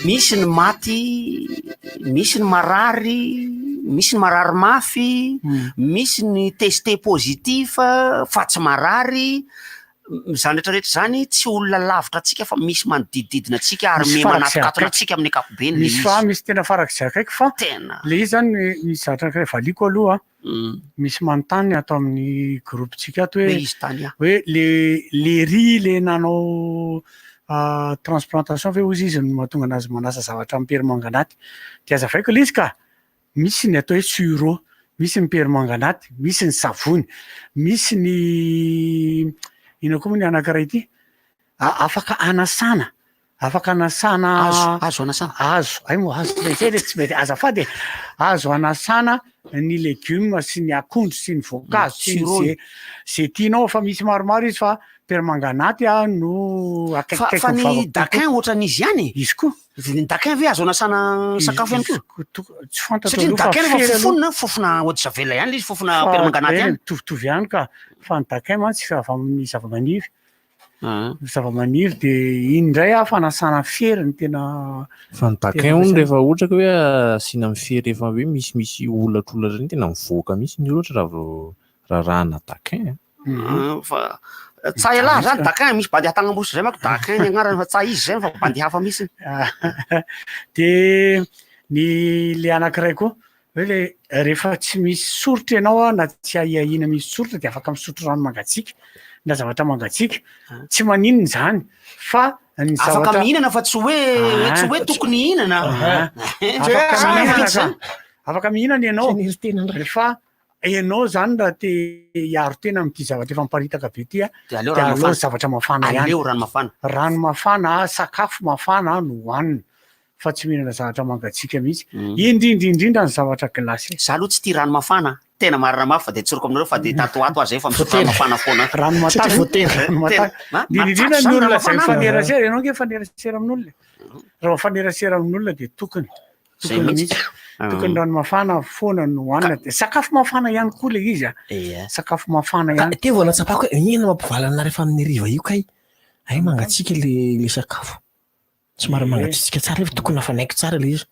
S15: Misy ny maty, misy ny marary, misy ny marary mafy, misy ny testé positif fa tsy marary, izany rehetra rehetra izany tsy olona lavitra antsika fa misy manodidididina antsika ary
S8: Misy
S15: miha
S8: farak'izay
S15: manatokatona
S8: akaiky.
S15: antsika amin'ny ankapobeny ilay
S8: Misy fa
S15: izy.
S8: misy tena farak'izay akaiky fa
S15: Tena.
S8: le izy zany misy zavatra anankiray valiako aloha Misy manontany ato amin'ny groupe-tsika ato hoe
S15: Hoe izy tany aho.
S8: hoe le le riz le nanao transplantation ve hozy izy no mahatonga anazy manasa zavatra amin'ny permanganate. Dia azavaiko ilay izy ka! Misy ny atao hoe suro, misy ny permanganate, misy ny savony, misy ny inona koa moa ny anankiray ity? Afaka anasana Afaka anasana.
S15: Azo, azo anasana.
S8: Azo, hay moa azo ilay izay tsy mety, azafady e. Azo anasana ny legioma sy ny akondro sy ny voankazo sy ny ze ze tianao fa misy maromaro izy fa permanganaty a no
S15: Fa,
S8: akaikikaiky
S15: fa
S8: ny
S15: ny
S8: vavako
S15: daquin
S8: kokoa.
S15: ohatran'izy ihany e.
S8: Izy koa.
S15: Ny daquin ve azo anasana sakafo ihany koa?
S8: Tsy fantatro
S15: Satria ny
S8: aloha fa
S15: daquin rehefa
S8: fery aloha.
S15: fofonina, fofona eau de javel ihany ilay izy, fofona
S8: Fa
S15: permanganaty
S8: eh,
S15: ihany.
S8: mitovitovy ihany ka. Fa ny daquin mantsy avy amin'ny zavamaniry. Ny zavamaniry dia iny indray ah fanasana fery no tena
S5: Fa ny daquin
S8: tena
S5: hono
S8: ampiasaina.
S5: rehefa ohatra ka hoe asiana amin'ny fery efa hoe misimisy holatrolatra ireny tena mivoaka mihitsy ny holatra raha vao rarahana daquin a.
S15: Ah, fa tsa ialahy zany daquin, misy bandy atagnambositra zay manko daquin ny agnarany fa tsa izy zay fa bandy hafa mihitsy.
S8: Dia ny le anankiray koa Hoe le rehefa tsy misy soritra ianao na tsy ahiahiana misy soritra dia afaka misotro rano mangatsiaka na zavatra mangatsiaka. Tsy maninona izany fa ny
S15: Afaka
S8: zavatra
S15: mihinana fa tsy hoe tsy hoe tokony hihinana.
S8: Ah. Afaka mihinana ka. Afaka mihinana ianao. Fa ianao zany raha te hiaro tena amin'ity zavatra efa miparitaka be ity
S15: Dia aleo
S8: dia
S15: rano
S8: aleo
S15: mafana.
S8: zavatra mafana ihany.
S15: Aleo rano mafana.
S8: Rano mafana, sakafo mafana no hohanina. fa tsy mihinana zavatra mangatsiaka mihitsy, indrindra indrindra ny zavatra glacé.
S15: Za aloha tsy tia rano mafana a! Tena marina mafy fa dia tsoriko aminareo fa dia tato ho ato aho zay efa misotro rano mafana foana.
S8: Rano matavy, rano matavy. Indrindra indrindra ny olona izay mifanerasera, ianao ange mifanerasera amin'olona e. Raha mifanerasera amin'olona dia tokony,
S15: Zay
S8: tokony
S15: mihitsy.
S8: mihitsy, tokony rano mafana foana no hohanina. Dia sakafo mafana ihany koa ilay izy a. Sakafo mafana ihany.
S14: Teo vao nahatsapako hoe inona mampivalana rehefa amin'ny hariva io kay? Hay mangatsiaka ilay sakafo. Somary mangatsiatsiaka tsara nefa tokony hafanaiko tsara ilay izy.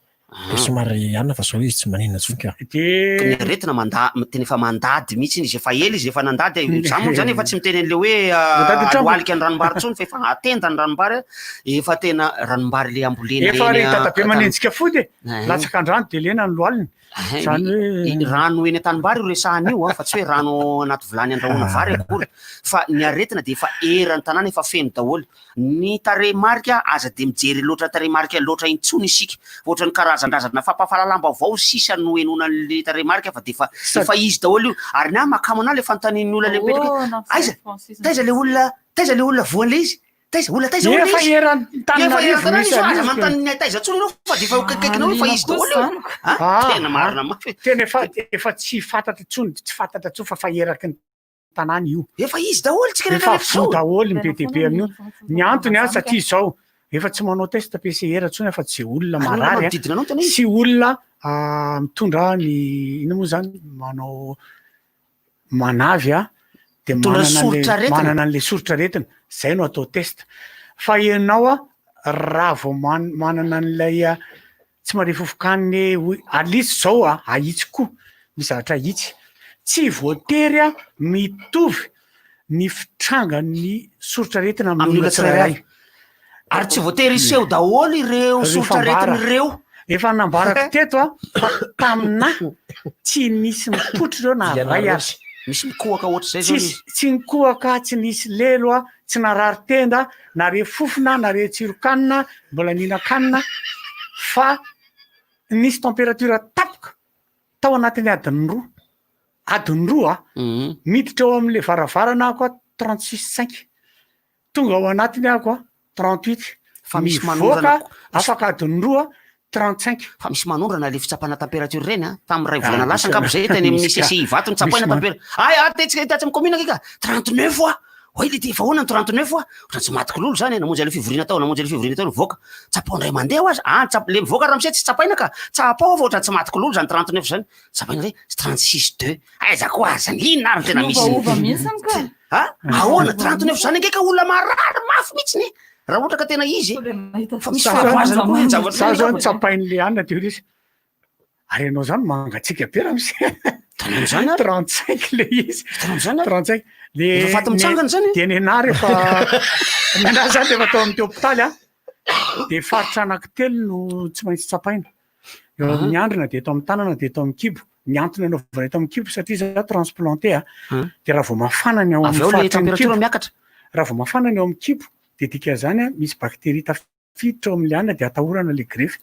S14: Dia somary anona fa zao izy tsy maninona intsony ka.
S15: Ny aretina manda, tena efa mandady mihitsy izy, efa ela izy efa nandady e. Za moa zany efa tsy miteny an'le hoe
S8: Mandady hatramin'ny-
S15: alohalika ny ranombary intsony fa efa atenda ny ranombary, efa tena ranombary le ambolena
S8: Efa
S15: eny
S8: ry dadabe
S15: an-tany.
S8: manenjika fody e.
S15: Ehe.
S8: Latsaka an-drano dia lena ny lohaliny.
S15: Ehe,
S8: Zany hoe
S15: i- rano eny an-tanimbary io resahana io an, fa tsy hoe rano anaty vilany andrahoana vary akory. Fa ny aretina dia efa eran'ny tanàna efa feno daholo. Ny tarehimarika, aza dia mijery loatra tarehimarika loatra intsony isika. Ohatran'ny karazandrazana fampahalalam-baovao sisa no henoina an'ilay tarehimarika fa dia efa efa izy daholo io. Ary ny ahy mahakamo an'ahy ilay fanontanian'ny olona ilay mipetraka hoe aiza? Taiza ilay olona taiza ilay olona voan'ilay izy? Taiza? Olona taiza olona
S8: Efa
S15: izy?
S8: eran'ny
S15: Efa
S8: Antananarivo
S15: eran-tanàna
S8: misy
S15: izy io, aza
S8: an'izy.
S15: manontany ny taiza intsony ianao fa dia efa eo akaikikaikinao eo fa izy daholo io.
S8: Ah,
S15: Tena marina mafy.
S8: Tena efa efa tsy fantatra intsony, tsy fantatra intsony fa fa eraky ny tanàna io.
S15: Efa izy daholo tsika
S8: Efa
S15: rehetra rehetra
S8: voa
S15: zao.
S8: daholo ny be dia be amin'io. Ny antony an, satria izao, efa tsy manao test PCR intsony afa-tsy izay olona
S15: Ary olona
S8: marary an,
S15: manodidina anao tena izy.
S8: sy olona mitondra ny, inona moa izany, manao. manavy a de
S15: Mitondra
S8: manana an'le
S15: soritr'aretina.
S8: manana an'le soritr'aretina, zay no atao test. Fa ianao a raha vao man- manana an'ilay a, tsy mahare fofokanina e hoy alisy zao a ahitsy koa misy zavatra ahitsy tsy voatery a mitovy ny fitrangan'ny soritr'aretina amin'ny
S15: Amin'ny
S8: olona
S15: olona tsirairay.
S8: tsirairay
S15: Ary tsy voatery hiseho daholo ireo
S8: Rehefa
S15: soritr'aretina
S8: ambara.
S15: ireo.
S8: Efa nambarako teto a fa tamina tsy nisy mipoitra ireo na ray aza.
S15: Misy mikohaka ohatr'izay zao
S8: Tsisy, tsy nikohaka, tsy nisy lelo a, tsy narary tenda, na re fofona, na re tsiron-kanina, mbola nihinan-kanina fa nisy température tapoka tao anatin'ny adiny roa. Adiny roa a, miditra eo amin'le varavarana ako a 36 cinq. Tonga ao anatiny ako a 38.
S15: Fa misy
S8: Mivoaka
S15: manondrana ko-
S8: afaka adiny roa 35.
S15: Fa misy manondrana le fitsapana température ireny a. Tamin'ny iray volana
S8: Ah,
S15: lasa
S8: misy
S15: angamba zay teny amin'ny
S8: misy ka.
S15: CCI Ivato nitsapaina
S8: Misy man-
S15: température. Ay, ah, tetsy tetsy amin'ny commune kika 39 oa. Oay le ty efa ahoana ny 39 oa? Ohatran'ny tsy matiko lolo zany e, namonjy an'ilay fivoriana tao, namonjy an'ilay fivoriana tao nivoaka. Tsapao indray mandeha ho aza. Ah, tsap- le mivoaka ramose tsy tsapaina ka. Tsapao fa ohatran'ny tsy matiko lolo zany 39 zany. Tsapaina indray, 36 deux. Aiza koa aza, inona ary no tena misy?
S12: Miovaova mihitsy ka.
S15: Ha? Ahoana 39 zany ange ka olona marary mafy mihitsy ne. Raha ohatra ka tena izy e. Fa misy fahavoazana koa ny zavatra
S8: Za zao notsapain'le anona de hoy izy, ary ianao zany mangatsiaka be ramose.
S15: zany ary?
S8: 35 le izy.
S15: zany ary?
S8: 35. Le
S15: Efa faty mitsangana zany e?
S8: De nenahy rehefa nenahy zany rehefa tao amin'ny hôpitaly a, de faritra anankitelo no tsy maintsy tsapaina. Eo amin'ny andrina de eto amin'ny tanana de eto amin'ny kibo. Ny antony anaovana eto amin'ny kibo satria za transplanté a, de raha vao mafana ny ao
S15: Avy
S8: amin'ny
S15: eo le
S8: faritry ny
S15: température
S8: kibo,
S15: miakatra.
S8: raha vao mafana ny ao amin'ny kibo de dikan'izany a misy bakteria tafiditra ao amin'ny anona de atahorana le grefy.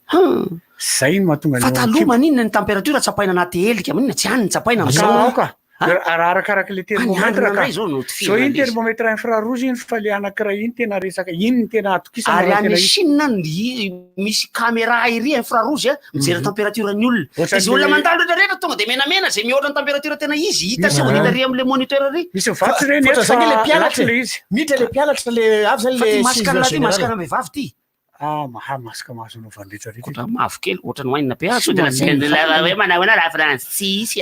S8: Zay no mahatonga ny
S15: Fa
S8: ao amin'ny
S15: taloha
S8: kibo.
S15: maninona ny température tsapaina anaty helika, maninona tsy any ny tsapaina
S8: Ka
S15: amin'izao?
S8: aoka, raha arakaraka le thermomètre
S15: andrina
S8: ka.
S15: indray izao no tifirina
S8: Zao iny
S15: ilay izy.
S8: thermomètre infrarouge iny fa le anankiray iny tena resaka, iny no tena atokisana
S15: Ary
S8: raha
S15: any
S8: tena izy.
S15: Chine ny misy caméra ery infrarouge a mijery température ny olona.
S8: Ohatran'ny
S15: Izay olona
S8: le-
S15: mandalo rehetra rehetra tonga de menamena zay mihoatra ny température tena izy hita
S8: Misy
S15: sy
S8: va-
S15: hita ery amin'le moniteur ery.
S8: Misy mivatsy ireny
S14: Fa
S8: eto
S14: zany le
S8: fa
S14: mpianatra
S8: lafo le
S14: e.
S8: izy.
S14: Miditra le mpianatra le avy zany
S15: Fa
S14: le
S15: ty masque
S14: surveillant
S15: an'lahy ty masque
S14: général.
S15: ana vehivavy ty.
S8: Ah, maha masque mahazo anaovan'ny rehetra rehetra.
S15: Ohatran'ny mavokely, ohatran'ny ohainina be ah, sao de lazaina le- hoe manao ahoana la France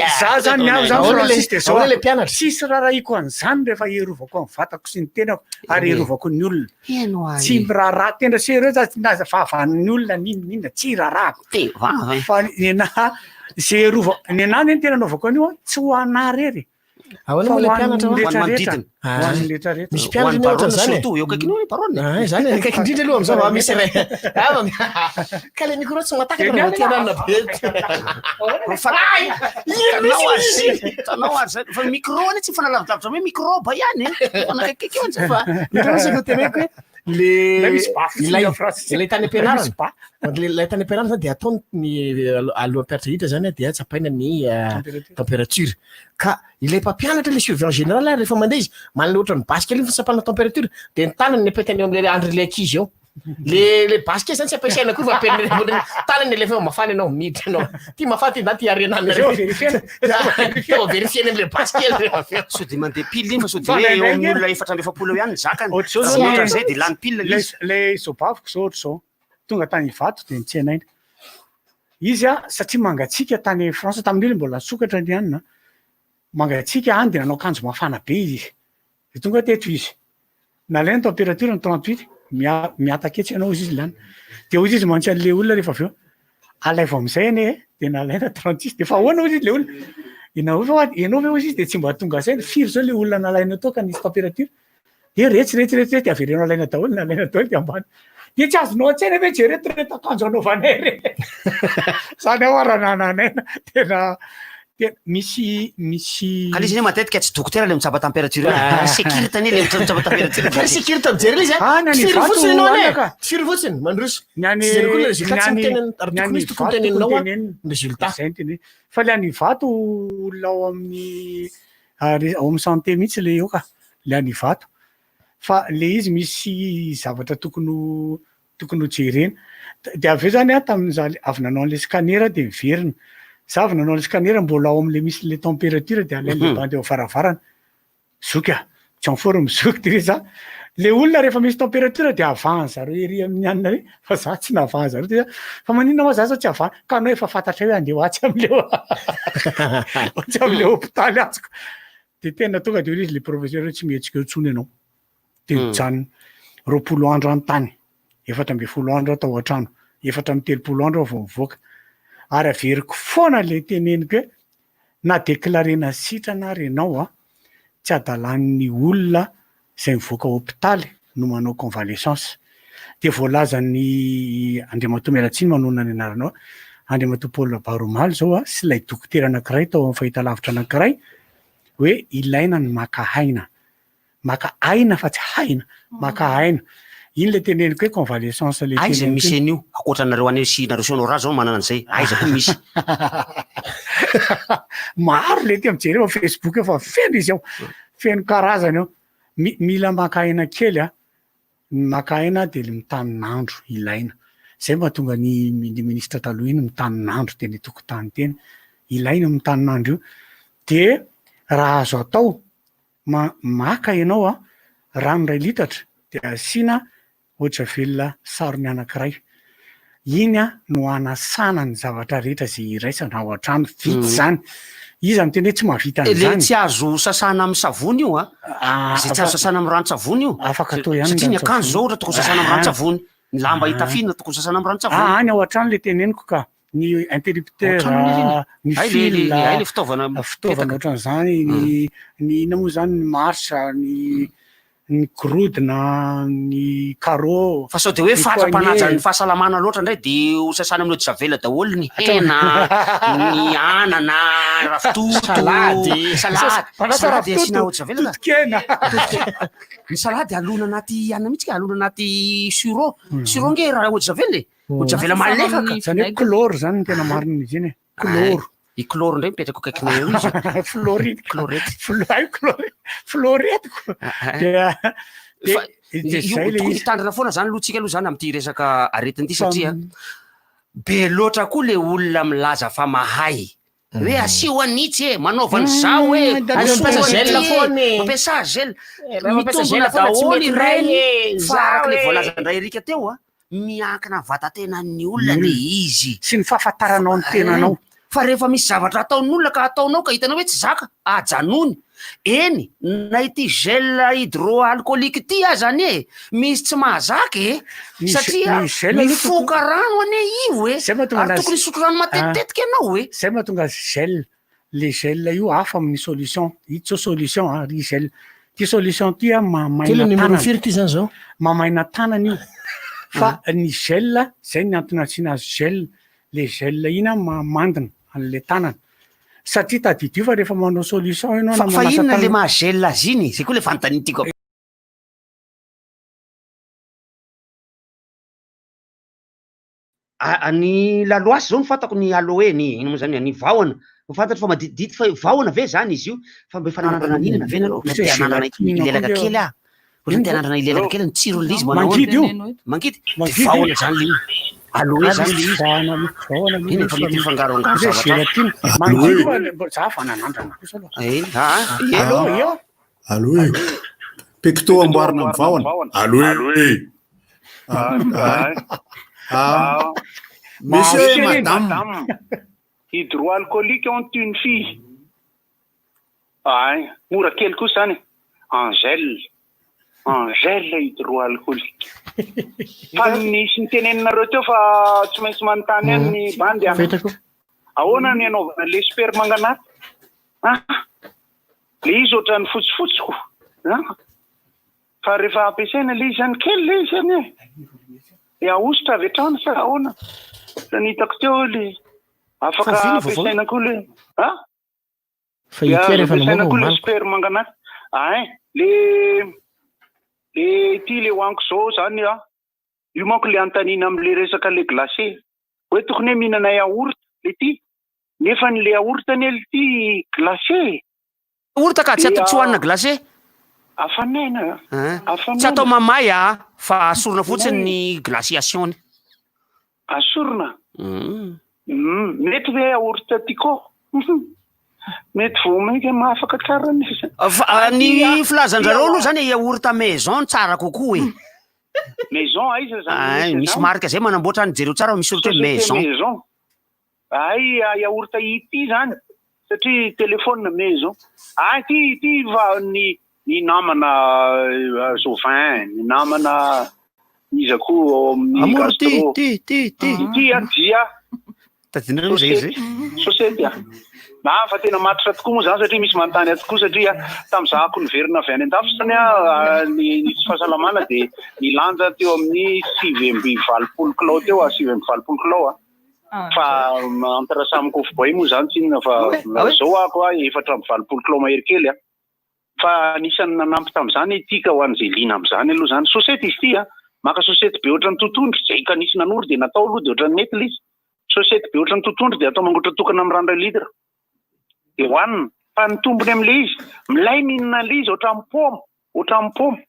S15: ah.
S8: Za zany ny ahy zany
S14: Ahoana le-
S8: Francis de zao.
S14: ahoana le mpianatra?
S8: Tsisy rarahiko an'izany rehefa hierovako amin'ny vatako sy ny tenako ary
S15: Eh.
S8: hierovako ny olona.
S15: Heno ahy.
S8: Tsy miraharaha tena sérieux za tsy na vavan'ny olona n'inona n'inona tsy raharahako.
S15: Te vava e.
S8: Fa ny anahy zay hierovako ny anahy ny tena anaovako an'io a, tsy ho anahy rery.
S14: Ahoana
S8: Fa
S14: moa le
S8: ho an'ny
S14: mpianatra hoa?
S8: rehetra rehetra.
S15: Ho an'ny manodidina.
S8: Ho an'ny rehetra rehetra.
S14: Misy mpianatra ny ohatra zany e.
S15: Surtout eo akaikinao ny baronne.
S14: Ah, zany e, akaiky indrindra aloha amizao va misy ray. Ah, va- Ka le micro tsy mahatakatra raha vao tianarina be.
S15: Fa-
S14: Ino
S15: Tanao
S14: mihitsy
S15: ary
S14: izy?
S15: zay. Tanao ary zay. Fa micro anie tsy mifanalavitravitra hoe microbe ihany e. Mifanakaikaiky eo zay.
S14: Fa hitanao saika ho teneniko hoe le
S8: Ilay misy ba fotsiny
S14: ilay
S8: ao Francis.
S14: ilay tany
S8: Ilay
S14: am-pianarana
S8: misy ba.
S14: Le- ilay tany am-pianarana zany dia ataony ny alohan'ny mpianatra hiditra zany dia tsapaina ny
S8: Température.
S14: température ka ilay mpampianatra le surveillant général rehefa mandeha izy manana ohatran'ny basy kely iny fitsapana température dia ny tanany ny apetany eo amin'ilay andry ilay ankizy eo le le basy kely zany tsy ampiasaina koa fa ampiasaina tanany alefa eo mafana ianao miditra ianao ty mafana ty na ty arenanareo
S8: Zao vérifiena.
S14: Zao vérifiena amin'ilay basy kely rehefa avy eo.
S15: Sao de mandeha pile iny fa sao de
S8: Fa
S15: hoe eo
S8: indraindray
S15: amin'ny
S8: nge-
S15: olona 44 eo ihany ny zakany.
S8: Ohatr'izao
S15: Raha
S8: zao
S15: mihoatra
S8: le-
S15: an'izay de lany pile le
S8: le
S15: izy.
S8: le zobaviko zao ohatr' zao tonga tany Ivato de nitsenaina izy a satria mangatsiaka tany France tamin'io le mbola nisokatra ny hanina mangatsiaka any de nanao akanjo mafana be izy de tonga teto izy nalainy température ny 38 mia- miataka etsy ianao izy izy lany de hoy izy mantsy an'le olona rehefa avy eo alaivo am'izay anie de nalaina 36 de fa ahoana hoy izy le olona ianao ve hoa- ianao ve hoy izy de tsy mba tonga saina firy zao le olona nalaina tao ka nisy température de retsy retsy retsy retsy de avereno alaina daholo nalaina daholo de ambany de tsy azonao an-tsaina ve jereto reto akanjo anaovanay re zany aho raha nananaina tena tena misy misy
S15: Ka le izy anie matetika tsy dokotera le mitsapa température io.
S14: Ah.
S15: Sécurité anie le mitsapa température.
S14: Ka sécurité mijery ilay izy
S8: Ah, ny
S14: a
S8: any
S14: Firy
S8: Ivato
S14: fotsiny ianao ane
S8: anaka.
S14: firy fotsiny mandroso
S8: ny any
S14: Tsy jereo koa le résultat
S8: ny
S14: tsy
S8: any
S14: miteny ary
S8: ny
S14: tokony
S8: any
S14: izy tokony
S8: Ivato
S14: teneninao
S8: tokony
S14: a
S8: tenenina.
S14: ny résultat
S8: Zay no tenenina. Fa le any Ivato olona ao amin'ny ary ao amin'ny santé mihitsy le eo ka le any Ivato fa le izy misy zavatra tokony ho tokony ho jerena de avy eo zany a tamin'iza avy nanao an'le scanner de miverina za avy nanao an'le scanner mbola ao am'le misy le température de alain'le bandy eo varavarana zoky a tsy en forme zoky de za le olona rehefa misy température de avahany zareo ery amin'ny anina ry fa za tsy navahany zareo de za fa maninona moa za zao tsy avahana ka anao efa fantatra hoe andeha ho atsy am'le atsy am'le hôpitaly atsiko De tena tonga de hoy izy le professeur hoe tsy mihetsika eo intsony ianao. De nijanona 20 andro aho tany, 14 andro aho tao an-trano, 34 andro aho vao nivoaka. Ary averiko foana le teneniko hoe na déclarena sitrana ary ianao an, tsy adalan'ny olona izay mivoaka hopitaly no manao convalescence. Dia voalazan'ny Andriamatoa miala tsiny manonona ny anaranao, Andriamatoa Paul Rabary omaly izao sy ilay dokotera anankiray tao amin'ny fahitalavitra anankiray hoe ilaina ny maka aina. Maka aina fa tsy haina, maka aina. Iny ilay teneniko hoe convalescence ilay
S15: Aiza
S8: teneniko
S15: misy
S8: iny.
S15: an'io? Ankoatra anareo any sy nareo sy Honorat zao no manana an'izay. Aiza koa misy?
S8: Maro le ty mijery eo Facebook eo fa feno izy ao. Feno karazany ao. Mi- mila maka aina kely a. Ny maka aina dia le mitanin'andro ilaina. Zay mahatonga ny ny ministra taloha iny mitanin'andro teny an-tokotany teny. Ilaina io mitanin'andro io. Dia raha azo atao, ma- maka ianao a, rano iray litatra dia asiana eau de javel sarony anankiray. Iny no anasana ny zavatra rehetra izay iraisana ao an-trano. Vita izany. Iza no tena hoe tsy mahavita
S15: Le
S8: an'izany?
S15: tsy azo sasana amin'ny savony io an. Izay tsy azo sasana amin'ny ranon-tsavony io.
S8: Afaka atao ihany ny
S15: Satria ny akanjo
S8: ranon-tsavony.
S15: izao ohatra tokony sasana amin'ny ranon-tsavony. Ny lamba itafiana tokony sasana amin'ny ranon-tsavony.
S8: Ah, any ao an-trano le teneniko ka. Ny interrupteur,
S15: Ao an-trano anie ireny.
S8: ny
S15: Hay le-
S8: fil,
S15: le- le- hay le fitaovana
S8: fitaovana
S15: mipetaka.
S8: ohatran'izany, ny ny inona moa izany, ny marche, ny ny gorodona, ny carreau,
S15: Fa sao dia hoe
S8: ny
S15: fatra-panaja
S8: poignet.
S15: ny fahasalamana loatra indray dia ho sasana amin'ny eau de javel daholo ny hena, ny anana, ravitoto,
S14: Salady.
S15: salady,
S8: Manasa
S15: salady asiana
S8: ravitoto,
S15: eau de javel ka.
S8: totokena.
S15: Ny salady alona anaty anona mihitsy ka, alona anaty sirop. Sirop nge raha eau de javel e. Eau de javel malefaka.
S8: Zany hoe chlore zany no tena marina izy iny e. Chlore.
S15: I chlore indray mipetraka akaikinay eo izy.
S8: Fluoride.
S15: Chlorette.
S8: Flo- chlorette. Fluorette ko. Dia
S15: Fa
S8: dia
S15: io
S8: zay le
S15: tokony
S8: izy.
S15: hitandrina foana zany aloha tsika aloha zany amin'ity resaka aretina ity
S8: Fa
S15: satria be loatra koa le olona milaza fa mahay. Hoe asio an'itsy e, manaova an'izao e,
S14: Aza mampiasa
S15: asio
S14: gel
S15: an'ity e,
S14: foana e.
S15: mampiasa gel.
S14: Eh, raha mampiasa gel
S15: Mitombina
S14: foana tsy
S15: daholo
S14: mety indray
S15: ireny
S14: e,
S15: fa araka le
S14: izaho e.
S15: voalazan-dRay Eric teo a, miankina vatatenan'ny olona le izy.
S8: Sy ny fahafantaranao ny tenanao.
S15: Fa rehefa misy zavatra ataon'olona ka ataonao ka hitanao hoe tsy zaka, ajanony. Eny, na ity gel hydroalcoolique ity aza anie, misy tsy mahazaka e.
S8: Ny
S15: Satria
S8: ny gel aloha
S15: mifoka rano anie io e.
S8: Zay mahatonga
S15: Ary
S8: anazy-
S15: tokony hisotro rano matetitetika ianao e.
S8: Zay mahatonga azy gel. Le gel io hafa amin'ny solution. Ito zao solution a, ry gel. Ty solution ty a mamaina
S14: Ty le numéro
S8: tanana.
S14: firy ty zany zao?
S8: Mamaina tanana io. Fa ny gel, zay ny antony asiana azy gel. Le gel iny a mahamandina an'le tanana. Satria tadidio fa rehefa manao solution ianao
S15: Fa
S8: na
S15: fa
S8: manasa
S15: inona le
S8: tanana.
S15: maha gel azy iny? Zay koa le fanontaniana tiako. A- Ny laloasy zao no fantako ny aloe ny ino moa zany ny vahona no fantatro fa maditidity fa vahona ve zany izy io fa mba efa nanandrana nihinana ve nareo? Ohatran'ny te hanandrana hilelaka kely aho ohatran'ny te hanandrana hilelaka kely ny tsiron'ilay izy manao ahoana?
S8: Mangidy io.
S15: Mangidy? De
S8: Mangidy io.
S15: vahona zany le io aloe zany le izy
S8: Vahona vahona aloha
S15: iny efa mety hifangaroangaro
S8: Misy hoe
S15: zavatra
S8: gélatine. Mangidy io fa za fa nanandrana kosa aloha.
S15: Eny, ah, eny.
S8: Aloe io.
S19: Aloe. Pecto amboarina amin'ny vahona. Aloe. Ah, ah. Monsieur et madame.
S6: Hydroalcoolique ont une fille. Ay, mora kely kosa zany e. En gel. En gel hydroalcoolique. Fa nisy niteneninareo teo fa tsy maintsy manontany ihany ny bandy an. Ahoana ny anaovana le spermanganate? Ah, le izy ohatran'ny fotsifotsy ko. Ah. Fa rehefa ampiasaina le izy zany, kely le izy zany e. Dia ahosotra avy hatrany sa ahoana? Fa ny hitako teo le afaka
S14: Fa vino vaovao.
S6: ampiasaina koa le ah?
S14: Fa ity
S6: Dia
S14: ary efa
S6: ampiasaina
S14: namoaka
S6: koa le
S14: omaly.
S6: spermanganate. Ain, le le ity le hoaniko zao zany ah. Io manko le anontaniana amle resaka le glacé. Hoe tokony hoe mihinana yaourt le ty. Nefa ny le yaourt anie le ty glacé e.
S15: Yaourt ka tsy atao tsy hohanina glacé.
S6: Afanaina a.
S15: Tsy atao mamay a, fa asorina fotsiny ny glaciation-ny.
S6: Asorina? Mety ve yaourt Tico? Mety vao mainka mahafaka tsara anefa.
S15: Fa ny filazan-drareo aloha zany yaourt maison no tsara kokoa e.
S6: Maison aiza zany?
S15: Ay, misy marque zay manamboatra any jereo tsara fa misy soratra hoe
S6: Société
S15: maison.
S6: Maison. Ay, yaourt ity zany. Satria téléphone maison. Ah ity ity fa ny ny namana Jovin, ny namana iza koa ao amin'ny
S15: Amour ty
S6: gastro.
S15: ty ty ty.
S6: Ity a dia
S15: Tadidinareo zay izy.
S6: Sosety a. Ah, fa tena matotra tokoa moa zany satria misy manontany ato koa satria tamin'ny zahako niverina avy any an-dafy zany a ny ny tsy fahasalamana dia nilanja teo amin'ny 89 kilao teo a, 89 kilao a. Fa entre samy kofboay moa zany tsy inona fa zao ako a 84 kilao mahery kely a. Fa anisan'ny nanampy tamin'izany ity ka ho an'izay liana amin'izany aloha izany. Sosety izy ity a! Maka sosety be ohatran'ny totohondry, izay ka nisy nanoro dia natao aloha dia ohatran'ny nety ilay izy. Sosety be ohatran'ny totohondry dia atao mangotra tokana amin'ny rano iray litre. Dia hohanina. Fa ny tombony amin'ilay izy, milay mihinana an'ilay izy ohatran'ny paoma, ohatran'ny paoma.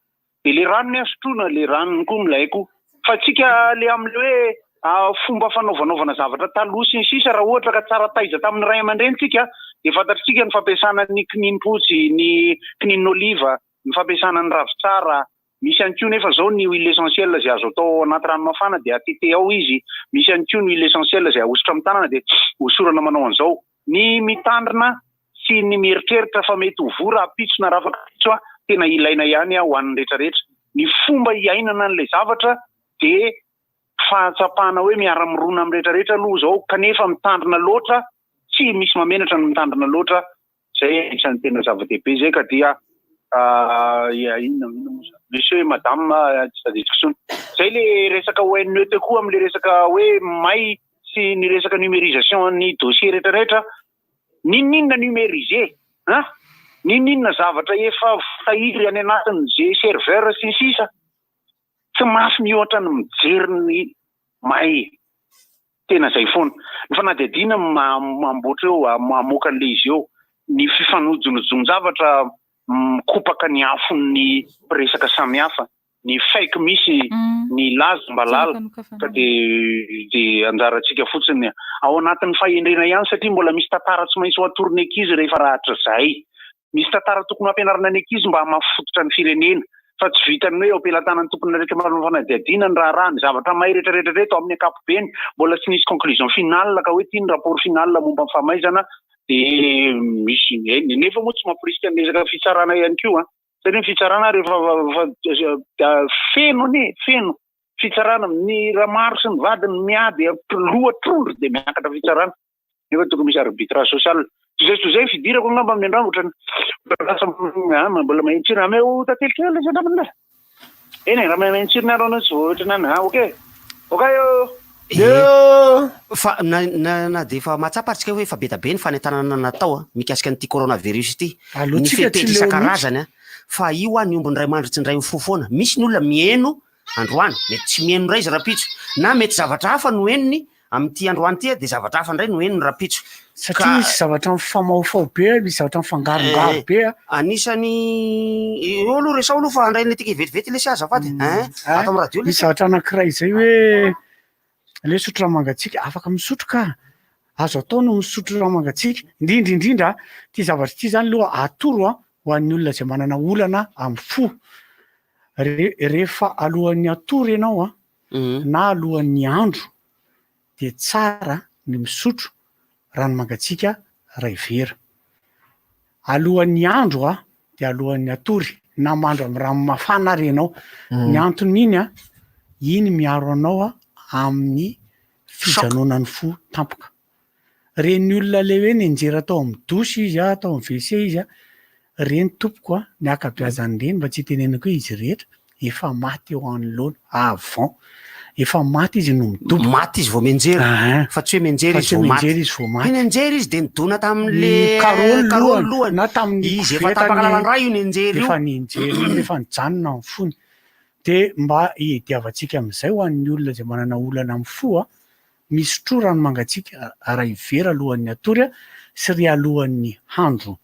S6: Dia ilay ranony an sotroina, ilay ranony koa milay koa. Fa tsika ilay amin'ilay hoe fomba fanaovanaovana zavatra taloha sy ny sisa, raha ohatra ka tsara taiza tamin'ny ray aman-dreny tsika dia fantatritsika ny fampiasana ny kininimpotsy, ny kinin'oliva, ny fampiasana ny ravintsara, misy ihany koa nefa izao ny huile essentielle izay azo atao ao anaty rano mafana dia atete ao izy, misy ihany koa ny huile essentielle izay ahosotra amin'ny tanana dia hosorana manao an'izao. Ny mitandrina sy ny mieritreritra fa mety ho voa rahampitso na rafampitso a, tena ilaina ihany ho an'ny rehetra rehetra. Ny fomba hiainana an'ilay zavatra dia fahatsapana hoe miara-mirona amin'ny rehetra rehetra aloha izao kanefa mitandrina loatra, tsy misy mahamenatra ny mitandrina loatra, izay anisan'ny tena zava-dehibe izay ka dia inona inona moa izany, monsieur et madame tsy tadidiko intsony. Izay ilay resaka ONE teo koa amin'ilay resaka hoe may sy ny resaka numérisation ny dossier rehetra rehetra, n'inon'inona numérisé an, n'inon'inona zavatra efa voatahiry any anatin'ny serveur sy ny sisa, tsy mafy mihoatra ny mijery ny may, tena izay foana. Ny fanadihadiana mamboatra eo, mamoaka an'ilay izy eo, ny fifanojonojon-javatra mikopaka ny afon'ny mpiresaka samihafa. ny fake misy ny laza mba lala ka de de anjarantsika fotsiny ao anatin'ny fahendrena ihany satria mbola misy tantara tsy maintsy ho atoron'ny ankizy rehefa rahatrizay misy tantara tokony ho ampianarina ny ankizy mba hamafy fototra ny firenena fa tsy vitan'ny hoe eo am-pelatanan'ny tompon'andraikitra manao fanadihadiana ny raharaha ny zavatra may rehetra rehetra reto amin'ny ankapobeny mbola tsy nisy conclusion finale ka hoe ity ny rapport final momba ny famaizana de misy nefa moa tsy mamporisika ny resaka fitsarana ihany koa an Satria ny fitsarana rehefa feno anie, feno fitsarana, ny ramaro sy ny vadiny miady loha trondro dia miakatra fitsarana. Nefa tokony misy arbitrage social. Toy izay sy toy izay ny fidirako angamba amin'ny androany ohatran'ny lasa mbola maheno tsirony. Ameo tantely kely ilay zandramana. Eny e, raha maheno tsirony ary anao tsy voahoatra ny any. Ah, ok. Ok ô.
S15: Ee, fa na na na dia efa mahatsapa ary tsika hoe efa be dia be ny fanentanana natao mikasika an'ity coronavirus ity, ny
S8: Aleontsika tsy
S15: fepetra
S8: leo
S15: isan-karazany
S8: mihitsy.
S15: an, fa io hoa ny omby indray mandry tsy indray mifoha foana, misy ny olona miheno androany, mety tsy miheno indray izy rahampitso, na mety zavatra hafa no henony amin'ity androany ity dia zavatra hafa indray no henony rahampitso.
S8: Satria
S15: Ka
S8: misy zavatra mifamahofaho be, misy zavatra mifangarongaro
S15: eh,
S8: be an.
S15: anisan'ny eo aloha resaho aloha fa handray ny aty vetivety lesy azafady ein, ato amin'ny radio
S8: Misy
S15: lesy.
S8: zavatra anankiray izay hoe le misotro rano mangatsiaka, afaka misotro ka, azo atao ny misotro rano mangatsiaka, indrindra indrindra ity zavatra ity zany aloha atoro an ho an'ny olona izay manana olana amin'ny fo, re- rehefa alohan'ny hatory ianao an, na alohan'ny handro dia tsara ny misotro rano mangatsiaka iray vera. Alohan'ny handro an, dia alohan'ny hatory na mandro amin'ny rano mafana ary ianao. Ny anton'iny an, iny miaro anao amin'ny fijanonan'ny fo tampoka. Reny olona le hoe nianjera tao amin'ny douche izy a, tao amin'ny WC izy a, reny tompoko a, ny ankabeazan'ireny mba tsy hitenenako hoe izy rehetra, efa maty eo anoloana, avant, efa maty izy no midoboka.
S15: Maty izy vao mianjera, fa tsy hoe mianjera
S8: Fa
S15: izy
S8: tsy hoe
S15: vao maty.
S8: mianjera izy vao maty.
S15: Hoe nianjera izy dia nidona tamin'le
S8: Ny carreau
S15: carreau
S8: lohany,
S15: lohany.
S8: na tamin'ny
S15: Izy efa
S8: koveta
S15: tapaka
S8: ny-
S15: lalan-dra io nianjera io.
S8: Efa nianjera io, efa nijanona ny fony. Dia mba hiadiavantsika amin'izay ho an'ny olona izay manana olana amin'ny fo a, Misotroa rano mangatsiaka ray vera alohan'ny hatory sy ry alohan'ny handro.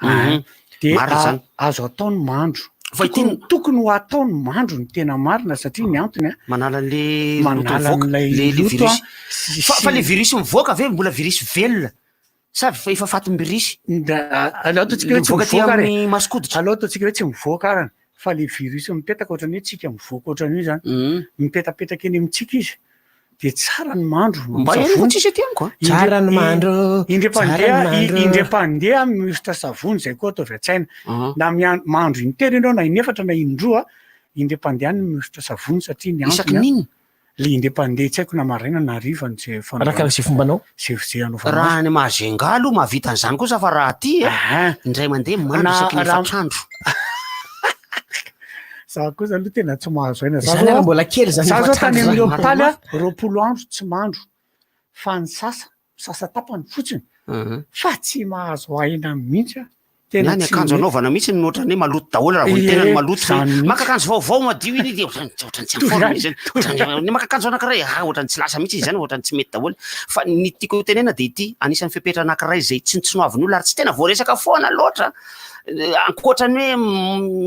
S15: Mhm.
S8: Dia
S15: Marina izany.
S8: azo atao ny mandro.
S15: Fa ity
S8: Tokony, tokony ho atao ny mandro ny tena marina satria ny antony a.
S15: Manala an'le loto
S8: Manala
S15: mivoaka,
S8: an'ilay
S15: le le
S8: loto a,
S15: virus.
S8: sy-
S15: Fa fa le
S8: sy-
S15: virus mivoaka ve mbola virus velona sa efa efa fatim-birisy?
S8: Da- aleo ataontsika hoe tsy
S15: Mivoaka aty
S8: mivoaka ary e.
S15: amin'ny mason-koditra.
S8: Aleo ataontsika hoe tsy mivoaka ary fa le virus mipetaka ohatran'ny hoe tsika mivoaka ohatran'io zany.
S15: Mhm.
S8: Mipetapetaka eny amintsika izy. De tsara ny mandro.
S15: Mba
S8: amin'ny
S15: eny
S8: savony.
S15: tsisy aty amiko a.
S14: Tsara ny mandro,
S8: Indray
S14: tsara ny
S8: mpandeha
S14: mandro.
S8: indray mpandeha mihosotra savony zay koa ataovy an-tsaina. Na mian- mandro intelo ianao na inefatra na indroa, indray mpandeha ny mihosotra savony satria ny
S15: Isaky
S8: antony a,
S15: ny inona?
S8: le indray mpandeha tsy haiko na maraina na hariva ny zay fanaovana-
S14: Arakaraka izay fombanao.
S8: Zay zay anaovanao
S15: Raha
S8: azy.
S15: any Mahajanga aloha mahavita an'izany kosa fa raha aty a, indray mandeha mandro
S8: Na
S15: isaky ny
S8: raha-
S15: efatr'andro.
S8: Za kosa aloha tena tsy mahazo aina. Za
S14: Zany
S8: zao-
S14: ary mbola kely zany
S8: Za zao
S14: efatr'andro
S8: tany amin'ny
S14: zany.
S8: hopitaly a, 20 andro tsy mandro fa ny sasa, sasa tapany fotsiny fa tsy mahazo aina mihitsy aho.
S15: Na ny akanjo anaovana mihitsy no ohatran'ny hoe maloto daholo raha vao ny tena no
S8: Ie,
S15: maloto.
S8: zany mihitsy.
S15: Maka akanjo vaovao madio iny dia ohatran'ny ohatran'ny tsy en forme izy zany. Ohatran'ny ny maka akanjo anankiray ah ohatran'ny tsy lasa mihitsy izy zany ohatran'ny tsy mety daholo. Fa ny tiako tenena dia ity anisan'ny fepetra anankiray izay tsinontsinoavin'ny olona ary tsy tena voaresaka foana loatra. Eh, Ankoatra ny hoe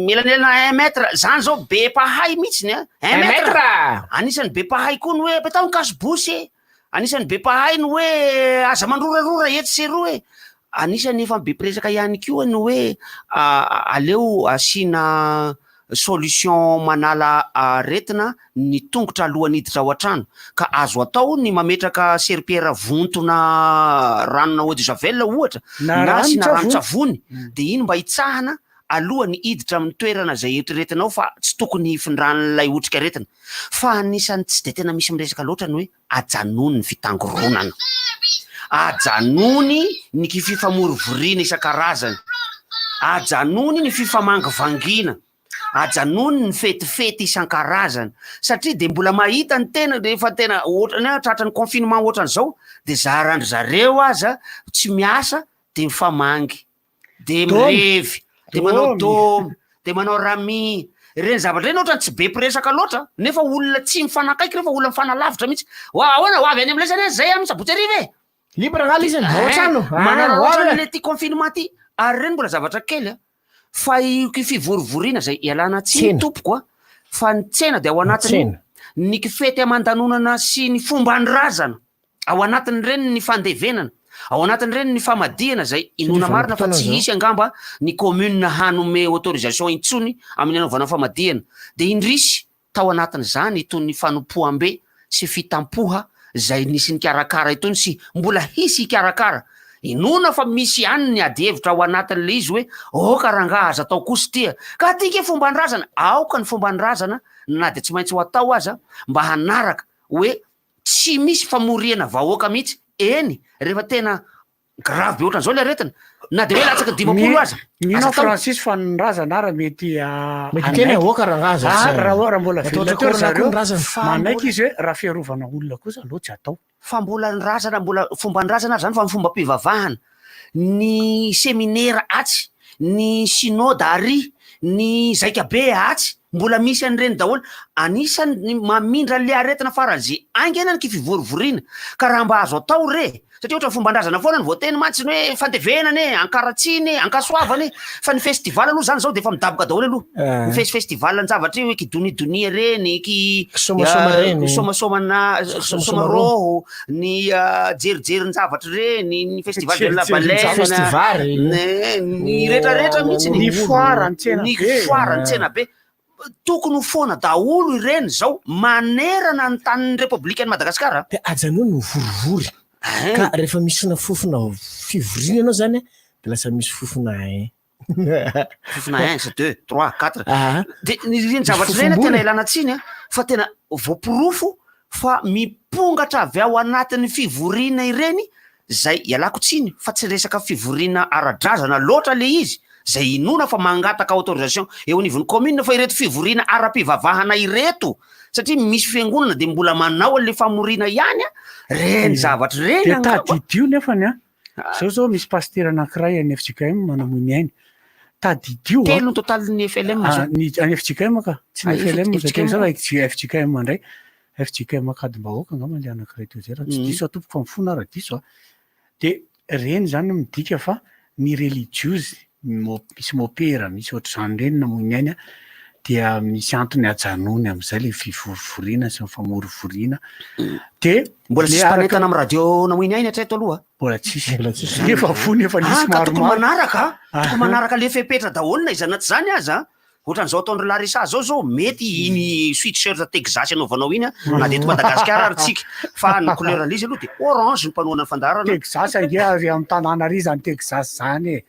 S15: mielanelana un mètre, zany zao be mpahay mihitsy a. Un
S14: Un
S15: mètre.
S14: mètre!
S15: Anisan'ny be mpahay koa ny hoe apetaho ny cache-bouche e. Anisan'ny be mpahay ny hoe aza mandrorarora etsy sy eroa e. Anisan'ny efa be mpiresaka ihany koa ny hoe aleo asiana solution manala aretina ny tongotra alohan'ny hiditra ao an-trano. Ka azo atao ny mametraka serpillère vontona ranona eau de javel ohatra
S8: Na
S15: na asiana
S8: ranon-tsavony.
S15: ranon-tsavony dia iny mba hitsahana alohan'ny hiditra amin'ny toerana izay eritreretinao fa tsy tokony hifindran'ilay otrikaretina. Fa anisan'ny tsy dia tena misy miresaka loatra ny hoe ajanony ny fitangoronana. Ajanony ny fifamorovoriana isan-karazany. Ajanony ny fifamangivangiana. Ajanony ny fetifety isan-karazany. Satria dia mbola mahita ny tena rehefa tena ohatran'ny hoe tratran'ny confinement ohatran'izao dia zaran-dry zareo aza tsy miasa dia mifamangy. De mirevy, de manao dômy, de manao rami, ireny zavatra ireny ohatrany tsy be mpiresaka loatra nefa olona tsy mifanakaiky ireo fa olona mifanalavitra mihitsy. Wa ahoana ho avy any amin'ilay zany zay amin'ny sabotsy hariva e?
S14: Libre angaha izy ao an-trano?
S15: Eh, manararaotra an'ilay ty confinement ty ary ireny mbola zavatra kely a. Fa io ki fivorivoriana zay ialana tsiny
S14: Tsena.
S15: tompoko a, fa ny tsena de ao anatin'ny
S14: Tsena.
S15: ny kifety aman-danonana sy ny fomban-drazana. Ao anatin'ireny ny fandevenana, ao anatin'ireny ny famadihana izay inoana marina fa tsy hisy angamba ny commune hanome autorisation intsony amin'ny hanaovana famadihana. Dia indrisy tao anatin'izany itony fanompoam-be sy fitampoha izay nisy nikarakara itony sy mbola hisy hikarakara. Inoana fa misy ihany ny adihevitra ao anatin'ilay izy hoe aoka rangaha aza atao kosa ity a! Ka aty nge fomban-drazana! Aoka ny fomban-drazana na dia tsy maintsy ho atao aza mba hanaraka hoe Tsy misy famoriana vahoaka mihitsy, eny rehefa tena grave be ohatran'izao le aretina, na dia hoe latsaky ny 50 aza,
S8: Mino
S15: aza
S8: aho
S15: atao.
S8: Francis fa ny razana ara mety
S14: Mety hiteny
S8: hanaiky.
S14: hoe aoka rangaha aza
S8: Ah,
S14: tsy-
S8: raha raha mbola
S14: Atao
S8: velona
S14: ohatra
S8: teo ry
S14: corona koa
S8: zareo,
S14: ny razana.
S15: Fa
S8: manaiky
S15: mbola-
S8: izy hoe raha fiarovana olona kosa aloha tsy atao.
S15: Fa mbola ny razana mbola fomban-drazana ary zany fa ny fombam-pivavahana, ny seminera atsy, ny synoda ary, ny zaikabe atsy, mbola misy an'ireny daholo. Anisan'ny mamindra an'le aretina faran'izay haingana ny fivorivoriana. Ka raha mba azo atao re, satria ohatran'ny fomban-drazana foana no voateny mantsy ny hoe fandevenana e, ankaratsiana e, ankasoavana e, fa ny festival aloha zany zao de efa midaboka daholo aloha. Ny fes- festival ny-javatra io hoe kidonidonia reny, ki
S14: Kisomasoma reny.
S15: kisomasomana,
S14: Kisomasoma
S15: somarôho, ny jerijerin-javatra reny, ny festival de la baleine,
S14: Festival.
S15: ny ny rehetrarehetra mihitsy
S8: Ny foire, ny tsena
S15: ny
S8: be.
S15: foire, ny tsena be. Tokony ho foana daholo ireny zao manerana ny tanin'ny Repoblikan'i Madagasikara.
S14: Dia ajanony ny vorivory. Ka rehefa misy fofona fivoriana ianao zany dia lasa misy fofona un.
S15: Fofona un, sy deux, trois, quatre.
S14: Ah.
S15: Dia ireny zavatra ireny tena ilana tsiny a, fa tena voaporofo fa mipongatra avy ao anatin'ny fivoriana ireny izay ialako tsiny fa tsy resaka fivoriana ara-drazana loatra le izy, izay inoana fa mangataka autorisation eo anivon'ny commune fa ireto fivoriana ara-pivavahana ireto satria misy fiangonana dia mbola manao an'le famoriana ihany a, reny zavatra ireny
S8: Dia
S15: angamba.
S8: tadidio nefany a, zao zao misy pasitera anankiray any FJKM namoy ny ainy. Tadidio a.
S15: Telo ny totalin'ny FLM
S8: Ah,
S15: zao.
S8: ny any FJKM ka, tsy ny
S15: Ah,
S8: FLM zay
S15: FJKM.
S8: tena zao fa FJKM indray. FJKM Ankadimbahoaka angamba ilay anankiray teo izay raha tsy diso aho tompoko fa mifona aho raha diso a. Dia ireny izany midika fa ny relijiozy, misy mopera, misy ohatr'izany ireny namoy ny ainy dia misy antony ajanony amin'izay ilay fivorivoriana sy ny famorivoriana. Dia
S15: Mbola
S8: le
S15: tsisy
S8: araka-
S15: mpanentana amin'ny radio namoy ny ainy hatreto aloha.
S8: Mbola tsisy. Mbola tsisy. Efa fony efa nisy
S15: Ah, ka tokony
S8: maromaro.
S15: manaraka, tokony
S8: Aha.
S15: manaraka le fepetra daholo na izany na tsy izany aza. Ohatran'izao ataon-dry Larissa zao zao, mety iny sweat-shirt Texas anaovanao iny na dia eto Madagasikara ary tsika, fa ny couleur an'ilay izy aloha dia orange ny mpanohana ny fandaharana.
S8: Texas ange ary amin'ny tanàna ary izany Texas izany e.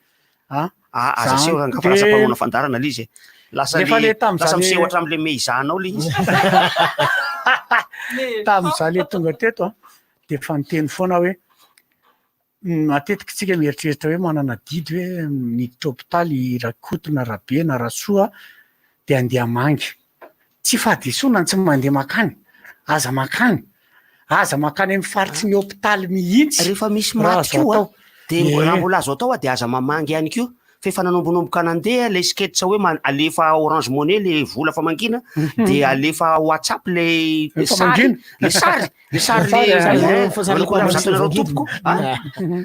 S8: A!
S15: Ah, aza aseho rangahy fa lasa mpanohana fandaharana ilay izy e. Lasa
S8: Nefa
S15: le
S8: le tamin'izaho
S15: lasa
S8: le-
S15: miseho hatramin'ilay meizanao ilay izy.
S8: Tamin'izaho le tonga teto an, dia efa niteny foana aho hoe Matetika isika mieritreritra hoe manana adidy hoe miditra hopitaly i Rakoto na Rabe na Rasoa dia andeha hamangy. Tsy fahadisoana ny tsy mandeha mankany. Aza mankany. Aza mankany amin'ny faritry ny hopitaly mihitsy.
S15: Rehefa misy
S8: raha
S15: maty
S8: azo
S15: koa
S8: atao.
S15: dia raha
S8: Ie.
S15: mbola azo atao dia aza mamangy ihany koa fa efa nanombonomboka nandeha ilay sketch hoe alefa Orange Money le vola famangiana dia alefa WhatsApp le
S8: Le
S15: sary,
S8: famangiana.
S15: le sary, le sary
S8: Le sary,
S15: le
S8: eh.
S15: eh, manakory avy zato anareo tompoko, ah?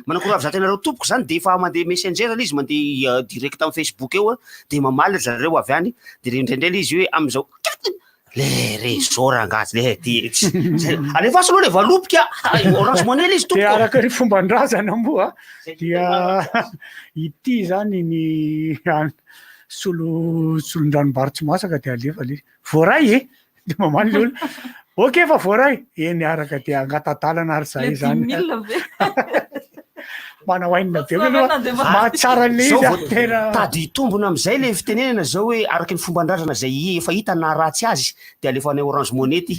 S15: Manakory avy zato anareo tompoko zany dia efa mandeha Messenger le izy, mandeha direct amin'ny Facebook eo dia mamaly ry zareo avy any dia indraindray le izy hoe amin'izao Le réseau rangahy le ty tsy alefaso aloha le valopy ka orange money le izy
S8: Dia
S15: tompoko.
S8: araka ny fomban-drazana moa dia ity zany ny solo solon-dranombary tsy masaka dia alefa le izy. Voaray e! Dia mamaly le olona. Ok fa voaray. Eny araka dia angata-dalana ary zahay
S12: Le
S8: zany.
S12: dimy mille ve?
S8: Manao hainina be aloha. Mahatsara an'ilay
S15: Zao
S8: izy
S15: vao
S8: ah, tena.
S15: Tady hitombona amin'izay le fitenenana zao hoe araka ny fomban-drazana izay efa hita na ratsy azy dia alefa any Orange Money ty.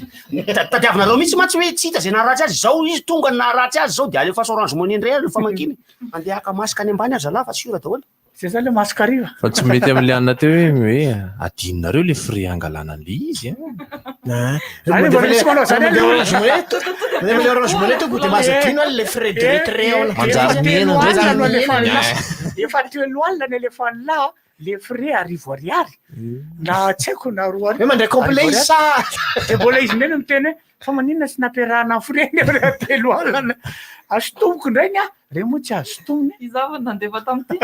S15: Tadiavinareo mihitsy mantsy hoe tsy hita izay naharatsy azy, zao izy tonga ny naharatsy azy zao dia alefaso Orange Money indray ary ny famakiana. Andeha haka masque any ambany aza lahy fa sûr daholo.
S8: Zay zany le masque hariva.
S5: Fa tsy mety amin'ilay anona teo hoe hoe adinonareo le frais hangalana an'ilay izy an.
S8: Ary mbola misy manao zany
S14: Mandeha
S8: aloha.
S14: Orange Money to- mandeha mandeha Orange Money tompoko dia mahazo adino any le frais de retrait ao anaty.
S5: Manjary mihena indray
S8: Efa telo alina
S5: zany.
S8: no alefan'ny lahy.
S5: Eh.
S8: Efa telo alina ny alefan'ny lahy, le frais 1000 ariary. Na tsy haiko na 2000.
S14: Hoe mandray complet izy sa?
S8: Dia mbola izy indray no miteny hoe fa maninona tsy nampiarahana amin'ny frais nefa rehefa 30 alina. Asotomiko indray ny ahy. Reny moa tsy azo sintomina.
S12: Izaho vao nandefa tamin'ity.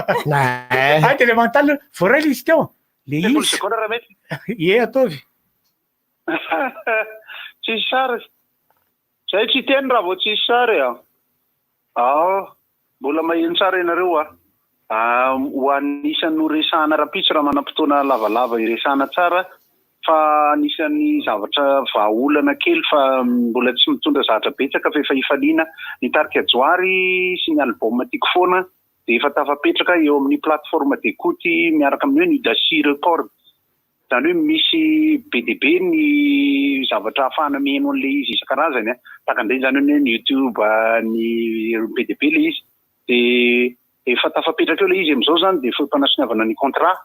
S8: Hay dia le manontany voaray le izy teo. Le
S6: 30
S8: izy.
S6: segondra raha mety.
S8: Ie ataovy.
S6: Tsisy sary. Zay tsy hiteny raha vao tsisy sary a. Ao, mbola maheno tsara ianareo a. Ah, ho anisan'ny horesahana rahampitso raha manam-potoana lavalava hiresahana tsara fa anisan'ny zavatra vahaolana kely fa mbola tsy mitondra zavatra betsaka fa efa ifaliana ny tarika Johary sy ny album Tiako Foana dia efa tafapetraka eo amin'ny plateforme d'écoute miaraka amin'ny hoe ny Dacia Record. Izany hoe misy be dia be ny zavatra ahafahana mihaino an'ilay izy isan-karazany an. Tahaka an'ireny izany hoe ny YouTube, ny be dia be ilay izy. Dia efa tafapetraka eo ilay izy amin'izao izany dia foim-panasoniavana ny contrat.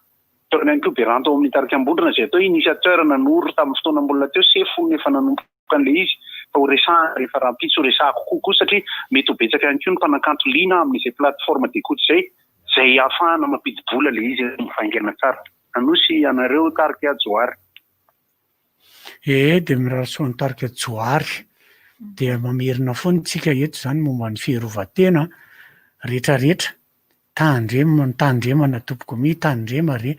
S6: Toerana ihany koa Beranto ao amin'ny tarika Ambondrona izay atao hoe initiateur nanoro tamin'ny fotoana mbola teo sefo no efa nanomboka an'ilay izy fa ho resahana rehefa rahampitso ho resahako kokoa satria mety ho betsaka ihany koa ny mpanakanto liana amin'izay plateforme d'écoute izay izay ahafahana mampidi-bola ilay izy mivaingana tsara. Anosy ianareo tarika Johary.
S8: Ee dia mirary soa ny tarika Johary. Dia mamerina foana isika eto izany momba ny fiarovan-tena rehetrarehetra. Tandremo, tandremana tompoko, mitandrema re.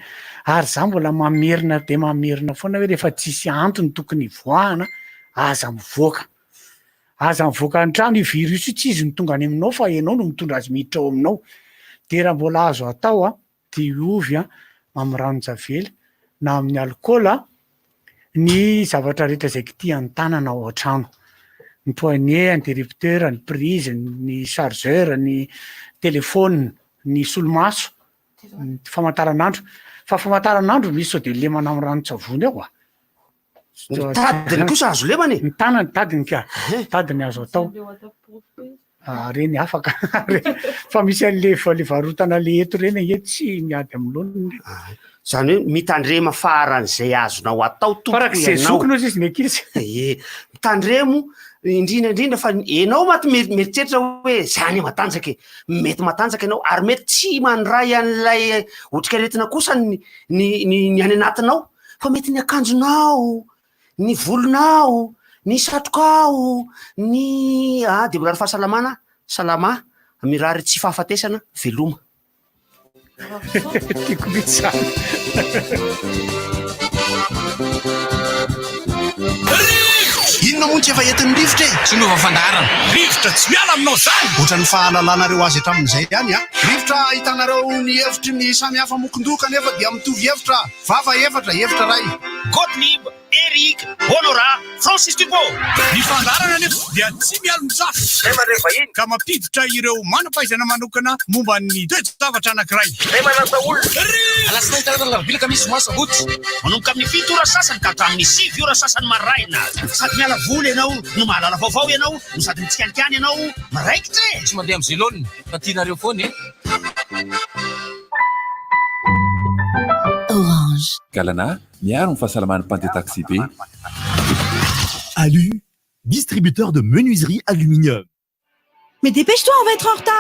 S8: Ary za mbola mamerina dia mamerina foana hoe rehefa tsisy antony tokony hivoahana, aza mivoaka. Aza mivoaka ny trano, io virus io tsy izy no tonga any aminao fa ianao no mitondra azy miditra ao aminao. Dia raha mbola azo atao an, diovy an, amin'ny ranon-javely na amin'ny alikaola ny zavatra rehetra izay kitihan'ny tanana ao an-trano. Ny poignée, interrupteur, ny prise, ny chargeur, ny téléphone, ny solomaso, ny famantaranandro. Fa famantaranandro misy sao dia lemana amin'ny ranon-tsavony ao a!
S15: Ny tadiny kosa azo lemana e!
S8: Ny tanany, tadiny ka! Tadiny azo atao. Ah, reny afaka. Fa misy an'le le varotana le eto reny ange tsy miady amin'ny laoniny.
S15: Ah, zany hoe mitandrema faran'izay azonao atao tompoko
S8: Farak'izay
S15: ianao.
S8: zokiny hozy izy ny ankizy.
S15: Ie, mitandremo indrindra indrindra fa enao maty mieritreritra hoe zany matanjaka e. Mety matanjaka ianao ary mety tsy mandray an'ilay otrikaretina kosa ny ny ny any anatinao fa mety ny akanjonao ny volonao, ny satrokao, ny ah dia mirary fahasalamana, salama, mirary tsy fahafatesana, veloma.
S8: Tiako mihitsy zany.
S4: Inona moa no tsy efa entin'ny rivotra e?
S9: Tsy miova fandaharana.
S4: Rivotra tsy miala aminao zany! Ohatran'ny fahalalanareo azy hatramin'izay ihany a! Rivotra ahitanareo ny hevitry ny samy hafa mokon-doha kanefa dia mitovy hevitra, vava efatra, hevitra iray.
S9: Gottlieb, Eric, Honorat, Francis Dupont.
S4: Ny fandaharana anefa dia tsy mialon-jafy ka mampiditra ireo manam-pahaizana manokana momba ny toe-javatra anankiray.
S9: Alatsinainy, talata, alarobia, alakamisy, zoma, sabotsy. Manomboka amin'ny fito ora sasany ka hatramin'ny sivy ora sasany maraina. Sady miala voly ianao no mahalala vaovao ianao no sady mitsikanikany ianao miraikitra e! Tsy mandeha amin'izay laoniny fa tianareo foana e!
S16: Orange.
S20: Galana, miaro ny fahasalaman'ny mpandeha taxi-be.
S10: Alu, distributeur de menuiserie aluminium.
S2: Mais dépêche-toi, on va être en retard.